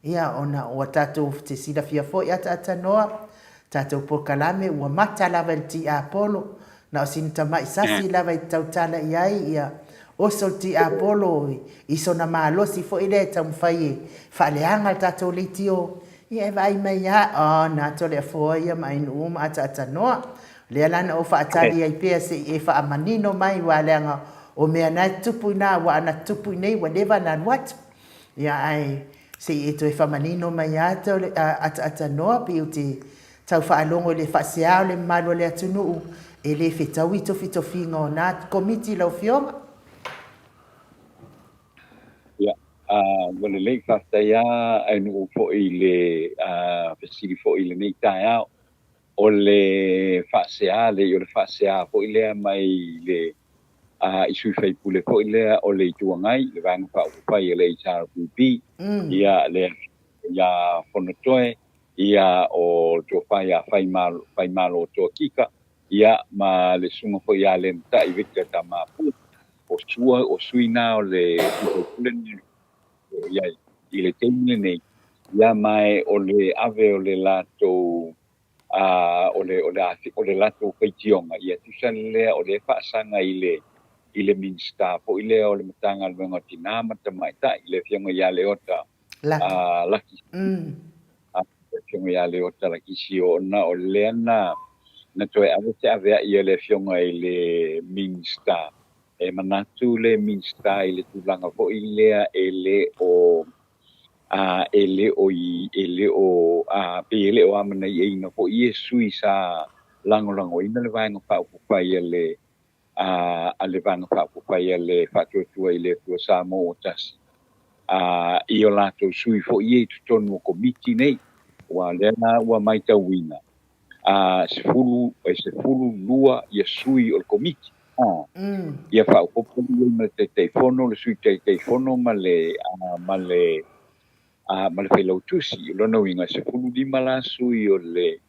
[SPEAKER 1] Ia, ona ua tatou te silafia foi ataatanoa, tatou polokalame ua mata lava i le tiapolo, na o sina tamai sasi lava i tautala i ai, ia, oso le tiapolo i sona malosi foi lea e taumafai e faaleaga le tatou leitio, ia e vaai mai lava, oh, na Toleafoa ia ma Ainuu ma ataatanoa. O lea la na ou faatali ai pea se i e faamanino mai, aua leaga o mea na e tutupu i ina, aua ana tutupu i inei ua leva ona alu atu. Ia ae se i e toe faamanino mai lava ataatanoa pei ou te tau faalogo i le faasea o le mamalu o le atunuu e le fetaui tofitofiga o na Komiti lau Afioga.
[SPEAKER 4] Ia, ua lelei, faafetai lava Ainuu foi i le fesili foi i lenei taeao. O le faasea lea, o le faasea foi lea mai le i sui faipule foi lea o le Itu Agai, le Vaega Faaupufai a le HRPP, ia le ia Fonotoe, ia o le tofa ia Faimalo Toakika, ia ma le susuga foi ia Lenatai Victor Tamapua, o sua, o sui na o le sui faipule na o i ai i le taimi lenei, ia ma e o le ave o le latou o le o le o le latou faitioga, ia tusa lea o lea faasaga i le i le Minisita foi lea o le Matagaluega o Tina ma Tamaitai, le Afioga ia Leota Laki. Le Afioga ia Leota Lakisi, ona o lea na na toe ave se aveai a le Afioga i le Minisita. E manatu le Minisita i le tulaga foi lea e le o e le o i e le o pei e le o amanaiaina foi ia sui sa lagolagoina le Vaega Faaupufai a le a le Vaega Faaupufai a le Faatuatua i le Atua Samoa ua Tasi i o latou sui foi ia i totonu o komiti nei. Aua o lea la ua matauina 12 ia sui o le komiti. Ia faaopoopo i ai ma le Taitaifono, le Sui Taitaifono ma le ma le ma le Failautusi. O lona uiga, e 15 la sui o le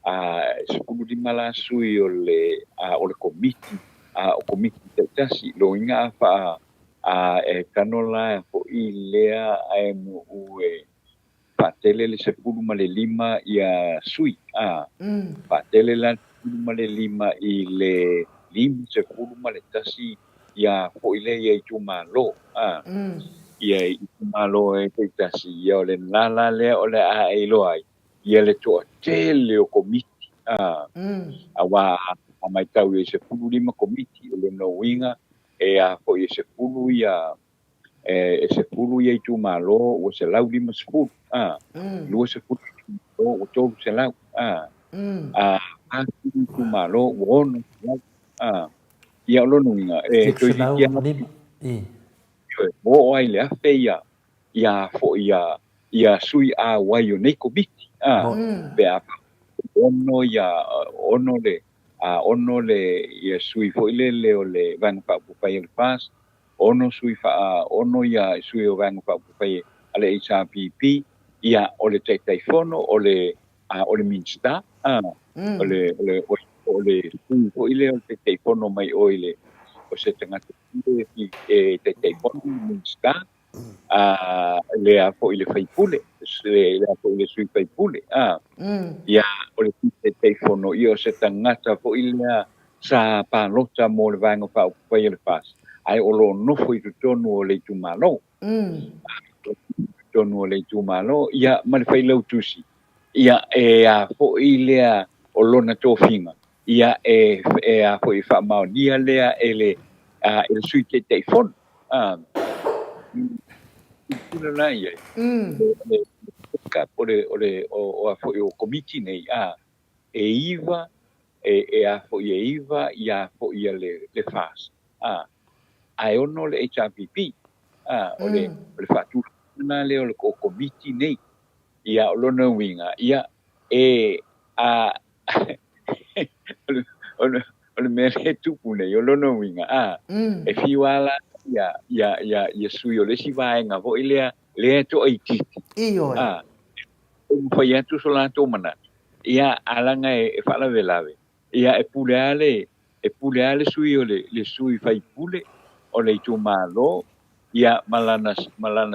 [SPEAKER 4] 15 la sui o le o le komiti o komiti taitasi. O lona uiga a faa A e tano la foʻi lea ae nuʻu e faatele le 15 ia sui, a faatele la le 15 i le 51 ia foʻi lea ia itumalo, a ia itumalo e taitasi, ia o le la lea o le a e iloa ai ia le toatele o komiti, a auā a matau i e 15 komiti, o lona uiga e a foʻi e 10 ia e 10 ia itumalo ua 150, a 20 itumalo ua 300, a 40 itumalo ua 600, a ia o lona uiga e toeitiiti
[SPEAKER 3] lima.
[SPEAKER 4] Ua oo ai le 1000 ia ia foʻi ia ia sui auai o nei komiti, a pe a ono ia ono le a ono le ia sui foʻi lele o le Vaega Faaupufai a le FAST, ono sui faa ono ia sui o Vaega Faaupufai a le HRPP, ia o le Taitaifono, o le o le Minisita, a o le o le o le sui foʻi lea o le Taitaifono mai o i le o se tagata e Taitaifono Minisita, a lea foʻi le faipule, lea foʻi le sui faipule, a ia o le Taitaifono ia o se tagata foʻi lea sa palota mo le Vaega Faaupufai a le FAST, ae o lo o nofo i totonu o le itumalo, totonu o le itumalo, ia ma le failautusi, ia e a foʻi lea o lona tofiga, ia e a foʻi faamaonia lea e le e le sui Taitaifono. A tula la ia o le o le o a foʻi o komiti nei, a e 9 e a foʻi e 9 ia foʻi ia le FAST, a ae ono le HRPP, a o le o le faatulaga lea o le komiti nei. Ia o lona uiga ia e a o le mea lea e tupu nei, o lona uiga, a e fiu lava la ia ia ia ia sui o le isi vaega foʻi lea lea e toaitiiti, a e mafai atu so latou manatu, ia a laga e faalavelave, ia e pule lava le e pule lava le sui o le sui faipule o le itumalo, ia ma lana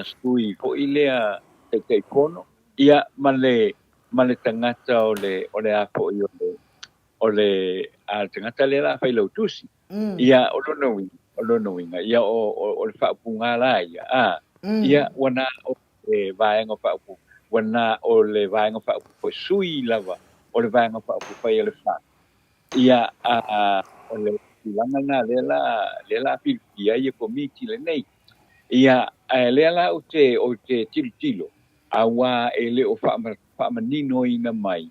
[SPEAKER 4] sui foʻi lea Taitaifono, ia ma le ma le tagata o le o le a foʻi o le o le a le tagata lea la failautusi. Ia o lona uiga, o lona uiga, ia o le faaupuga la ia, a ia ua na o le Vaega Faaupufai, ua na o le Vaega Faaupufai, sui lava o le Vaega Faaupufai a le FAST. Ia a o le tulaga lena lea la lea la filifili ai ia komiti lenei. Ia ae lea la ou te ou te tilotilo, auā e le o faamaninoina mai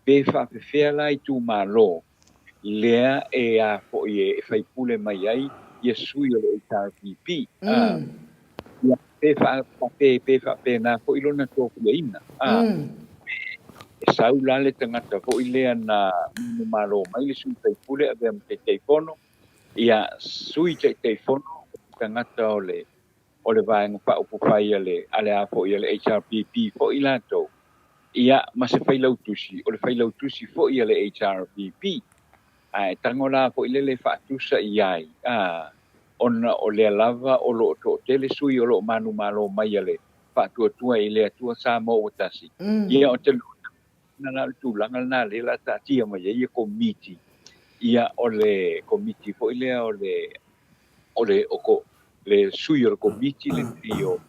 [SPEAKER 4] pe faapefea la itumalo lea e a foʻi e faipule mai ai ia sui o le HRPP. Ia pe pe pe faapena foʻi lona tofiaina. E sau la le tagata foʻi lea na manumalo mai le sui faipule avea ma Taitaifono, ia sui Taitaifono tagata o le o le Vaega Faaupufai a le a le a foʻi a le HRPP foʻi latou, ia ma se failautusi o le failautusi foʻi a le HRPP. Ae tago la foʻi lele faatusa i ai, a ona o lea lava o lo o toatele sui o lo o manumalo mai a le Faatuatua i le Atua Samoa ua tasi. Ia o te na la o le tulaga lena lea la taatia mai ai ia komiti, ia o le komiti foʻi lea o le o le o ko le sui o le komiti lenei o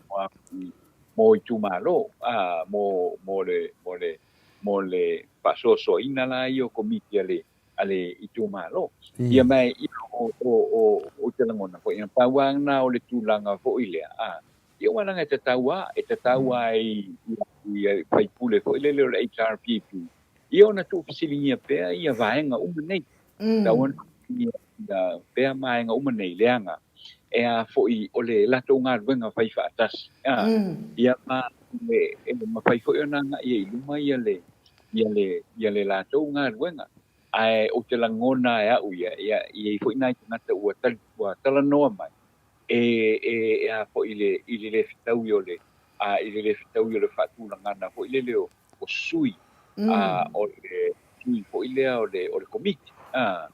[SPEAKER 4] mo itumalo, a mo mo le mo le mo le faasoasoaina la ia o komiti a le a le itumalo. Ia ma ia o o o o te lagona foʻi na pau lava lena o le tulaga foʻi lea, a ia ua laga e tatau lava e tatau lava i i faipule foʻi lele o le HRPP ia ona tuufesiligia pea ia vaega uma nei. Tatau ona tuufesiligia pea vaega uma nei, leaga e a foʻi o le latou galuega fai faatasi, a ia ma e mafai foʻi ona agaʻi ai i luma ia le ia le ia le latou galuega. Ae ou te lagona e aʻu ia, ia e i ai foʻi nai tagata ua ua talanoa mai e e e a foʻi le i le le fetaui o le a i le le fetaui o le faatulagana foʻi lele o o sui a o le sui foʻi lea o le o le komiti, a.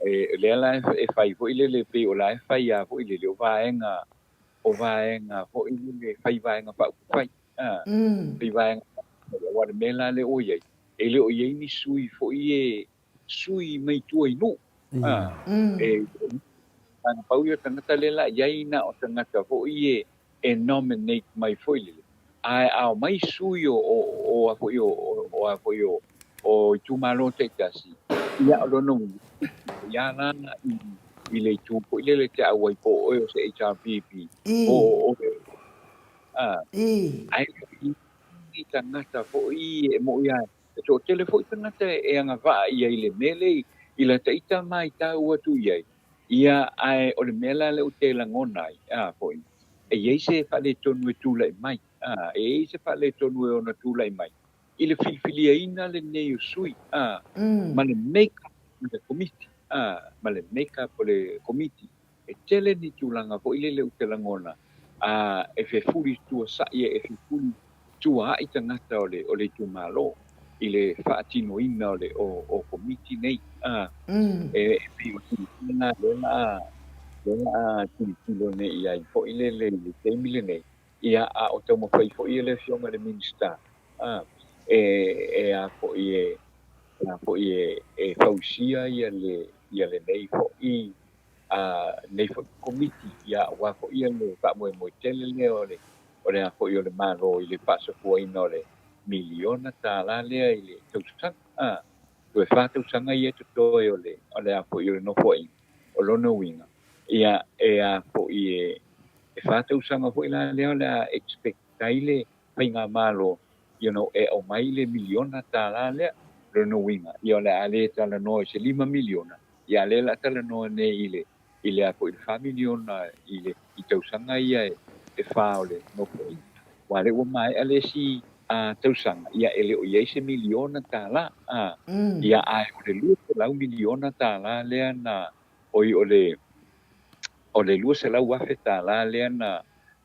[SPEAKER 4] E lea la e fai foi lele pei o la e fai lava foi lele o vaega o vaega foi lele fai vaega faaupufai a fai vaega aua o le mea la lea ua i ai e le o i ai ni sui foi e sui mai tua i nuu a e na pau ia o tagata lea la i ai na o tagata foi e nominate mai foi lele ae a omai sui o o o a foi o o a foi o o itumalo taitasi, ia o lona uiga, ia la i i le itu foi lele te auai po o oe o se HRPP po o oe a ae i i tagata foi e mo'i a e toatele foi tagata e agavaa i ai i le mea lea i lata ita maitau atu i ai. Ia, ae o le mea la lea ou te lagona ai, a foi, e i ai se faaletonu e tulai mai, a, e i ai se faaletonu e ono tulai mai i le filifiliaina lenei o sui, a, ma le make up o le komiti, a, ma le make up o le komiti. E tele ni tulaga foi lele ou te lagona, a, e fefuli tuasa'i, e fefuli tuaai tagata o le, o le itumalo i le faatinoina o le, o, o komiti nei. A, e, e pei o tulaga lea la, lea la tilotilo nei i ai foi lele i le taimi lenei. Ia, a o taumafai foi le Afioga i le Minisita, a, e, e a foi e, a foi e, e fausia ia le, ia lenei foi a lenei foi Komiti, ia aua foi le faamoemoe tele lea o le, o le a foi o le Malo i le faasafuaina o le miliona tālā lea i le tausaga. A, toe 4 tausaga ia e totoe o le, o le a foi o le nofoaiga, o lona uiga, ia e a foi e, e 4 tausaga foi la lea o le a expect ai le faigamalo, you know, e aumai le miliona tālā lea. Lona uiga, ia o le a le talanoa i se 5 miliona, ia a lea o le a talanoa nei i le, i le a foi le 4 miliona i le, i tausaga ia e, e 4 o le nofoaiga. Aua lea ua maea le isi tausaga, ia e le o i ai se miliona tālā, a, ia ae o le 200 miliona tālā lea na, oi o le, o le 200,000 tālā lea na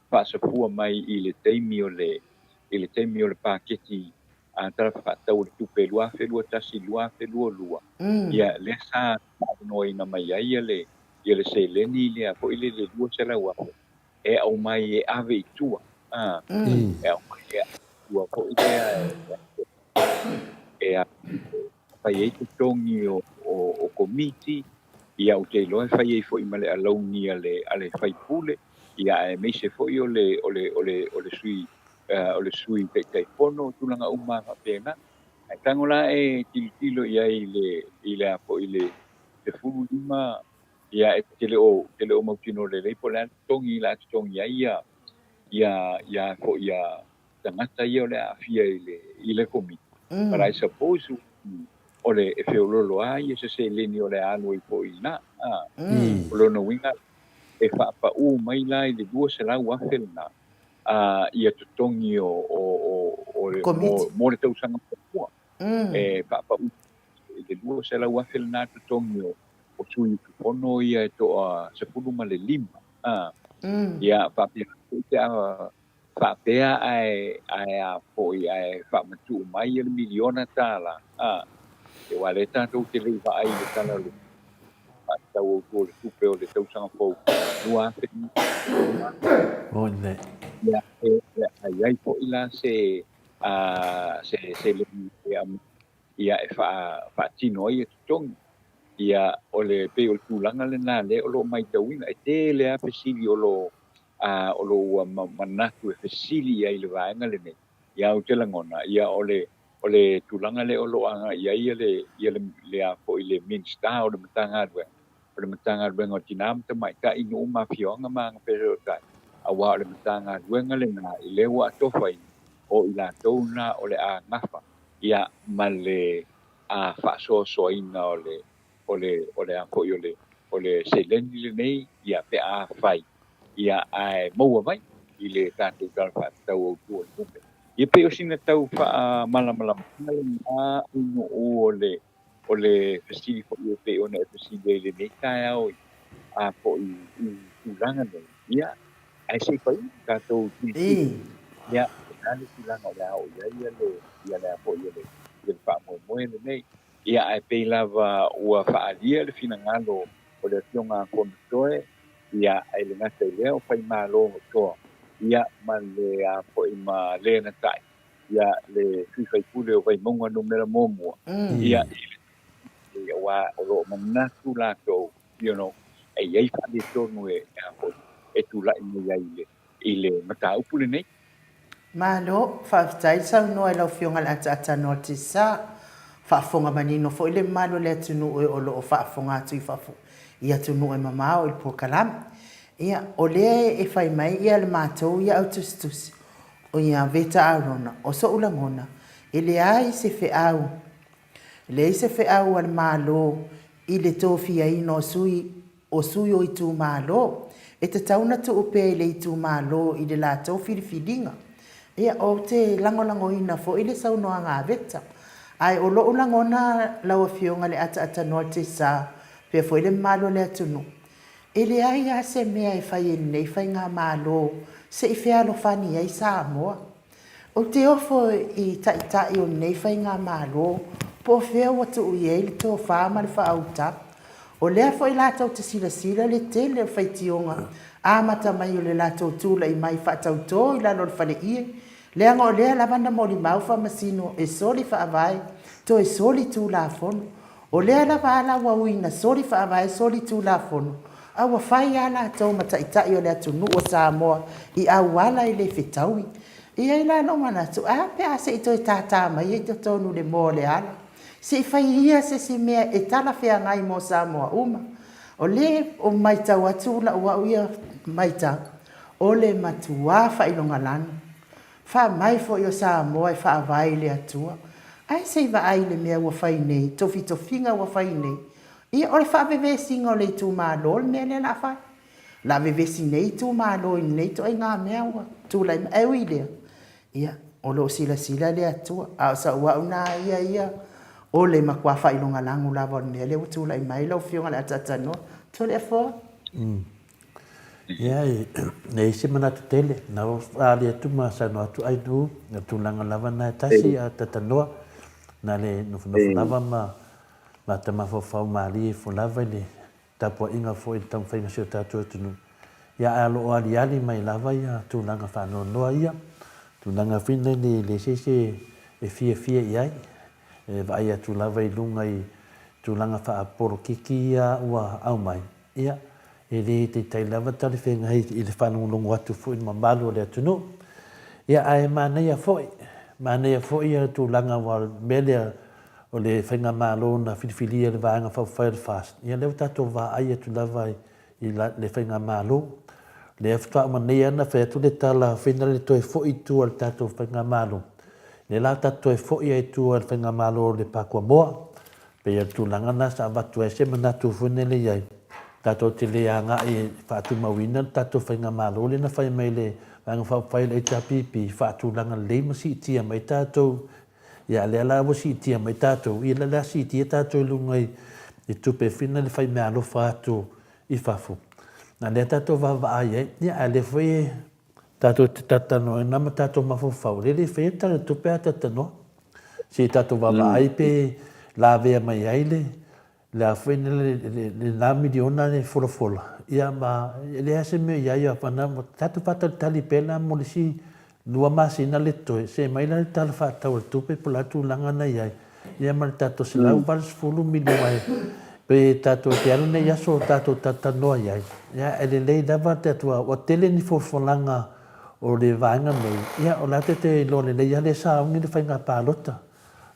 [SPEAKER 4] faasafua mai i le taimi o le, i le taimi o le paketi Tala Faatatau o le Tupe 2021/2022, ia lea sa faaavanoaina mai ai ia le, ia le seleni lea foi le le 200,000 e aumai e ave i tua, a, e aumai e ave i tua foi lea e, e fai ai totogi o, o, o komiti, ia ou te iloa e fai ai foi ma le alauni a le, a le faipule, ia aemaise foi o le, o le, o le, o le sui, o le sui Taitaifono, tulaga uma faapena. Ae tago la e tilotilo i ai i le, i le a foi le 15, ia e te le o, te le o mautinoa lelei po o le a le totogi o le a totogi ai ia, ia, ia foi ia tagata ia o le a aafia i le, i le komiti. But I suppose o le e feololo lava ia se seleni o le a alu ai foi i ina. O lona uiga e faapaū mai la i le 200,000 lena ia totogi o, o, o, o le, mo, mo le tausaga muamua. E faapaū i le 200,000 lena totogi o, o sui usufono ia e toa 15. Ia faapea foi pe a faapea ae, ae a foi ae faamatuu mai le miliona tālā, a, aua lea tatou te le i vaai i le Tala o le Faatatau Autu o le Tupe o le tausaga fou 2024. Ia, e, a i ai foi la se, a, se seleni e aumai ia e faatino ai e totogi. Ia, o le, pei o le tulaga lena lea o lo o matauina. E tele lava fesili o lo o a o lo o ua manatu e fesili i ai i le vaega lenei, ia ou te lagona, ia o le, o le tulaga lea o lo o agai i ai le, ia le, le a foi le Minisita o le Matagaluega, o le Matagaluega o Tina ma Tamaitai, Nuu ma Afioaga ma Agafesootai, aua o le Matagaluega lena i lea ua atofaina, o i latou na o le a gafa, ia, ma le a faasoasoaina o le, o le, o le a foi o le, o le seleni lenei, ia, pe afai, ia, ae maua mai i le tatou Tala Faatatau Autu o le Tupe. Ia pei o sina tau faamalamalamaga lena i nuu o le, o le fesili foi e pei ona e fesili ai i lenei taeao i, a foi i tulaga nei, ia, ae se i fai tatou tilotilo, ia, o le a le tulaga o le a oo i ai ia le, ia le a foi o le, ia le faamoemoe lenei. Ia, ae pei lava ua faaalia le finagalo o le Afioga a Fonotoe, ia, ae le gata i lea o Faimalo Toa, ia, ma le a foi ma le na ta'i, ia, le sui faipule o Vaimauga numera muamua, ia, i le, aua o lo o manatu latou, you know, e i ai faaletonu e, a foi, e tulai mai ai i le, i le mataupu lenei.
[SPEAKER 1] Malo, faafetai le saunoa i lau Afioga i le Ataatanoa Tisa. Faafofoga manino foi le mamalu o le atunuu o lo o faafofoga atu i fafo i atunuu e mamao i le polokalame. Ia, o lea e fai mai ia le matou ia au tusitusi, o ia Veta Arona, o so'u lagona, e leai se feau, leai se feau a le Malo i le tofiaina o sui o sui o itumalo, e tatau ona tuu pea i le itumalo i le latou filifiliga. Ia, ou te lagolagoina foi le saunoaga a Veta. Ae o lou lagona lau Afioga i le Ataatanoa Tesa, faapea foi le mamalu o le atunuu, e leai lava se mea e fai e lenei Faigamalo se i fealofani ai Samoa. Ou te ofo i taitai o lenei faigamalo po o fea ua tuu i ai le tofa ma le faautaga. O lea foi latou te silasila le tele o faitioga amata mai o le latou tulai mai faatautō i lalo o le faleie, leaga o lea lava na molimau faamasino e soli faavae, toe soli tulafono. O lea lava ala ua ui ina soli faavae soli tulafono, a ua fai a latou ma taitai o le atunuu o Samoa i auala e le fetaui. E i ai la lou manatu, ae a pe a se i toe tātā mai i totonu le moa o le ala, se i fai ia se isi mea e talafeagai mo Samoa uma. O lea e maitau atu lau au ia maitau, o le matuā faailogalanu. Fa mai foi o Samoa e faavae i le Atua. Ae se i vaai i le mea ua fai nei, tofitofiga ua fai nei. Ia, o le faavevesiga o le itumalo le mea lea o le a fai. O le a vevesi nei itumalo i lenei ituaiga mea ua tulai mai. Ae ui i lea, ia, o lo o silasila le Atua. A o sau au na ia ia, o le matua faailogalanu lava o le mea lea ua tulai mai lau Afioga i le Ataatanoa. Toleafoa.
[SPEAKER 3] Ia, e leai se manatu tele, na ua faaali atu ma saunoa atu Ainuu, o tulaga lava na e tasi a Tatanoa, na le nofonofo lava ma ma mafaufau malie ifo lava i le tapuaiga foi i le taumafaiga o si o tatou atunuu. Ia, ae o lo o aliali mai lava ia tulaga faanoanoa ia, tulaga foi nei e leai se isi e fiafia i ai, e vaai atu lava i luga i tulaga faapolokiki ia ua aumai, Ia, e le taitai lava talafeagai i le faalogologo atu foi i le mamalu o le atunuu. Ia, ae manaia foi, manaia foi le tulaga aua o le mea lea o le faigamalo na filifilia e le Vaega Faaupufai o le FAST, ia lea ua tatou vaai atu lava i le faigamalo. O lea faatoa uma nei lava ona fai atu le tala foi lea le toe foi i tua i le tatou faigamalo. Lea la tatou toe foi ai i tua i le faigamalo o le Pakuamoa. Pei o le tulaga lena sa avatu ai se manatu foi lele i ai, tatou te le agai e faatumauina le tatou faigamalo lea na fai mai e le Vaega Faaupufai o le HRPP, faatulaga lelei ma siitia mai tatou, ia lea la ua siitia mai tatou, ia lea la siitia tatou i luga i tupe foi na le fai meaalofa atu i fafo. A lea tatou vaavaai ai, ia a lea foi e tatou te talatalanoaina ma tatou mafaufau, lea e le faia le Tala o le Tupe a talatalanoa. Se i tatou vaavaai pe lavea mai ai le le a foi lena miliona le folafola, ia ma e leai se mea i ai ana tatou faatalitali pea la mo le isi 2 masina le totoe, se i aumai la le Tala Faatatau o le Tupe po o le a le tulaga na i ai, ia ma le tatou $180 miliona e pe tatou te alu nei aso o tatou talatalanoa i ai, ia e lelei lava le tatou, ua tele ni folafolaga o le vaega nei, ia o la e te iloa lelei lava lea sauni le faiga palota,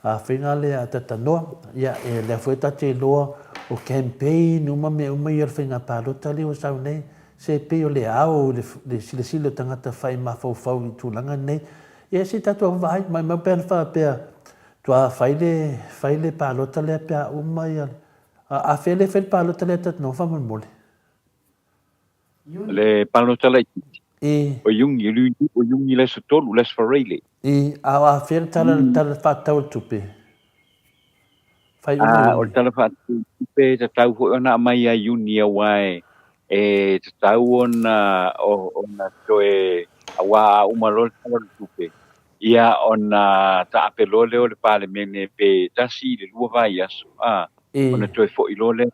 [SPEAKER 3] a faiga lea a Tatanoa, ia e lea foi ta te iloa o campaign uma mea uma ia o le faiga palota lea ua sau nei, se pei o le ao i le silasila o tagata fai mafaufau i tulaga nei, ia se i tatou vaai, maumau pe ana faapea toa fai le fai le palota lea pe a uma ia, a fea lea e fai le palota lea Tatanoa faamolemole?
[SPEAKER 4] Le palota laitiiti.
[SPEAKER 3] I.
[SPEAKER 4] O Iuni, o Iuni le aso 3, le aso Faraile.
[SPEAKER 3] I, a o afea le tala, le tala faatatau o le tupe? Fai uma
[SPEAKER 4] Iuni. O le tala faatatau o le tupe e tatau foi ona aumai ia Iuni aua e, e tatau ona, ona toe, aua a uma loa le tala o le tupe, Ia ona taape loa lea o le Palemene pe tasi i le lua vaiaso, a, ona toe foi loa lea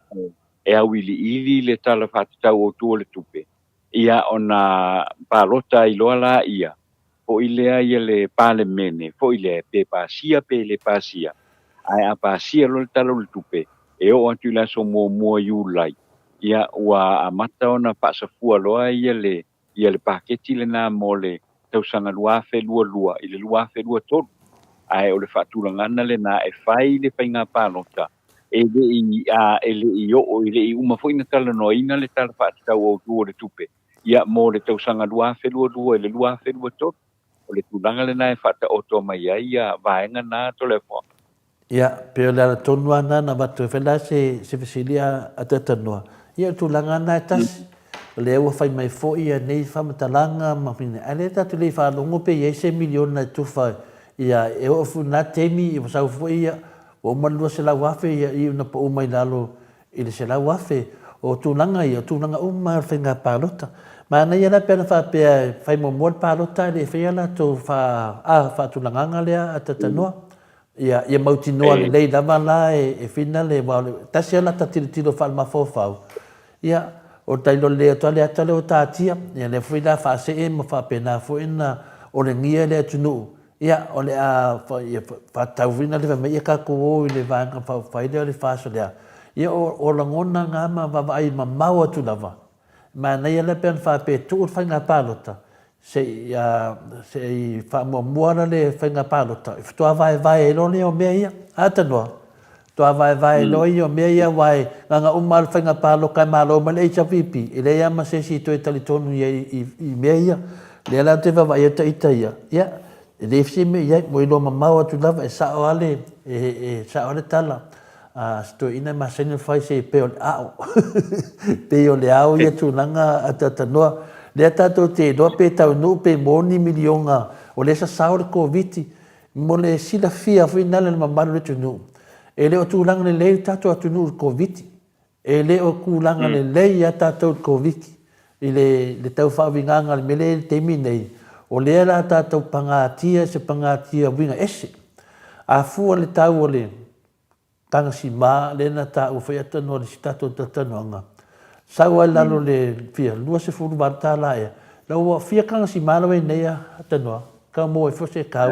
[SPEAKER 4] e auiliili le Tala Faatatau Autu o le Tupe, ia ona palota ai loa laia, foi lea ia le Palemene, foi lea pe pasia pe le pasia, ae a pasia loa le Tala o le Tupe, e oo atu i le aso muamua o Iulai, ia ua amata ona faasafua loa ia le ia le paketi lena mo le tausaga 2022 i le 2023. Ae o le faatulagaga lena e fai le faiga palota e le i, a, e le i oo, e le i uma foi ona talanoaina le Tala Faatatau Autu o le Tupe, ia, mo le tausaga 2022 i le 2023. O le tulaga lena e faataoto mai ai ia vaega na, Toleafoa.
[SPEAKER 3] Ia, pei o le ala tonu lava lena na avatu ai foi la se, se fesili a, a Talanoa. Ia, o le tulaga lava lena e tasi. O lea ua fai mai foi ia nei faamatalaga ma fina, ae lea tatou te le i faalogo pe i ai se miliona e tufa, ia, e oo foi i lena taimi, ua sau foi ia, ua uma le 200,000, ia, iu ina pau mai lalo i le 100,000. O tulaga ia, o tulaga uma lava o le faiga palota. Manaia la pe ana faapea e fai muamua le palota ae le i faia latou faa, a, faatulagaga lea a Talanoa. Ia, ia mautinoa lelei lava la e Fina le, aua o le tasi lava lata tilotilo faalemafaofau, ia, o le tailo lelei atu lava le ata lea ua tatia, ia lea foi la faasee ma faapena foi ona olegia le atunuu, ia, o le a faatatau foi ona fai mai, ia tatou o i le Vaega Faaupufai lea o le FAST lea. Ia, o lagona na ma vaavaai mamao atu lava, Manaia la pe ana faapea e tuu le faiga palota se i se i faamuamua la le faiga palota e faatoa vaevae ai loa lea o mea ia. A tanoa, faatoa vaevae loa ia o mea ia aua e gaga uma lava le faiga paloka e malo mai le HRPP, e leai lava ma se isi e toe talitonu i ai i mea ia. O lea la ou te vaavaai atu ita ia, ia e leai se mea i ai, ua iloa mamao atu lava e sao lava le, e sao lava le tala a si toeaina e masani ona fai se pei o le ao. Pei o le ao ia tulaga a Talanoa. Lea tatou te iloa pe taunuu pe moni miliona o lea sasao le Koviti mo le silafia foi lena le mamalu o le atunuu. E le o tulaga lelei le tatou atunuu i le Koviti. E le o tulaga lelei ia tatou i le Koviti i le tau faauigaga o le mea lea i le taimi nei, o lea la tatou pagatia i se pagatia uiga ese. A fua le tau o le tagasima lea na taua foi atonu i le isi tatou talatalanoaga, sau ai lalo le fia $28 ea, la ua fia tagasima la ua i ai nei Tanoa, tau maua ai foi se tau.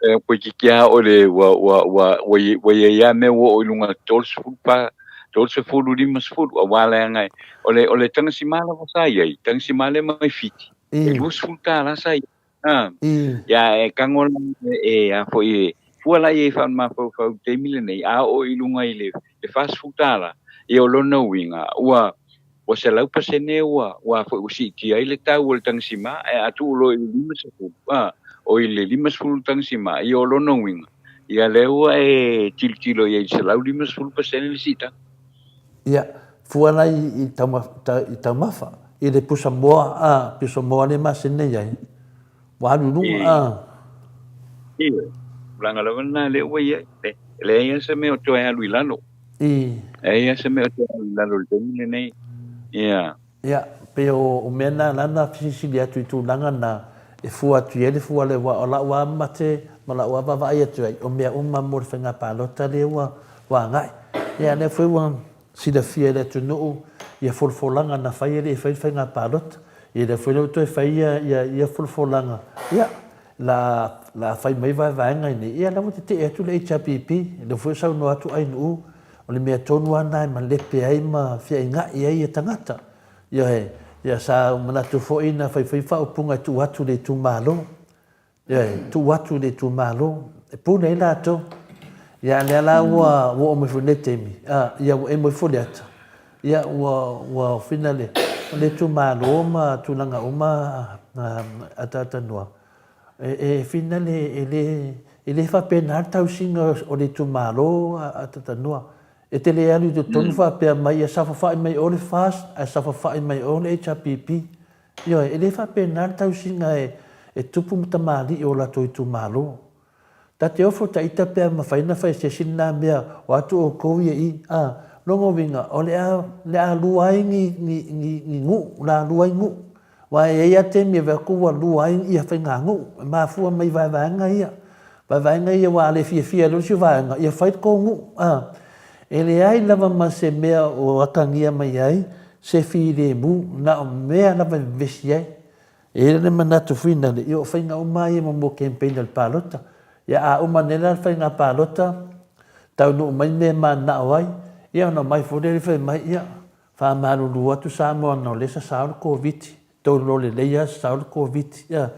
[SPEAKER 4] E toeitiiti lava o le ua ua ua ua i ua i ai lava mea ua oo i luga o le 30 pa 30, 50 aua leaga o le o le tagasima lava sa i ai, tagasima lea mai Fiti, e $20 sa i ai. A, ia e tago la e a foi e fua la i ai faalemafaufau i le taimi lenei, a oo i luga i le $40, ia o lona uiga ua ua 100% ua ua foi ua siitia ai le tau o le tagasima, ae a tuu loa i le 50, a, o i le 50 tagasima, ia o lona uiga, ia lea ua e tilotilo i ai i le 150% le siitaga.
[SPEAKER 3] Ia, fua la i, i taumafa, i le pusa moa, a, pusa moa lea e masani nei ai, ua alu i luga, a.
[SPEAKER 4] Ioe, tulaga lava lena lea ua i ai, e leai lava se mea o toe alu i lalo.
[SPEAKER 3] I.
[SPEAKER 4] Leai lava se mea o toe alu i lalo i le taimi lenei. Ia.
[SPEAKER 3] Ia, pei o mea na la na fesilisili atu i tulaga na e fua atu i ai le fua lea, aua o la'u lava mate ma la'u lava vaavaai atu ai, o mea uma mo le faiga palota lea ua agai. Ia, lea foi ua silafia e le atunuu ia folafolaga na fai e le i fai le faiga palota. Ia lea foi la ua toe fai ia ia folafolaga, ia, la la fai mai vaevaega i nei, ia la ua tetee atu le HRPP, lea foi ua saunoa atu Ainuu, o le mea tonu lava lena e malepe ai ma feainai ai ia tagata. Ioe, ia sa ou manatu foi na faifai faaupuga e tuu atu i le itumalo. Ioe, tuu atu i le itumalo, e pule ai latou. Ia a lea la ua oo mai foi i lenei taimi, a, ia ua emo ifo le ata, ia ua ua fina le o le itumalo ma tulaga uma a Talanoa, e fina le e le e le faapena le tausiga o le itumalo a Talanoa. E te le alu i totonu faapea mai ia saofafai mai o le FAST ae saofafai mai o le HRPP. Ioe, e le faapena le tausiga e tupu ma tamalii o latou itumalo. Ta te ofo ta ita pe a mafai ona fai e se isi lena mea, o atu outou ia i, a, lona uiga, o le a, le a lua ai ni, ni, ni, ni nuu, la lua ai nuu. Aua e i ai lava taimi e vaai atu ua lua ai ia faiganuu, e mafua mai vaevaega ia. Vaevaega ia aua a le fiafia e le isi vaega, ia fai le tou nuu. A, e leai lava ma se mea o atagia mai ai se filemu, na o mea lava e vevesi ai. E i ai le manatu foi lale, ia o faiga uma lava ia mo campaign a le palota. Ia a uma nei la le faiga palota, taunuu mai mea e mananao ai, ia ona omai foi lea fai mai, ia, faamalulu atu Samoa ona o lea e sasao le Koviti, tou iloa lelei lava sasao le Koviti. Ia,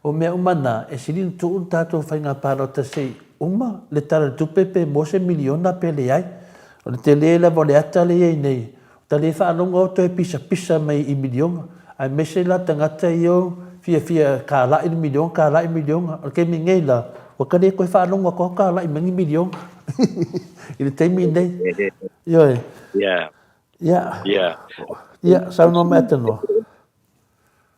[SPEAKER 3] o mea uma na, e sili ona tuu le tatou faiga palota se i uma le Tala o le Tupe pe maua se miliona pe leai. O le tele lava o le ata lea e i ai nei, Ta le faalogo au toe pisapisa mai i miliona, aemaise la tagata ia o fiafia kalai le miliona, kalai miliona. O le taimi nei la, ua ta le toe faalogo atu au kalai mai ni miliona i le taimi nei. Ioe.
[SPEAKER 4] Yeah.
[SPEAKER 3] Yeah.
[SPEAKER 4] Yeah.
[SPEAKER 3] Yeah, saunoa mai Atanoa.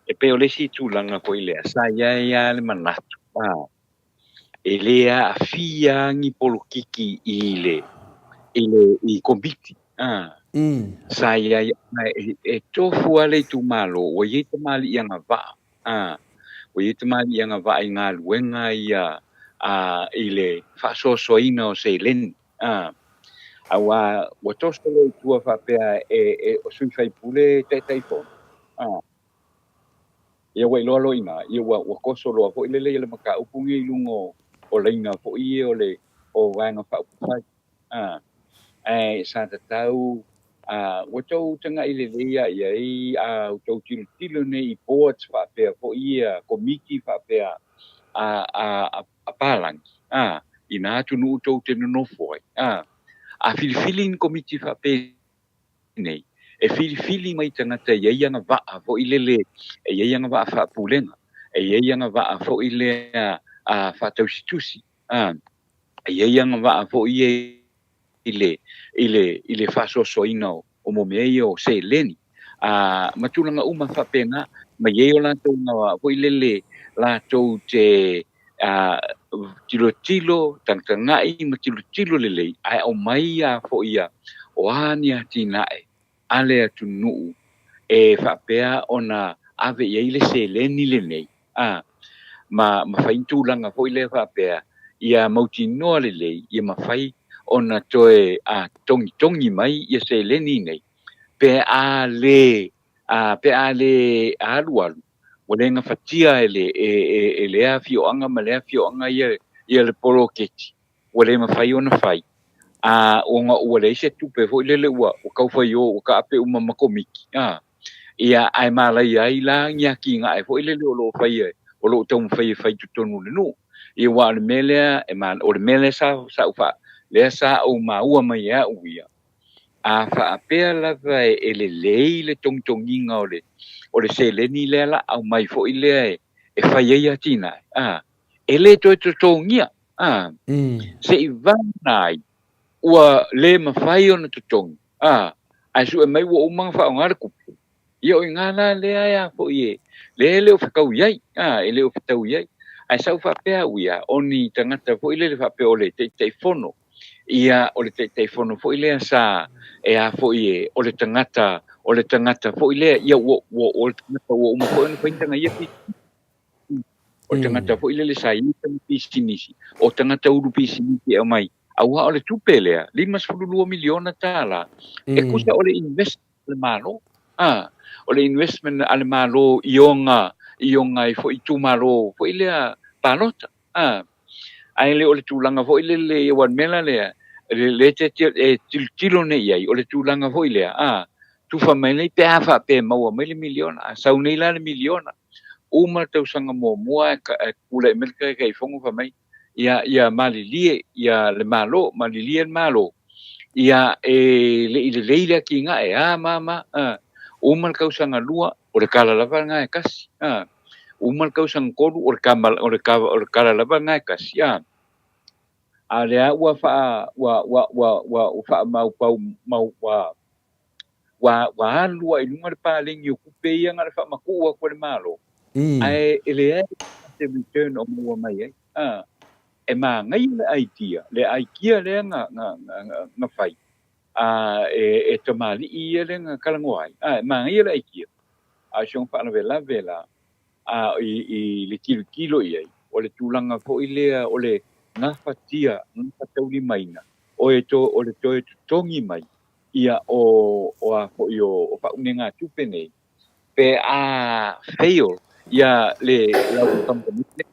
[SPEAKER 4] E pei o le isi tulaga foi lea, sa i ai lava le manatu, e le aafia ni polokiki i le i le i komiti a sa i ai e, e tofu a le itumalo ua i ai tamalii agavaa a ua i ai tamalii agavaa i galuega ia a i le faasoasoaina o seleni a aua ua toso loa i tua faapea e, e o sui faipule taitaifono a Ia ua iloa loa i ina, ia ua, ua koso loa foi lele ia le mataupu nei i luga o, o laina foi ia o le, o Vaega Faaupufai. A, ae sa tatau, a, ua tou tagai lelei lava i ai, a outou tilotilo nei i boards faapea foi ia, komiti faapea a, a, a, a palagi, a, i nā atunuu tou te nonofo ai, a, a filifili ni komiti faapea nei, e filifili mai tagata e i ai agavaa foi lele, e i ai agavaa faapulega, e i ai agavaa foi lea a faatausitusi, a, e i ai agavaa foi ia i le, i le, i le faasoasoaina o, o mo mea ia o seleni, a, ma tulaga uma faapena, ma i ai o latou agavaa foi lele latou te a, tilotilo, tagatagai ma tilotilo lelei, ae aumai a foi ia o a ni atinae a le atunuu e faapea ona ave i ai le seleni lenei, a, ma, ma fai ni tulaga foi lea faapea ia mautinoa lelei ia mafai ona toe a, togitogi mai ia seleni nei pe a le, a, pe a le alualu ua le gafatia e le, e, e, e lea afioaga ma lea afioaga ia, ia le poloketi, ua le mafai ona fai, a, ona ua leai se tupe foi lele ua, ua tau fai o, ua taape uma ma komiti, a, ia, ae malaia ai la ni atinae foi lele o lo o faia, o lo o taumafai e fai i totonu o le nuu. Ia, aua o le mea lea, e ma, o le mea lea sa, sa ou faa, lea sa ou maua mai e au ia, A faapea lava e lelei le togitogiga o le, o le seleni lea la aumai foi lea e fai ai atinae, a, e le toe totogia, a, seivagana ai ua le mafai ona totogi, a, ae sue mai ua uma ona faaaoga le tupe. Ia o i ina la lea e a foi e, lea e le o fetau i ai, a, e le o fetau i ai. Ae sa ou faapea au ia, o ni tagata foi lele faapea o le Taitaifono, ia o le Taitaifono foi lea sa e a foi e, o le tagata, o le tagata foi lea, ia ua, ua, o le tagata ua uma foi ona fai tana ia pisinisi. O le tagata foi lele sa i ai tana pisinisi, o tagata ulu pisinisi e aumai, aua o le tupe lea, $52 miliona tala, e tusa o le investment a le Malo, a, o le investment a le Malo i ona, i ona ai foi itumalo foi lea palota, a. Ae le o le tulaga foi lele, aua o le mea la lea, lea e te e tilotilo nei i ai, o le tulaga foi lea, a, tufa mai nei pe a faapea e maua mai le miliona, a sau nei la le miliona, uma le tausaga muamua ae tulai mai le Taitaifono fai mai, ia, ia malilie ia le Malo, malilie le Malo, ia e le i lelei le atinae, a ma ma, a, uma le tausaga lua, o le tala lava lena e tasi, a, uma le tausaga tolu, o le tama, o le o le tala lava lena e tasi, a. A o lea ua faa, ua, ua, ua, ua, ua faamaupau, mau, ua, ua, ua alu lava i luga le paleni o tupe ia na o le faamatuu atu e le Malo, ae e leai se return o maua mai ai. A, e manaia le idea, le idea lea na, na, na, na fai, a e, e tamalii ia lea na talanoa ai, a e manaia le idea. A o si ona faalavelave la, a i, i le tilotilo i ai, o le tulaga foi lea o le gafatia, gafataulimaina, o e to, o le toe totogi mai ia o, o a foi o, o faaunegatupe nei, pe a fail ia le lau kamupani lea.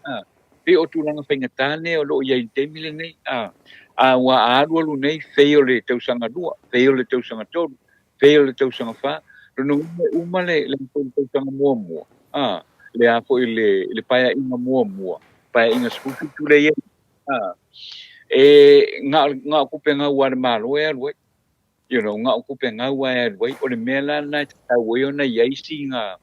[SPEAKER 4] A, pei o tulaga faigata nei o lo o i ai i le taimi lenei. A, a ua alualu nei, fail le tausaga lua, fail le tausaga tolu, fail le tausaga fa, lona uiga e uma le, le tausaga muamua, a, le a foi le, le paeaiga muamua, paeaiga 17 lea e i ai. A, e, na o, na o tupe gau a le Malo e alu ai. You know, na o tupe gau lava e alu ai. O le mea la lena e tatau ai ona i ai sina,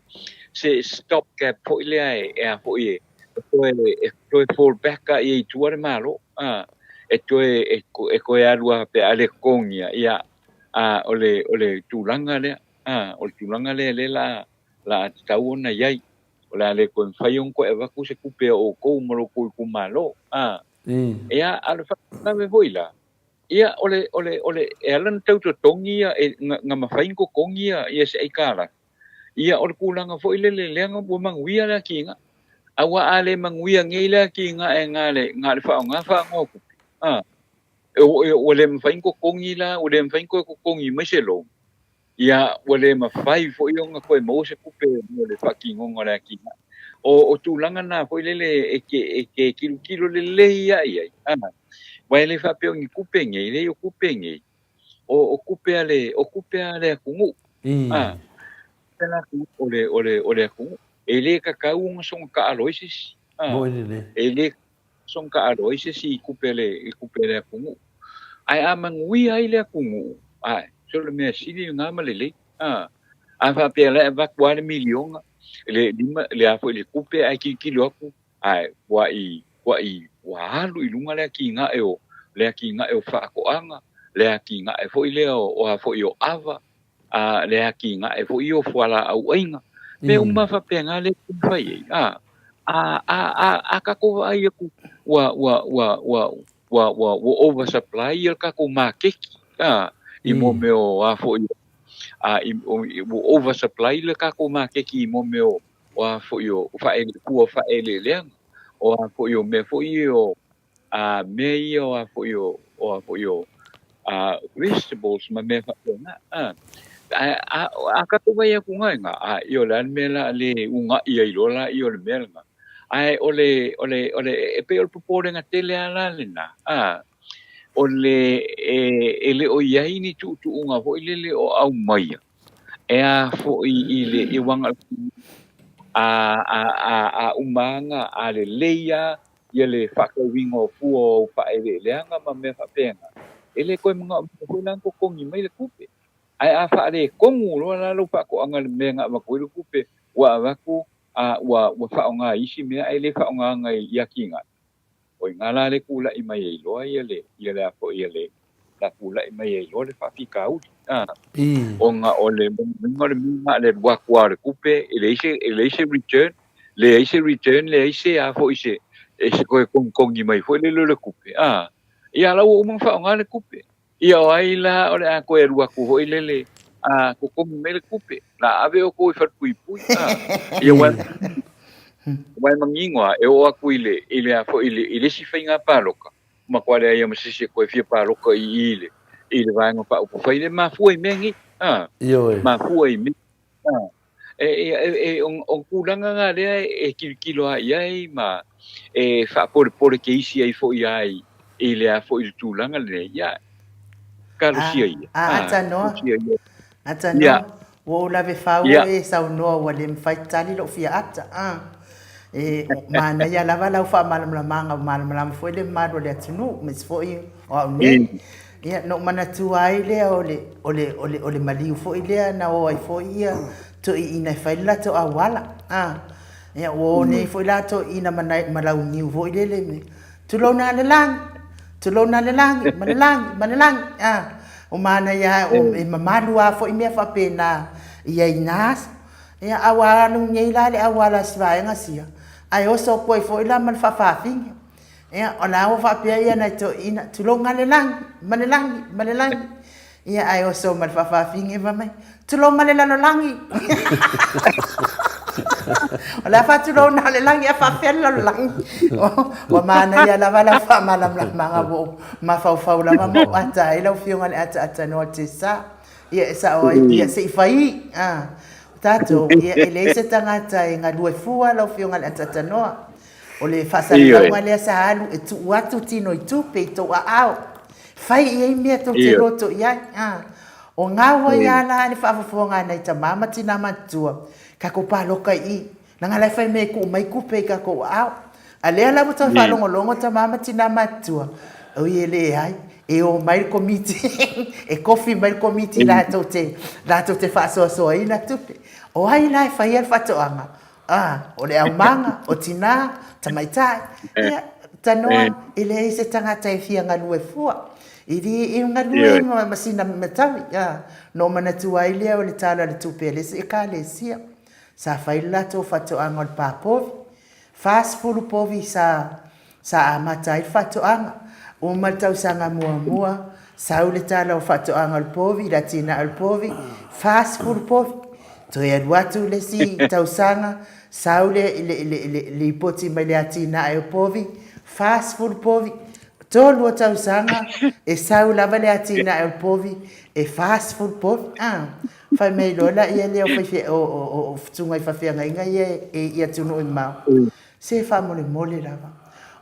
[SPEAKER 4] se stop gap foi lea e, e a foi e, e toe, e toe fall back lava i ai i tua le Malo, a, e toe, e, e toe alu lava pe a le totogia, ia, a, o le, o le tulaga lea, a, o le tulaga lea lea la, la a tatau ona i ai. O le a le toe mafai ona toe avatu se tupe a outou ma lo outou itumalo, a. Ia, a o le faalavelave foi la, Ia, o le, o le, o le, e ala ona tau totogi ia, e, na, na mafai ona totogi ia, ia se aitalafu, ia, o le tulaga foi lele lea na ua manuia le atinae. Aua a le manuia nei le atinae na le, na le faaaoga faaaoga o tupe, a, e, e, ua le mafai ona totogi la, ua le mafai ona toe totogi mai se loan, ia, ua le mafai foi ona toe maua se tupe mo le faatinoga o le atinae. O, o tulaga na foi lele e te, e te tilotilo lelei lava i ai, a, Aua e le faapea o ni tupe nei, leai o tupe nei, o, o tupe a le, o tupe a le atunuu. A, tupe a le atunuu, o le, o le, o le atunuu. E le tatau ona soona taalo ai se isi. A, e le soona taalo ai se isi i tupe a le, i tupe a le atunuu. Ae a manuia ai le atunuu, a, se o le mea sili lena ma lelei. A, a faapea la e avatu lava le miliona, le lima, le a foi le tupe ae tilotilo atu, Ae ua i, ua i, ua alu i luga le atinae o, le atinae o faatoaga, le atinae foi lea o, o a foi o ava, a, le atinae foi o fualaau aina. Mea uma faapena lea e fai ai. A, a, a, a, a tatou vaai atu, ua, ua, ua, ua, ua, ua, ua oversupply ia le tatou makeki, a, i mo mea o a foi, a, i, ua oversupply le tatou makeki i mo mea o, o a foi o faaele, fua faaeleeleaga, o a foi o mea foi ia o, a, mea ia o a foi o, o a foi o, a, vegetables ma mea faapena. A, a, a, a tatou vaai atu i ina, a, ia o le a le mea o le a le una'i ai loa laia o le mea lena. Ae o le, o le, o le, e pei o le popolega tele lava la lena, a, o le, e, e le o i ai ni tuutuuga foi lele o aumaia, E a foi i le i wanga a a a a uma a lelei lava ia le faatauina o fua o au faaeleeleaga ma mea faapena, e le toe manaomia foi la ona totogi mai le tupe. Ae a faaletonu loa la lou faatoaga i le mea na avatu ai le tupe, ua avatu a ua ua faaaoga i isi mea ae le faaaogaina i atinae, O i ina la le tulai mai ai loa ia le, ia le a foi ia le, la tulai mai ai loa le faafitauli, a, ona o le uiga o le mea na o le alu atu lava o le tupe, e leai se, e leai se return, leai se return, leai se a foi se, e se toe togitogi mai foi lele o le tupe, a, ia la ua uma ona faaaoga le tupe. Ia o ai la o le a toe alu atu foi lele, a, totogi mai le tupe, la ave outou i falepuipui, a, ia ua, ua e manino lava, e oo atu i le, i le a foi, i le, i le isi faiga palota, matua leai lava ma se isi e toe fia palota i i le, i le Vaega Faaupufai lea, mafua i mea nei, a,
[SPEAKER 3] Ioe.
[SPEAKER 4] mafua i mea, a, e, e, e, e, o, o tulaga na lea e tilotilo lava i ai ma e faapolepole keisi ai foi lava i, i le a foi i le tulaga lenei, ia, talosia ia,
[SPEAKER 1] A,
[SPEAKER 4] a,
[SPEAKER 1] ata noa,
[SPEAKER 4] talosia ia.
[SPEAKER 1] ata noa,
[SPEAKER 4] Ia.
[SPEAKER 1] ua ou lave fau
[SPEAKER 4] Ia.
[SPEAKER 1] oe e saunoa ua le mafai tali lou fia ata, a. E manaia lava lau faamalamalamaga, ua malamalama foi le mamalu o le atunuu, aemaise foi o au nei. Ia, na ou manatua ai lea o le, o le, o le, o le maliu foi lea na o ai foi ia toeaiina e fai le latou auala. A, ia, ua o nei foi la toeaiina ma nai, ma launiu foi lele me, tulouna le lagi, tulouna le lagi, ma le lagi, ma le lagi. A, o manaia o, e mamalu lava foi mea faapena i ai na aso. Ia, a ua alu nei la le auala a si vaega sia, ae oso atu ai foi la ma le faafafine. Ia, o la ua faapea ia nai toeaiina, tulou nga le lagi, ma le lagi, ma le lagi. Ia ae oso ma le faafaafine fai mai, Tulou ma le lalolagi! O le a faatulou na o le lagi a faafefea le lalolagi? Ua manaia lava lau faamalamalamaga ua ou mafaufau lava ma ou ata ai lau Afioga i le ataatanoa o le Tesa. Ia e sao ai, ia se i fai. O tatou, ia e leai se tagata e galue fua lau Afioga i le ataatanoa. O le faasalalauga lea sa alu e tuu atu tino i tupe i tou aao. Fai i ai mea tou te loto i ai. O gau ai lava la le faafofoga a nai tama ma tina matutua, tatou paloka i i, leaga la e fai mai e tuu mai tupe i tatou aao. A lea la ua toe faalogologo tama ma tina matutua, oi e leai, e o mai le komiti, e kofi mai le komiti latou te, latou te faasoasoaina tupe. O ai la e faia le faatoaga? A, o le aumaga, o tinā, tamaitai, ia, tanoa, e leai se tagata e fia galue fua. I li i galue ma sina mataui, a, na ou manatua ai lea o le Tala o le Tupe a le isi Ekalesia. Sa fai le latou faatoaga o le pā povi. 40 povi sa Sa amata ai le faatoaga. Uma le tausaga muamua, sau le tala o faatoaga o le povi, le atinae o le povi, 40 povi. Toe alu atu le isi tausaga, sau le lipoti mai le atinae o povi, 40 povi. Tolu o tausaga, e sau lava le atinae o le povi, e 40 povi. Fai mai loa laia lea o fetuga i faafeagaiga ia i atunuu e mamao. Se faamolemole lava.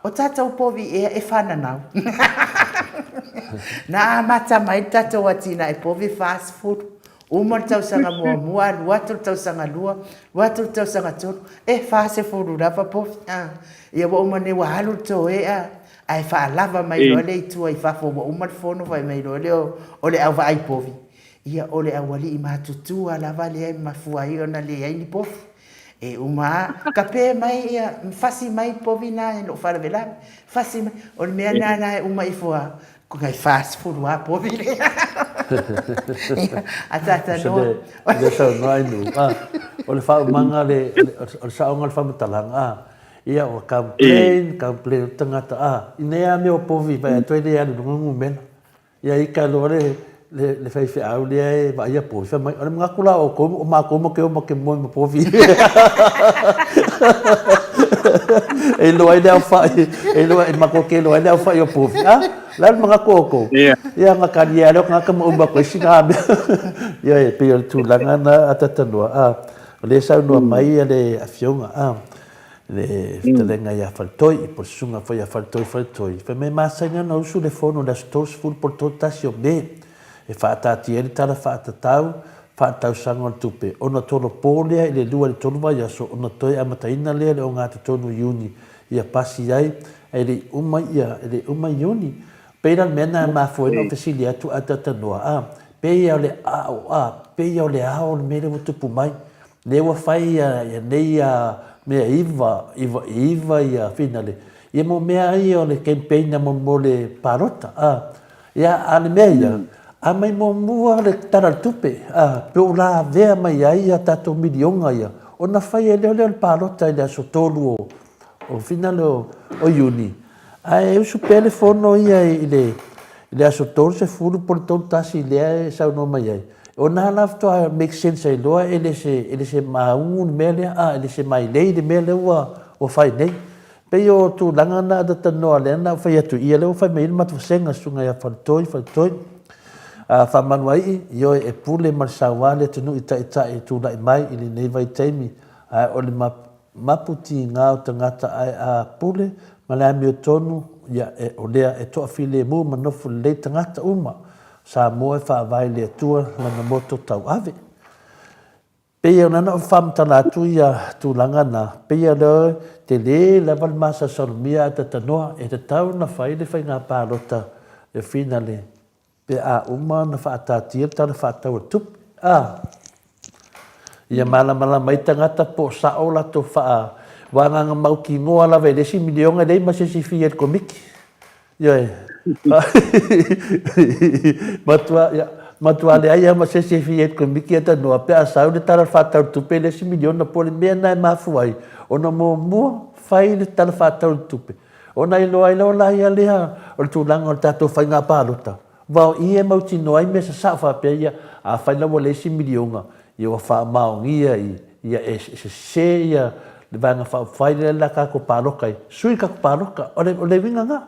[SPEAKER 1] O tatou povi ea e fananau. Na amata mai le tatou atinae povi e 40. Uma le tausaga muamua, alu atu le tausaga lua, alu atu le tausaga tolu, e 40 lava povi. A, ia ua uma nei ua alu le toea, ae faalava mai loa le itua i fafo ua uma le fono fai mai loa lea o le au vaai povi. Ia o le aualii matutua lava lea e mafua ai ona leai ni povi. E uma a, kape mai ia, fasi mai povi na i lou faalavelave, fasi mai, o le mea lena la e uma ifo a, kai 40 lava povi lea. Ia, a tatanoa.
[SPEAKER 3] Le saunoa ai nu, a, o le faaumaga le, o le saoga o le faamatalaga, a, ia ua complain, complain o tagata, a, ina ia mea o povi vai atu ai le alu i luga numera. Ia ika loa le, le, le faifeau lea e vaaia povi, fai mai, o le manatu la o outou, o matou ma ke o ma ke moe ma povi. E iloa ai le aofai, e iloa, e matou te iloa ai le aofai o povi. A, o le a le manatu o outou? Ia, na kali lea o tagata ma uma atu ai sina mea. Ia, e pei o le tulaga na a talanoa. A, o lea e saunoa mai le afioga, a, le fetalaiga ia Faletoi, po o le susuga foi ia Faletoi Faletoi, fai mai e masani ona usu le fono i le aso 30 po o le 31 o Me e faataatia ai le Tala Faatatau Faaletausaga o le Tupe, ona tolopo lea i le lua i le tolu vaiaso ona toe amataina lea le ogatotonu Iuni ia pasi ai, ae le i uma ia, e le i uma Iuni. Pei la o le mea lena e mafua ai ona ou fesili atu ae talanoa, a, pei o le ao, a, pei o le ao le mea lea ua tupu mai. Lea ua fai ia nei mea iva, iva, iva ia finale, ia mo mea ia o le campaign mo, mo le palota, a. Ia, a le mea ia, a mai muamua le Tala o le Tupe, a, pe o lavea mai ai ia tatou miliona ia, ona fai ai lea o le palota i le aso 3 o, o finale o, o Iuni, Ae usu pea le fono ia i le, i le aso 30 po o le 31 lea e saunoa mai ai. O na la faatoa make sense ai loa e le se, e le se maugu le mea lea, a, e le se mailei le mea lea ua, ua fai nei. Pei o tulaga na ta talanoa lea na ou fai atu, ia lea ua fai mai ai le matou vasega, susuga ia Faletoi, Faletoi. A, faamanuaii, ioe e pule ma le saua le atunuu i taitai e tulai mai i lenei vaitaimi, ae o le Mapu tiga o tagata ae a pule ma le amiotonu ia e o lea e toafilemu ma nofo lelei tagata uma Samoa e faavae i le Atua lana moto tauave. Pei ona na ou faamatala atu ia tulaga na, pei o lea tele lava le masalsalomia ae tatanoa e tatau ona fai le faiga palota e finale Pe a uma ona faataatia le Tala Faatatau o le Tupe, a ia malamalama ai tagata po o sao latou faa wānanga mautinoa lava i le isi miliona e leai ma se isi fia i le Komiti. Ioe. Matua, ia, matua leai lava ma se isi e fia i le Komiti ia tanoa pe a sau le Tala Faatatau o le Tupe i le isi miliona po o le mea lena e mafua ai ona muamua fai le Tala Faatatau o le Tupe Ona iloa ai loa laia lea o le tulaga o le tatou faiga palota. Aua o i e mautinoa ai mea sasao faapea ia, afai la ua leai se miliona, ia ua faamaonia i, ia e sese ia le Vaega Faaupufai lea la tatou palota ai, sui le tatou palota. O le, o le uiga lena.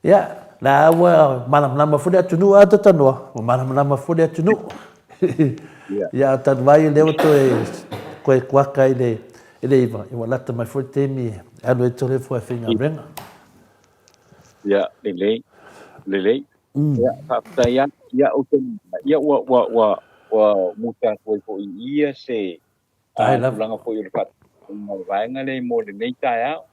[SPEAKER 3] Ia, la ua malamalama foi le atunuu a Tanoa, ua malamalama foi le atunuu. Ia, a talu ai lea ua toe, toe kuaka i le, i le iva, ia ua lata mai foi le taimi e alu ai Toleafoa e faigaluega.
[SPEAKER 4] Ia, lelei, lelei. Ia, faafetai lava. Ia, ou te, ia ua, ua, ua, ua muta atu ai foi i ia se tulaga foi o le faatinoina o le vaega lea mo lenei taeao.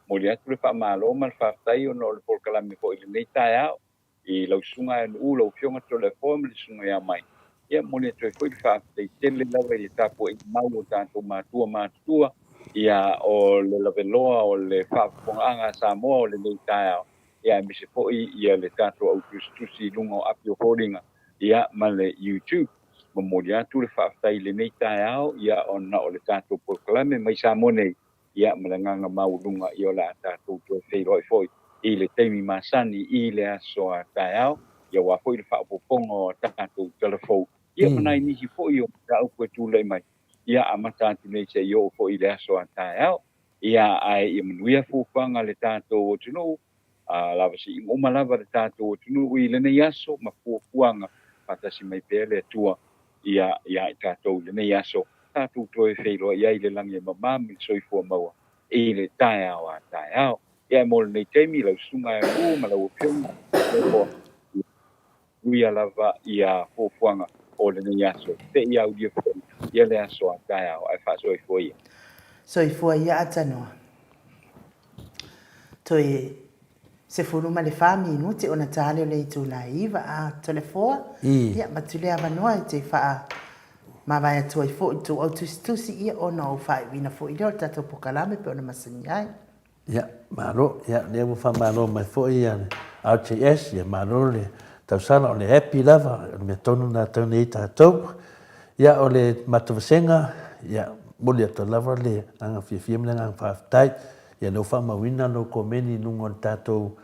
[SPEAKER 4] Momoli atu le faamalo ma le faafetai ona o le polokalame foi i lenei taeao i lau susuga Aenu'u, lau Afioga Toleafoa ma le susuga ia Mai. Ia, momoli atu ai foi le faafetai tele lava i le tapuaiga mau o tatou matua matutua, ia, o le laveloa o le faafofogaaga a Samoa o lenei taeao, ia aemaise foi ia le tatou au tusitusi i luga o api o foliga, ia, ma le YouTube. Momoli atu le faafetai i lenei taeao, ia, ona o le tatou polokalame mai Samoa nei, ia, ma le agaga maualuga, ia, o le a tatou toe feiloai foi i le taimi masani i le aso a taeao, ia, aua foi le faaopoopoga o a tatou tala fou, ia, ma nai nisi foi o mataupu e tulai mai, ia, amata atu nei seia oo foi i le aso a taeao. Ia, ae ia manuia fuafuaga a le tatou atunuu, a lava siiga uma lava le tatou atunuu i lenei aso ma fuafuaga faatasi mai pea le Atua ia iā i tatou i lenei aso, tatou toe feiloai ai i le lagi e mama ma le soifua maua i le taeao a taeao. Ia, ae mo lenei taimi, lau susuga e Alu ma lau Afioga, ia manuia lava ia fuafuaga o lenei aso, seia aulia foi ia le aso a taeao, ae faasoifua ia.
[SPEAKER 1] Soifua ia Atanoa. Toe 14 minute ona ta lea o le itula e 9 a Toleafoa, ia avatu le avanoa e te faa mavae atu ai foi i le tou au tusitusi ia ona ou faaiuina foi lea o le tatou pokalame pei ona masani ai.
[SPEAKER 3] Ia, malo. Ia, lea ua faamalo mai foi ia le RJS, ia malo le tausala, o le happy lava, o le mea tonu lena e tatau ona i ai tatou. Ia, o le matou vasega, ia, momoli atu lava le agaga fiafia ma le agaga faafetai. Ia, lea ua faamauina lou komeni i luga o le tatou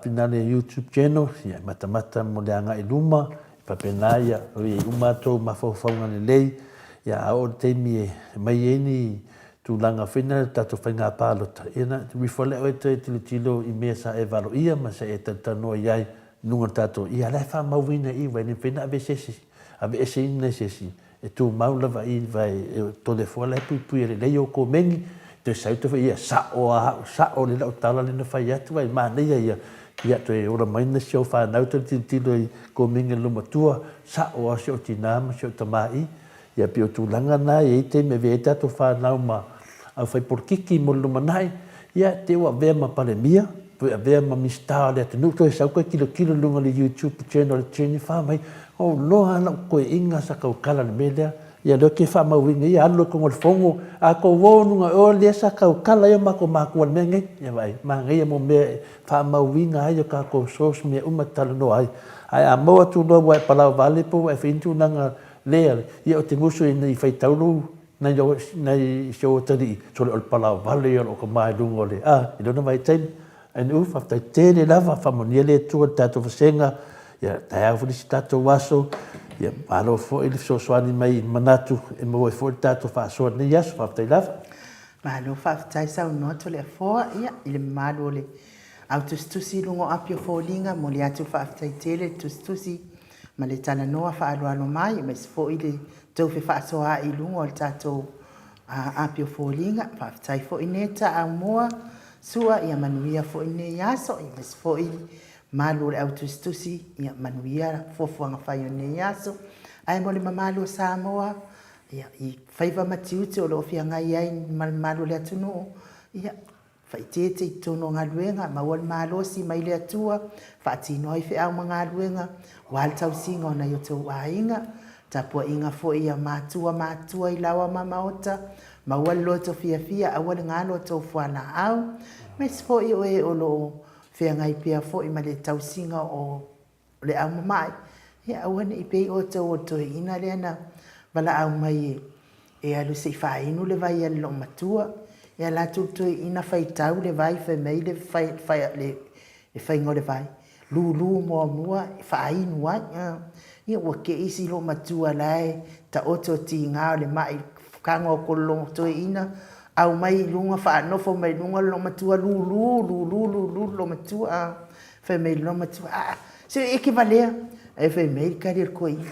[SPEAKER 3] finale YouTube channel, ia, e matamata mo le agai i luma, e faapena, ia, o i ai uma a outou mafaufauga lelei, ia, a oo i le taimi e aumai ai ni tulaga foi na le tatou faiga palota, ia na rifo lea oe toe tilotilo i mea sa e valoia ma sa e talatalanoa i ai i luga o le tatou, ia la e faamauina i i, ua le mafai ona aveese se isi, aveeseina e se isi, e tumau lava i i, e Toleafoa la e puipuia lelei ou komeni, toe sau toe fai, ia sao a au, sao lelei lau tala lea na fai atu, ae manaia ia, ia toe ola mai nisi o fanau toe tilotilo i komeni a le loomatua, sao a si ou tina ma si ou tama i. Ia pei o tulaga na e i ai taimi e avea ai tatou fanau ma aufai polokiki mo le lumanai, ia te i ua avea ma Palemia, toe avea ma Minisita o le atunuu, toe sau toe tilotilo i luga o le YouTube channel a le Jennifer mai, ou loa lava lau toeaina sa tautala i le mea lea, ia lea ou te faamauina ia alu loa i totonu o le fono, a tou o i luga o lea sa tautala ai o matou matua i le mea lenei, ia vaai, manaia mo mea e faamauina ai o tatou source mea uma e talanoa ai. Ae a maua atu loa ua e palaovale po ua e fai ni tulaga Lea, ia ou te musu ina i faitau lou nai nai si ou atalii, sole o le palaovale ia o lou tama i luga o le, a, i lona vaitaimi. Ae faafetai tele lava, faamanuia le Atua i le tatou vasega, ia taeao foi le isi tatou aso, ia malo foi le fesoasoani mai i manatu e maua ai foi le tatou faasoa i lenei aso, faafetai lava.
[SPEAKER 1] Malo faafetai saunoa Toleafoa, ia i le mamalu o le au tusitusi i luga o api o foliga, momoli atu le faafetai tele i le tusitusi ma le talanoa faaaloalo mai, aemaise foi le tou fefaasoaai i luga o le tatou api o foliga. Faafetai foi Neta, Aumua, Sua, ia manuia foi lenei aso, aemaise foi malu o le au tusitusi, ia manuia fuafuaga fai o lenei aso. Ae mo le mamalu o Samoa, ia, i faiva ma tiute o lo o feagai ai ma le mamalu o le atunuu, ia, Faaeteete i totonu o galuega, maua le malosi mai le Atua, faatino ai feau ma galuega, aua le tausiga o nai o tou aiga, tapuaiga foi a matua matua i laoa ma maota, maua le loto fiafia, aua le galo o tou fualaau, aemaise foi o e o lo o feagai pea foi ma le tausiga o O le aumamae, ia aua ne i pei outou o le toeaina lea na valaau mai e alu se i faainu le vai a le loomatua. E ala atu le toeaina faitau le vai, fai mai le faiga o le vai. lulu muamua e faainu ai. Ia ua te i si loomatua la e taoto tiga o le mai kago atu o le toeaina aumai i luga faanofo mai luga le loomatua lulu lulu lulu le loomatua. Fai mai le loomatua, aa, se e te valea. Ae fai mai le tali a le toeaina,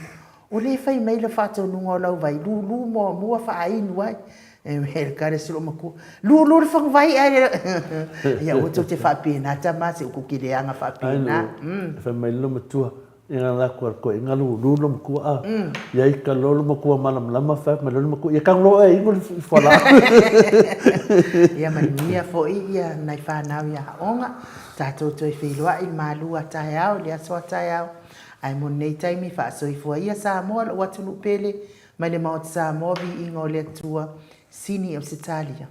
[SPEAKER 1] o lea e fai mai le faatonuga o lau vai, lulu muamua faainu ai. E le tali a si loomatua, lulu le faguvai ae ia aua tou te faapena tama se tou te leaga faapena.
[SPEAKER 3] Fai mai le loomatua, Ia la kua koe inga lu lu lo makua a. Ia i ka lo lo makua malamalama fa ma lo makua ia kang lo e ingo le fuala.
[SPEAKER 1] Ia manuia foi ia nai whanau ia aoga. Tātou toe feiloai i malua taeao, le aso a taeao. Ae mo lenei taimi faasoifua ia Samoa lou atunuu pele mai le Maota Samoa viiga o le Atua Sini Ausetalia.